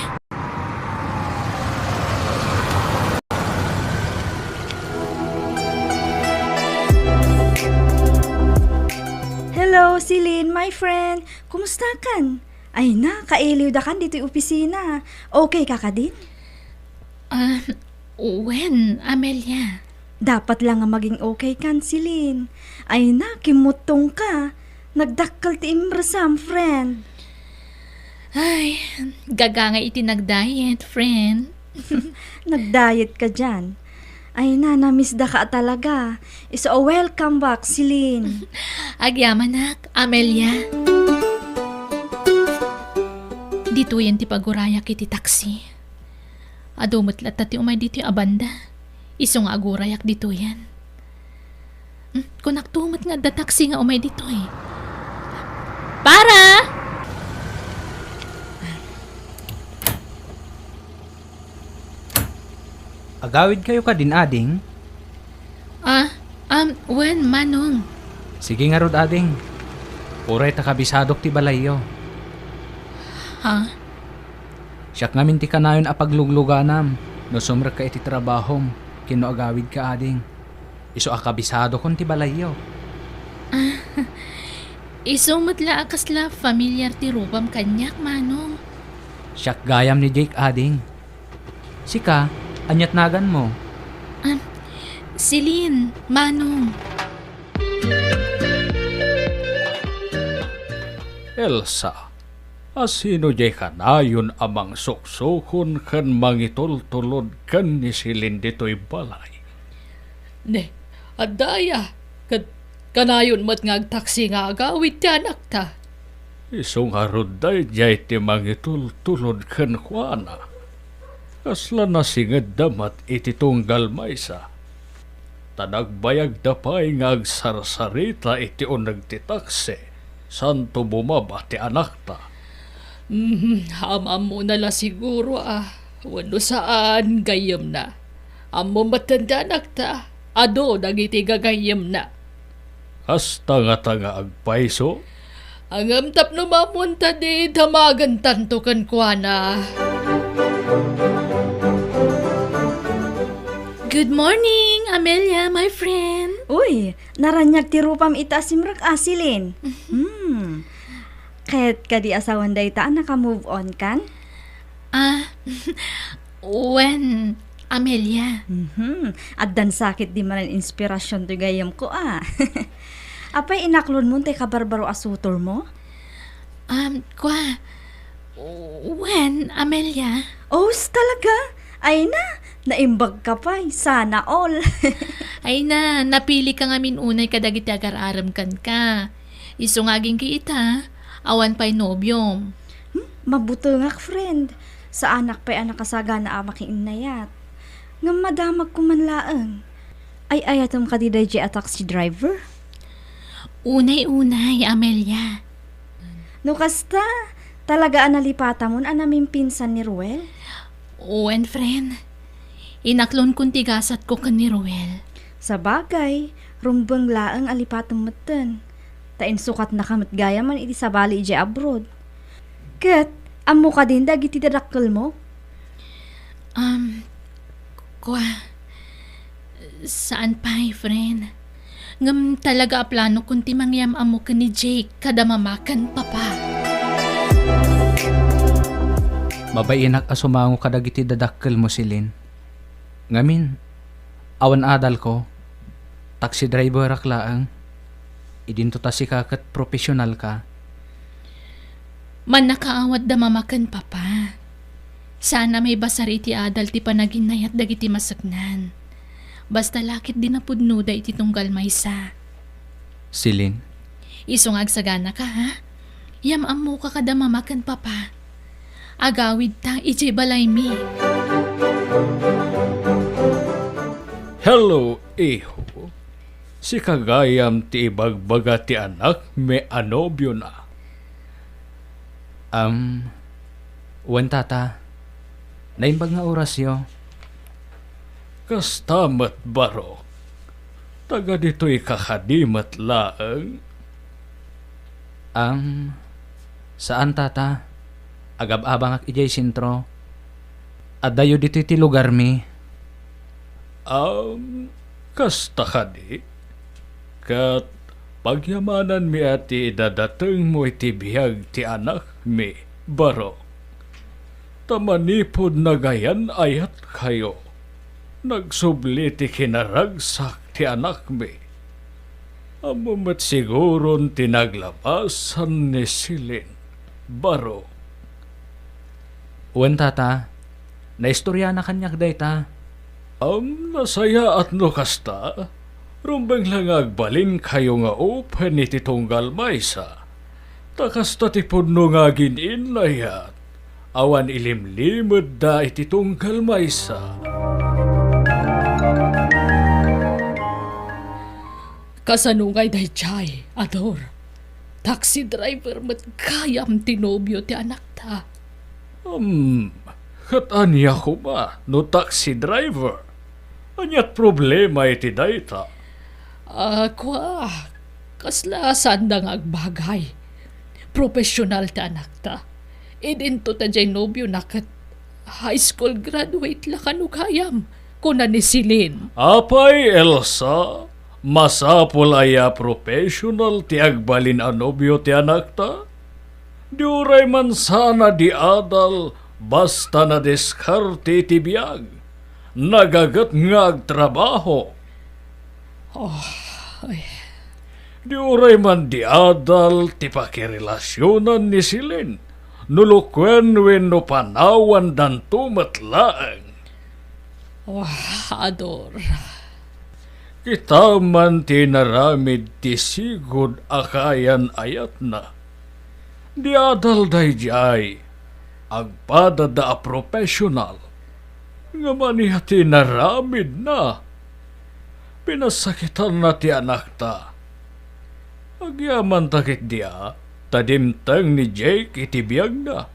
Hello, Celine, my friend. Kumusta kan? Ay na, kailiw da kan ditoy opisina. Okay ka kadin? Ah, wen, Amelia. Dapat lang nga maging okay kan, Celine. Ay na, kimuttong ka. Nagdakkel ti imresam, friend. Ay, gagangay iti nagdiet, friend. Nagdiet ka diyan. Ay na, namisda ka talaga. Isu a welcome back, Celine. Agyamanak, Amelia. Ditoyen ti pagurayak iti taksi. Adu met latta ti umay ditoy a banda. Isu nga agurayak ditoyen. Hmm, kunakto met nga adda taksi nga umay ditoy. Para! Agawidkayo kadin, ading? Ah, um, wen, manong. Sige ngarud, ading. Uray ta kabisadok ti balayyo. Ha? Siak ngamin ti kanayon a paglugluganam no sumrekka iti trabahom ken no agawidka, ading. Isu a kabisadokon ti balayyo. Ah, isu met la a kasla familiar ti rupam kaniak, manong. Siak gayam ni Jake, ading. Sika, ania't naganmo? Ah, Celine, manong. Elsa, a sino diay kanayon a mangsuksukon ken mangitultulod ken ni Celine ditoy balay? Ne, adda aya, ket kanayon met nga agtaksi nga agawid ti anakta. Isu ngarud daydiay ti mangitultulod kenkuana. Kasla nasingedda met iti tunggal maysa. Ta nagbayagda pay nga agsarsarita iti uneg ti taksi, santo bumaba ti anakta. Mhm, am-ammona la siguro a, wenno saan, gayyemna. Ammo metten ti anakta, adu dagiti gagayyemna. Kasta ngata nga agpayso? Ngem tapno maammoanta, damagentanto kenkuana. Good morning, Amelia, my friend. Uy, naraniag ti rupam ita a simrek, a, Celine. Mhm. Hmm. Ket kadi asawan dayta a naka-move on kan? Ah, wen, Amelia. Mhm. Addan sakit di manen inspirasyon toy gayyemko, a. Apay, inaklonmon tay kabarbaro a sutormo? Um, kua, wen, Amelia. Oh, talaga? Ay na, naimbag ka pay. Sana all. Ay na, napili ka ngamin unay kadagiti agar-arem kenka. Isu nga agingga ita, awan pay nobiom. Hmm, mabutengak, friend. Saanak pay a nakasagana a makiinnayat. Ngem madamagko man laeng. Ay-ayatem kadi daydiay a taxi driver? Unay-unay, Amelia. No kasta, talaga a nalipatamon a namimpinsan ni Ruel? Wen, friend. Inaklonkon ti gasatko ken ni Ruel. Sabagay, rumbeng laeng a lipatem metten. Ta insukatnaka met gayamen iti sabali idiay abroad. Ket, ammo kadin dagiti dadakkelmo? Um, kua, saan pay, friend. Ngem talaga a planokon ti mangyam-ammo ken ni Jake kada mama ken papa. Mabainak a sumango kadagiti dadakkelmo, Celine. Ngamin, awan adalko, taxi driverak laeng. Idinto ta sika ket professional ka. Mannakaawat da mama ken papa. Saan a maibasar iti adal ti panaginnayat dagiti maseknan. Basta la ket di napudnoda iti tunggal maysa. Celine. Isu nga agsaganaka, ha? Yam-ammoka kada mama ken papa. Agawidta idiay balaymi. Hello, iho. Sika gayam ti ibagbaga ti anakmi a nobiona? Am, wen, tata. Naimbag nga orasyo. Kasta met, barok. Taga ditoy ka kadi met laeng? Am, Saan, tata. Agab-abangak idiay sentro. Addayo ditoy ti lugarmi. Um, kasta kadi? Ket pagyamananmi a ti idadatengmo iti biag ti anakmi, barok. Ta manipud nagayan-ayatkayo, nagsubli ti kinaragsak ti anakmi. Ammo met siguron ti naglabasan ni Celine, barok. Wen, tata. Naistoriana kaniak dayta. Am, nasayaat no kasta. Rumbeng la nga agbalinkayo nga open iti tunggal maysa. Ta kasta ti pudno nga agin-innayat. Awan ilimlimedda iti tunggal maysa. Kasano ngay daydiay, Ador? Taxi driver met gayam ti nobio ti anakta. Hmm, ket ania koma no taxi driver? Ania't problema iti dayta? Ah, kua, kasla saanda nga agbagay. Professional ti anakta. Idinto ta diay nobiona ket high school graduate la kano gayam, kuna ni Celine. Apay, Elsa, masapul aya a professional ti agbalin a nobio ti anakta? Di uray man saan a di adal basta nadiskarte iti biag, nagaget nga agtrabaho. Oh, ay. Di uray man di adal ti pakirelasionan ni Celine, no lukuen wenno panawandanto met laeng. Oh, Ador. Kita man ti inaramid ti sigud a kaayan-ayatna. Di adal daydiay, agpadada a professional. Ngem ania ti inaramidna? Pinasakitanna ti anakta. Agyamanta ketdi a ta dimteng ni Jake iti biagna,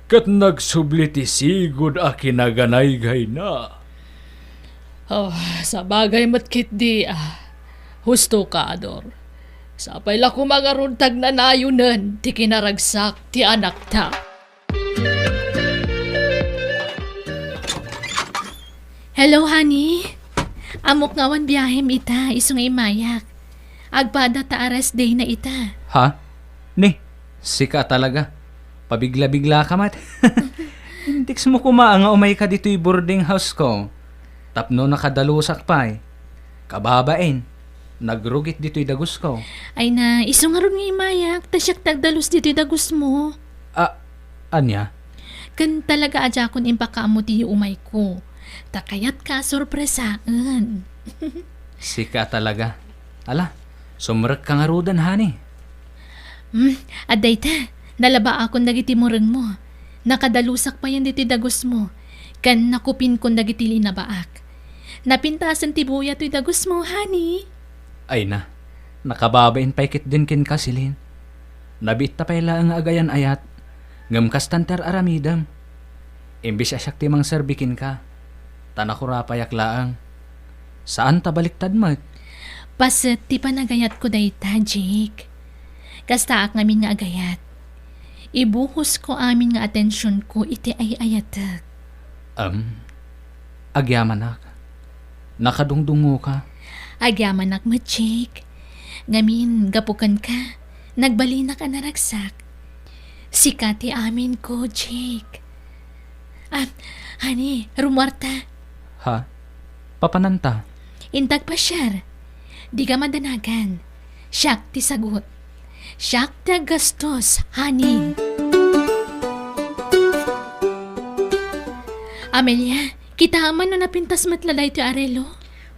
ket nagsubli ti sigud a kinaganaygayna. Oh, sabagay met ketdi a. Husto ka, Ador. Sapay la koma ngarud ta agnanayonen ti kinaragsak ti anakta. Hello, honey. Ammok nga awan biahem ita, isu nga immayak. Agpada ta a rest day na ita. Ha? Ni, sika talaga. Pabigla-bigla ka met. Intextmo koma nga umayka ditoy boarding house ko. Tapno nakadalusak pay. Kababain, nagrugit ditoy dagusko. Ay na, isu ngarud nga immayak, ta siak ti agdalus ditoy dagusmo. A, ania? Ken talaga a diakon impakaammo ti umayko. Ta kayatka a sorpresaen. Sika talaga. Ala, sumrekka ngaruden, honey. Hmm, adda ita, nalabaakon dagiti murengmo. Nakadalusak payen ditoy dagusmo. Ken nakupinkon dagiti linabaak. Napintasen ti buya toy dagusmo, honey. Ay na, nakababain pay ketdin kenka, Celine. Nabiitta pay laeng nga agayan-ayat, ngem kastan ti ar-aramidem. Imbes a siak ti mangserbi kenka, ta nakurapayak laeng. Saan ta baliktad met. Paset ti panagayatko dayta, Jake. Kastaak ngamin nga agayat. Ibuhosko amin nga atensionko iti ay-ayatek. Em, agyamanak. Nakadungdungoka. Agyamanak met, Jake. Ngamin, gapu kenka, nagbalinak a naragsak. Sika ti aminko, Jake. Ah, honey, rummuarta. Ha? Papananta? Intag pasiar. Dika madanagan. Siak ti sagut. Siak ti aggastos, honey. Amelia, kitaem man no napintas met la daytoy a relo?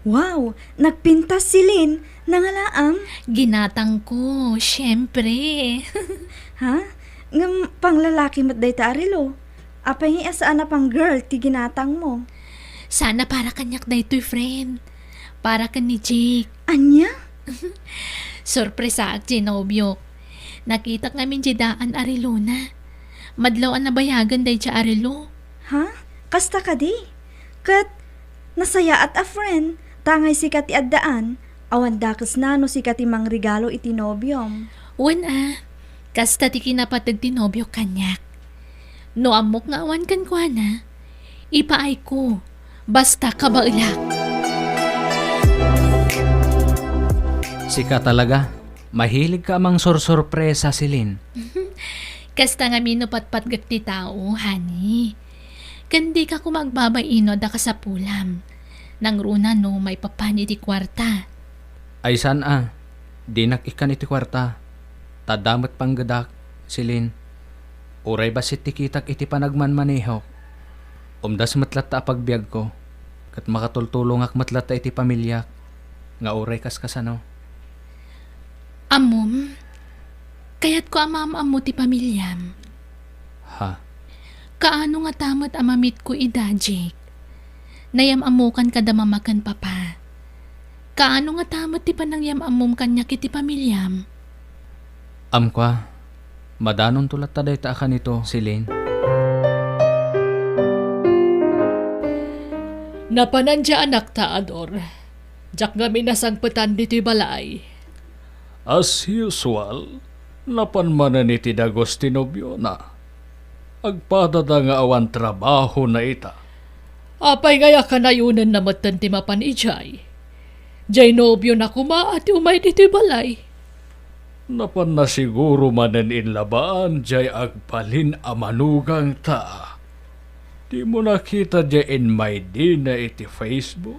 Wow, nagpintas, Celine. Nangalaam? Ginatangko, siempre. Ha? Ngem panglalaki met dayta a relo. Apay ngay a saan a pang-girl ti ginatangmo? Sana para kaniak daytoy, friend. Para ken ni Jake. Ania? Sorpresaak ti nobiok. Nakitak ngamin diay daan a relona. Madlaw a nabayagen daydiay a relo. Ha? Kasta kadi? Ket nasayaat a friend, ta ngay sika ti addaan, awan dakesna no sika ti mangregalo iti nobiom. Wen a, Kasta ti kinapateg ti nobiok kaniak. No ammok nga awan kenkuana, ipaayko, basta kabaelak. Sika talaga, mahilig ka a mangsorsorpresa, Celine. Kasta ngamin no patpatgek ti tao, honey. Ken dika koma agbabay-i no adda kasapulam. Nangruna no maipapan iti kuarta. Ay saan a, dinak ikkan iti kuarta. Ta adda met panggedak, Celine. Uray bassit ti kitak iti panagmanmanehok, umdas met latta a pagbiagko, ket makatultulongak met latta iti pamiliak nga uray kaskasano. Ammom, kayatko a maam-ammo ti pamiliam. Ha? Kaano ngata met a mamitko ida, Jake? Nayam-ammokan kada mama ken papa. Kaano ngata met ti panangyam-ammom kaniak iti pamiliam? Amko, madanonto latta dayta a kanito, Celine. Napanan diay anakta, Ador. Diak ngamin nasangpetan ditoy balay. As usual, napan manen iti dagus ti nobiona. Agpadada nga awan trabahona ita. Apay ngay a kanayonenna metten ti mapan idiay? Diay nobiona koma a ti umay ditoy balay. Napanna siguro manen inlabaan diay agbalin a manugangta. Dimo nakita diay inmaydina iti Facebook?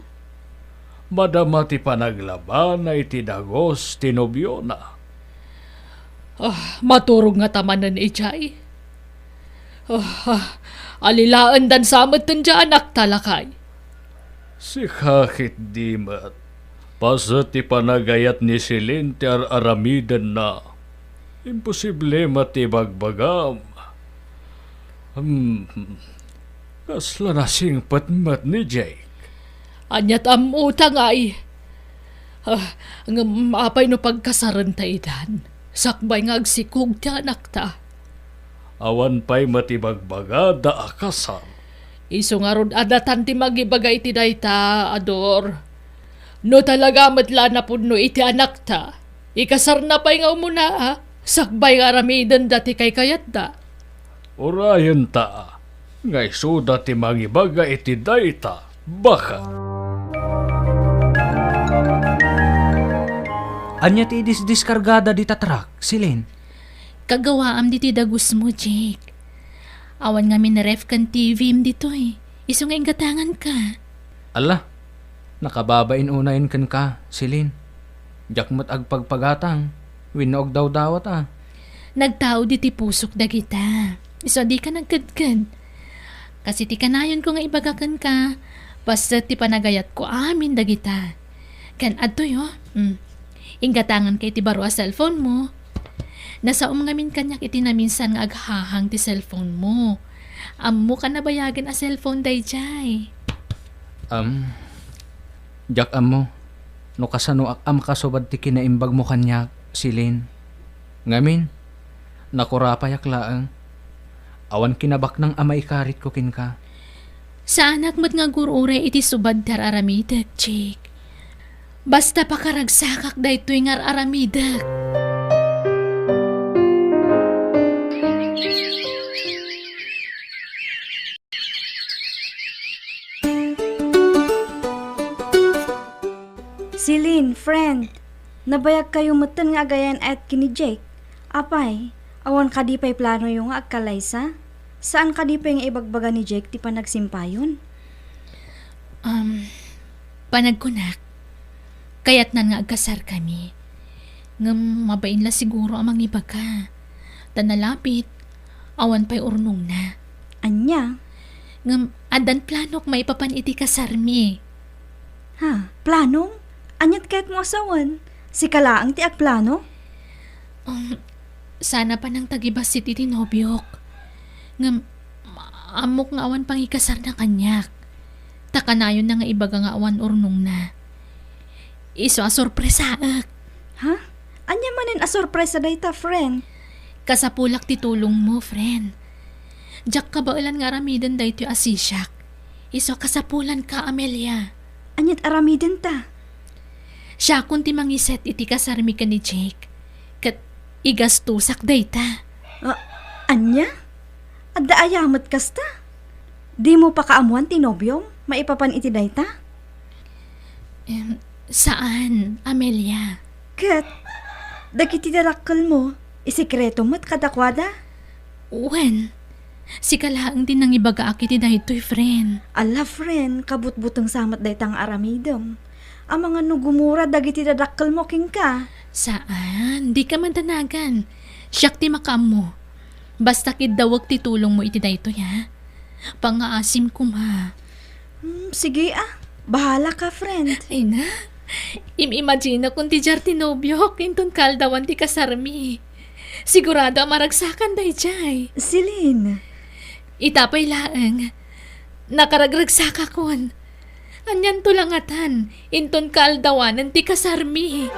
Madama ti panaglabana iti dagus ti nobiona. Ah, maturog ngata manen idiay? Ah, ah, alilaendan sa metten diay anakta, lakay. Sika ketdi met. Paset ti panagayat ni Celine ti ar-aramidenna. Imposible met ti ibagbagam. Hmm, kasla nasingpet met ni Jake. Ania ti ammota ngay? Ah, ngem apay no pagkasarenta idan? Sakbay nga agsikog ti anakta. Awan pay met ibagbagada a kasar. Isu ngarud a datan ti mangibaga iti dayta, Ador. No talaga met la a napudno iti anakta, ikasarna pay nga umuna, a, sakbay nga aramidenda ti kaykayatda. Urayenta, nga isuda ti mangibaga iti dayta, baket. Ania ti idisdiskargada dita truck, Celine? Kagawaam ditoy dagusmo, Jake. Awan ngamin ref ken T V ditoy. Isu nga inggatanganka. Ala, nakababain unayen kenka, Celine. Diak met agpagpagatang wenno agdawdawat a. Nagtaud iti pusok dagita. Isu a dika nagkedked. Kas iti kanayonko nga ibaga kenka, paset ti panagayatko amin dagita. Ken adtoy, o. Mm. Inggatanganka iti baro a cellphone mo. Nasaom ngamin kaniak iti naminsan nga aghahang ti cellphone mo. Ammok a nabayagen a cellphone daydiay. Am, diak ammo no kasanoak a makasubad ti kinaimbag mo kaniak, Celine. Ngamin, nakurapayak laeng. Awan kinabaknang a maikaritko kenka. Saanak met nga agur-uray iti subad ti ar-aramidek, Jake. Basta pakaragsakak daytoy nga ar-aramidek. Celine, friend, nabayagkayo metten nga agayan-ayat ken ni Jake. Apay, awan kadi pay planoyo nga agkalaysa? Saan kadi pay nga ibagbaga ni Jake ti panagsimpayon? Um, panagkunak, kayatnan nga agkasarkami. Ngem mabain la siguro a mangibaga. Ta nalapit, awan pay urnongna. Ania? Ngem addan planok maipapan iti kasarmi. Ha? Planom? Aniat kayatmo a sawen? Sika laeng ti agplano? Um, sana panang tagibassit iti nobiok. Ngem, ammok nga awan pangikasarna kaniak. Ta kanayonna nga ibaga nga awan urnongna. Isu a sorpresaek. Ha? Ania manen a sorpresa dayta, friend? Kasapulak ti tulongmo, friend. Diak kabaelan nga aramiden daytoy a sisiak. Isu a kasapulanka, Amelia. Aniat aramidenta? Siakon ti mangiset iti kasarmi ken ni Jake. Ket igastusak dayta. Ah, ania? Adda aya met kasta? Dimo pakaammuan ti nobiom maipapan iti dayta? Em, saan, Amelia. Ket, dagiti darakkelmo, isekreto met kadakuada? Wen, sika laeng ti nangibagaak iti daytoy, friend. Ala, friend, kabutbuteng sa met dayta nga aramidem. Amangan no gumura dagiti darakkelmo kenka. Saan, dika madanagan. Siak ti makaammo. Basta kiddawek ti tulongmo iti daytoy, ha? Pangngaasim koma. Hmm, sige, ah. Bahala ka, friend. Ay na, im-imaginakon ti diar ti nobiok inton kaaldawan ti kasarmi. Sigurado a maragsakan daydiay. Celine. Ita pay laeng, nakaragragsakakon. Anianto la ngatan inton kaaldawanen ti kasarmi?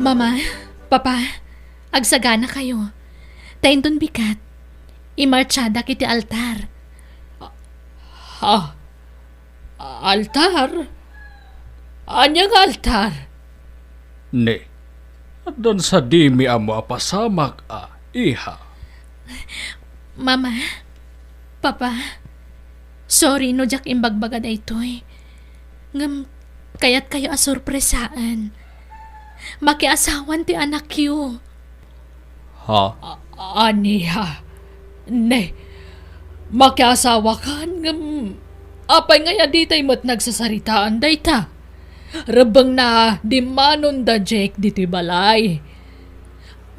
Mama, Papa, agsaganakayo. Ta inton bigat, imartiadak iti altar. Ha? Altar? Ania nga altar? Ne, addan sadimi ammo a pasamak a, iha. Mama, Papa, sorry no diak imbagbaga daytoy. Ngem kayatkayo a sorpresaen. Makiasawan ti anakyo. Ha? A-, ania? Ne, makiasawakan ngem apay ngay a ditay met nagsasaritaan dayta? Rebbengna, dimmanon da Jake ditoy balay.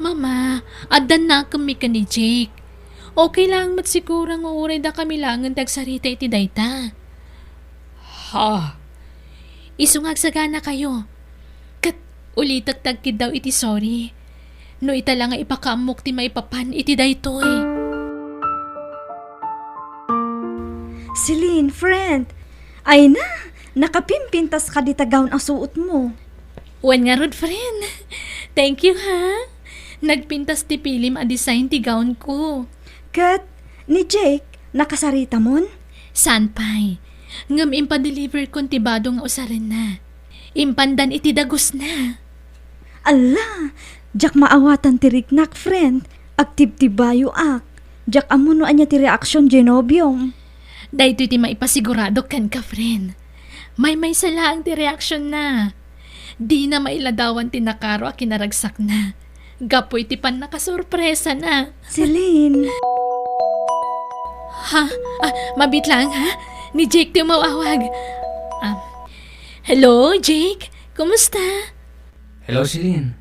Mama, addan nakemmi ken ni Jake. Okay lang met siguro nga uray dakami laengen ti agsarita iti dayta. Ha? Isu nga agsaganakayo. Ket ulitek ti agkiddaw iti sorry. No ita la nga ipakaammok ti maipapan iti daytoy. Celine, friend. Ay na, nakapimpintas ka dita gown a suotmo. Wen ngarud, friend. Thank you, ha. Nagpintas ti pilim a design ti gown ko. Ket, ni Jake, nakasaritamon? Saan pay. Ngem impadeliver kon ti bado nga usarenna. Impandan iti dagusna. Alla, diak maawatan ti riknak, friend. Agtibtibayoak. Diak ammo no ania ti reaksion diay nobiom. Daytoy ti maipasigurado kenka, friend. Maymaysa laeng ti reaksionna. Dina mailadawan ti nakaro a kinaragsakna gapu iti pannakasorpresana. Celine. Ha? Ah, mabiit lang, ha? Ni Jake ti umaw-awag. Ah, hello, Jake? Kumusta? Hello, Celine.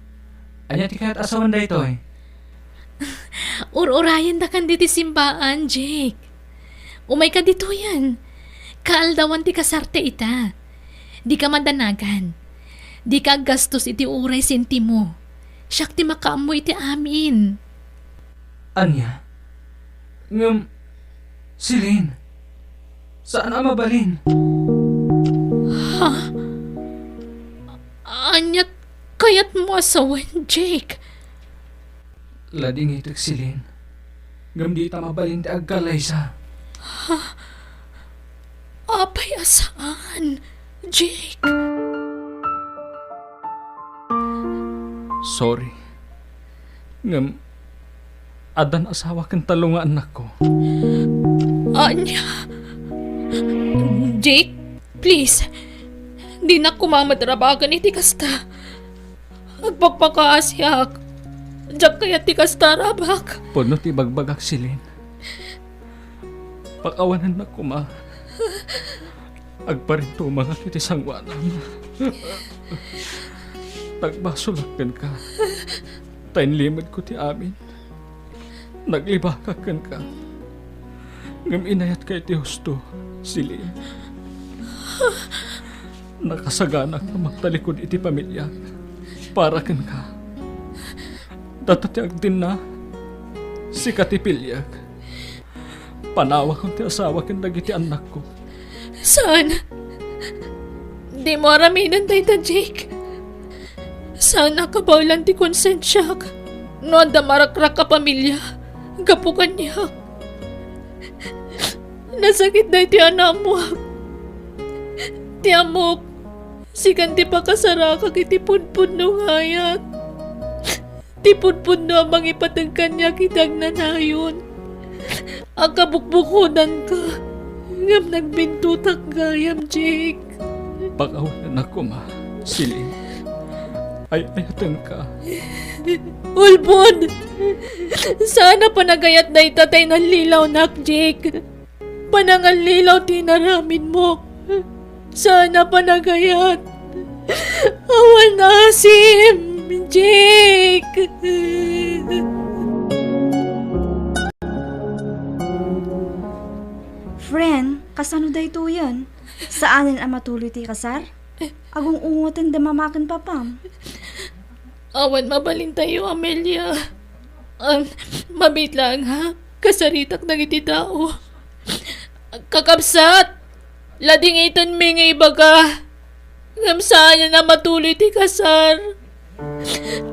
Ania ti kayat a sawen daytoy? Ur-urayendakan ditoy simbaan, Jake. Umayka ditoyen. Kaaldawan ti kasarte ita. Dika madanagan. Dika aggastos iti uray sentimo. Siak ti makaammo iti amin. Ania? Ngem, Celine, saan a mabalin? Ha? Ania kayatmo a sawen, Jake? Ladingitek, Celine. Ngem dita mabalin ti agkallaysa. Ha? Apay a saan, Jake? Sorry. Ngem, addan asawa ken tallo nga annakko. Ania? Jake, please, dinak koma met rabaken iti kasta. Agpakpakaasiak. Diak kayat ti kasta a rabak. Pudno ti ibagbagak, Celine. Pakawanennak koma. Agparintumangak iti sangoanam. Nagbasolak kenka. Ta inlimedko ti amin. Naglibakak kenka. Ngem inayatka iti husto, Celine. Nakasaganak a mangtalikod iti pamiliak para kenka. Data ti agdinna, sika ti piliek. Panawakon ti asawa ken dagiti annakko. Saan? Dimo aramiden dayta, Jake. Saan a kabaelan ti konsensiak no adda marakrak a pamilia gapu kaniak. Nasakit daytoy a naammoak. Ti ammok, Sikan ti pakasarakak iti pudpudno nga ayat. Ti pudpudno a mangipateg kaniak iti agnanayon. Agkabukbukodanka, ngem nagbintotak gayam, Jake. Pakawanennak koma, Celine. Ay-ayatenka. Ulbod! Saan a panagayat dayta ta inallilawnak, Jake. Panangallilaw ti inaramidmo. Saan a panagayat. Awan asim, Jake. Friend, kasano daytoyen? Saanen a matuloy ti kasar? Agung-ungoten da mama ken papam. Awan mabalintayo, Amelia. Um, mabiit laeng, ha? Kasaritak dagiti tao. Kakabsat, ladingitenmi nga ibaga. Ngem saan a matuloy ti kasar.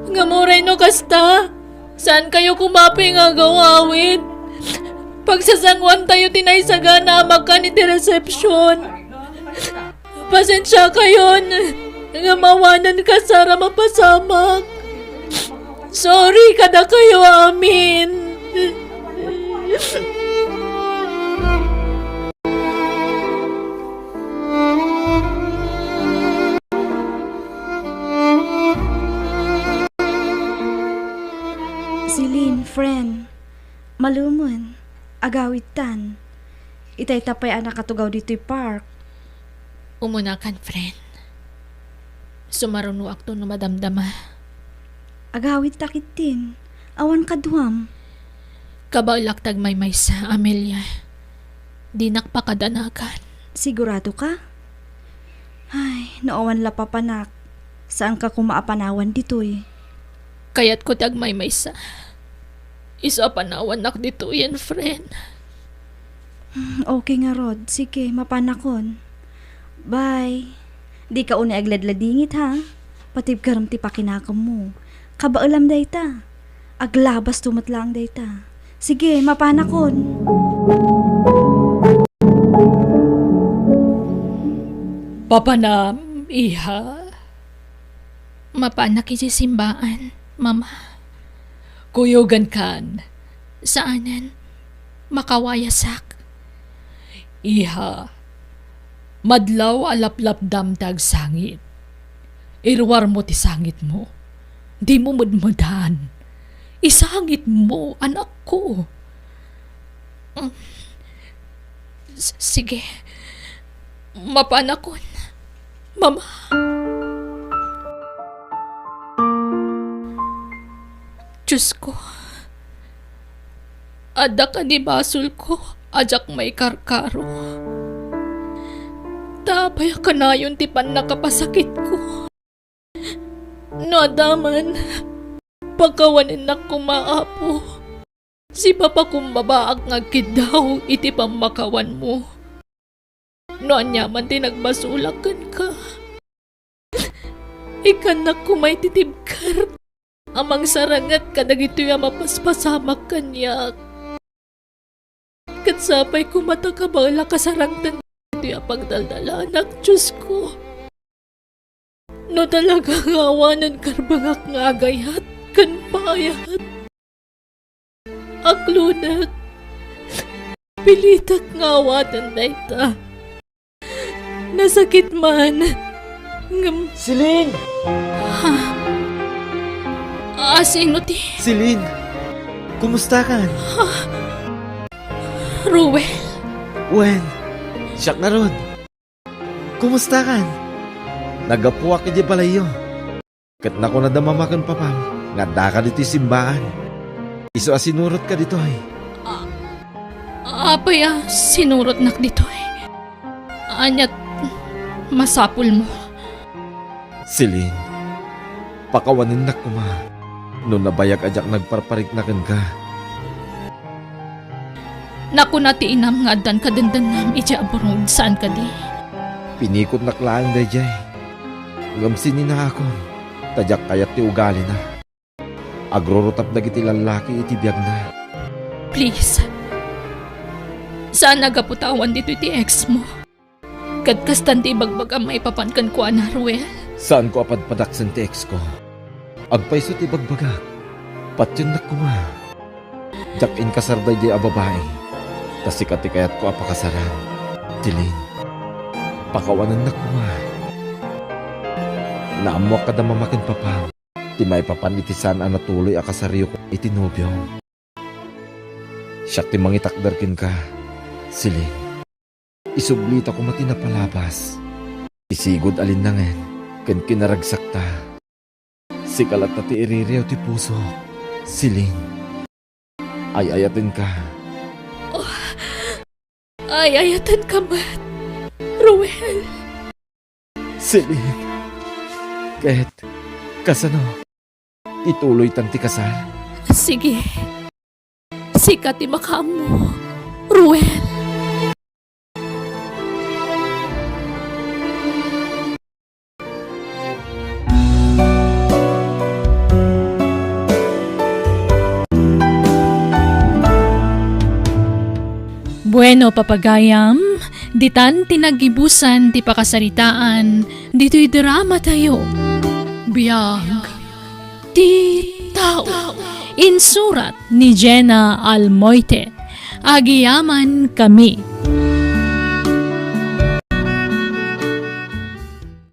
Ngem uray no kasta, saankayo koma pay nga agaw-awid. Pagsasangoantayo ti naisagana a makan iti resepsyon. Pasensiakayon, ngem awanen kasar a mapasamak. Sorry kadakayo amin. Celine, friend, malumen, agawidtan. Itay ta pay a nakatugaw ditoy park. Umunakan, friend. Sumarunoakto no madamdama. Agawidta ketdin. Awan kaduam. Kabaelak ti agmaymaysa, Amelia. Dinak pakadanagan. Sigurado ka? Ay, no awan la papanak, saanka koma a panawan ditoy. Kayatko ti agmaymaysa. Isu a panawannak ditoyen, friend. Hmm, okay ngarud. Sige, mapanakon. Bye. Dika unay agladladingit, ha? Patibkerem ti pakinakemmo. Kabaelam dayta. Aglabasto met laeng dayta. Sige, mapanakon. Papanam, iha? Mapanak iti simbaan, Mama. Kuyogankan. Saanen. Makawayasak. Iha, madlaw a laplapdam ti agsangit. Iruarmo ti sangitmo. Dimo medmedan. Isangitmo, anakko. Mm. S-, sige. Mapanakon, Mama. Diosko, adda kadi basolko a diak maikarkaro? Ta apay a kanayon ti pannakapasakitko? No adda man, pakawanennak koma, Apo. Sipapakumbabaak nga agkiddaw iti pammakawanmo. No aniaman ti nagbasolak kenka, ikkannak koma iti tibker a mangsaranget kadagitoy a mapaspasamak kaniak. Ket sapay koma ta kabaelak a sarangten dagitoy a pagdaldalanak, Diosko. No talaga nga awanen karbengak nga agayat ken payat, aklonek, pilitek nga awaten dayta. Nasakit man, ngem Celine! Ha? A, sino ti? Celine! Kumustakan? Ruel? Wen, siak ngarud. Kumustakan? Naggapuak idiay balayyo. Ket nakuna da mama ken papam nga addaka ditoy simbaan. Isu a sinurotka ditoy. A-, apay a sinurotnak ditoy? Ania ti masapulmo? Celine, pakawanennak koma no nabayag a diak nagparparikna kenka. Nakuna ti inam nga addan kadendennam idiay aburod, saan kadi? Pinikotnak laeng daydiay. Ngem sininaakon, ta diak kayat ti ugalina. Agrurutap dagiti lallaki iti biagna. Please. Saan a gapu ta awan ditoy ti ex mo. Ket kastan ti ibagbagam maipapan kenkuana, Ruel? Saanko a padpadaksen ti ex ko. Agpayso ti ibagbagak. Patiennak koma. Diak inkasar daydiay a babai. Ta sika ti kayatko a pakasaran. Celine, pakawanennak koma. Naammoak kada mama ken papam ti maipapan iti saan a natuloy a kasaryo iti nobiom. Siak ti mangitakder kenka, Celine. Isublita koma ti napalabas. Ti sigud a linnangen ken kinaragsakta. Sika latta ti iririaw ti puso, Celine. Ay-ayatenka. Ay-ayatenka met, Ruel. Celine. Ket, kasano? Ituloytan ti kasar? Sige. Sika ti makaammo, Ruel. Bueno, papagayam, ditan ti naggibusan ti pakasaritaan ditoy dramatayo. Biag ti tao. Insurat ni Jenna Almoite. Agyamankami.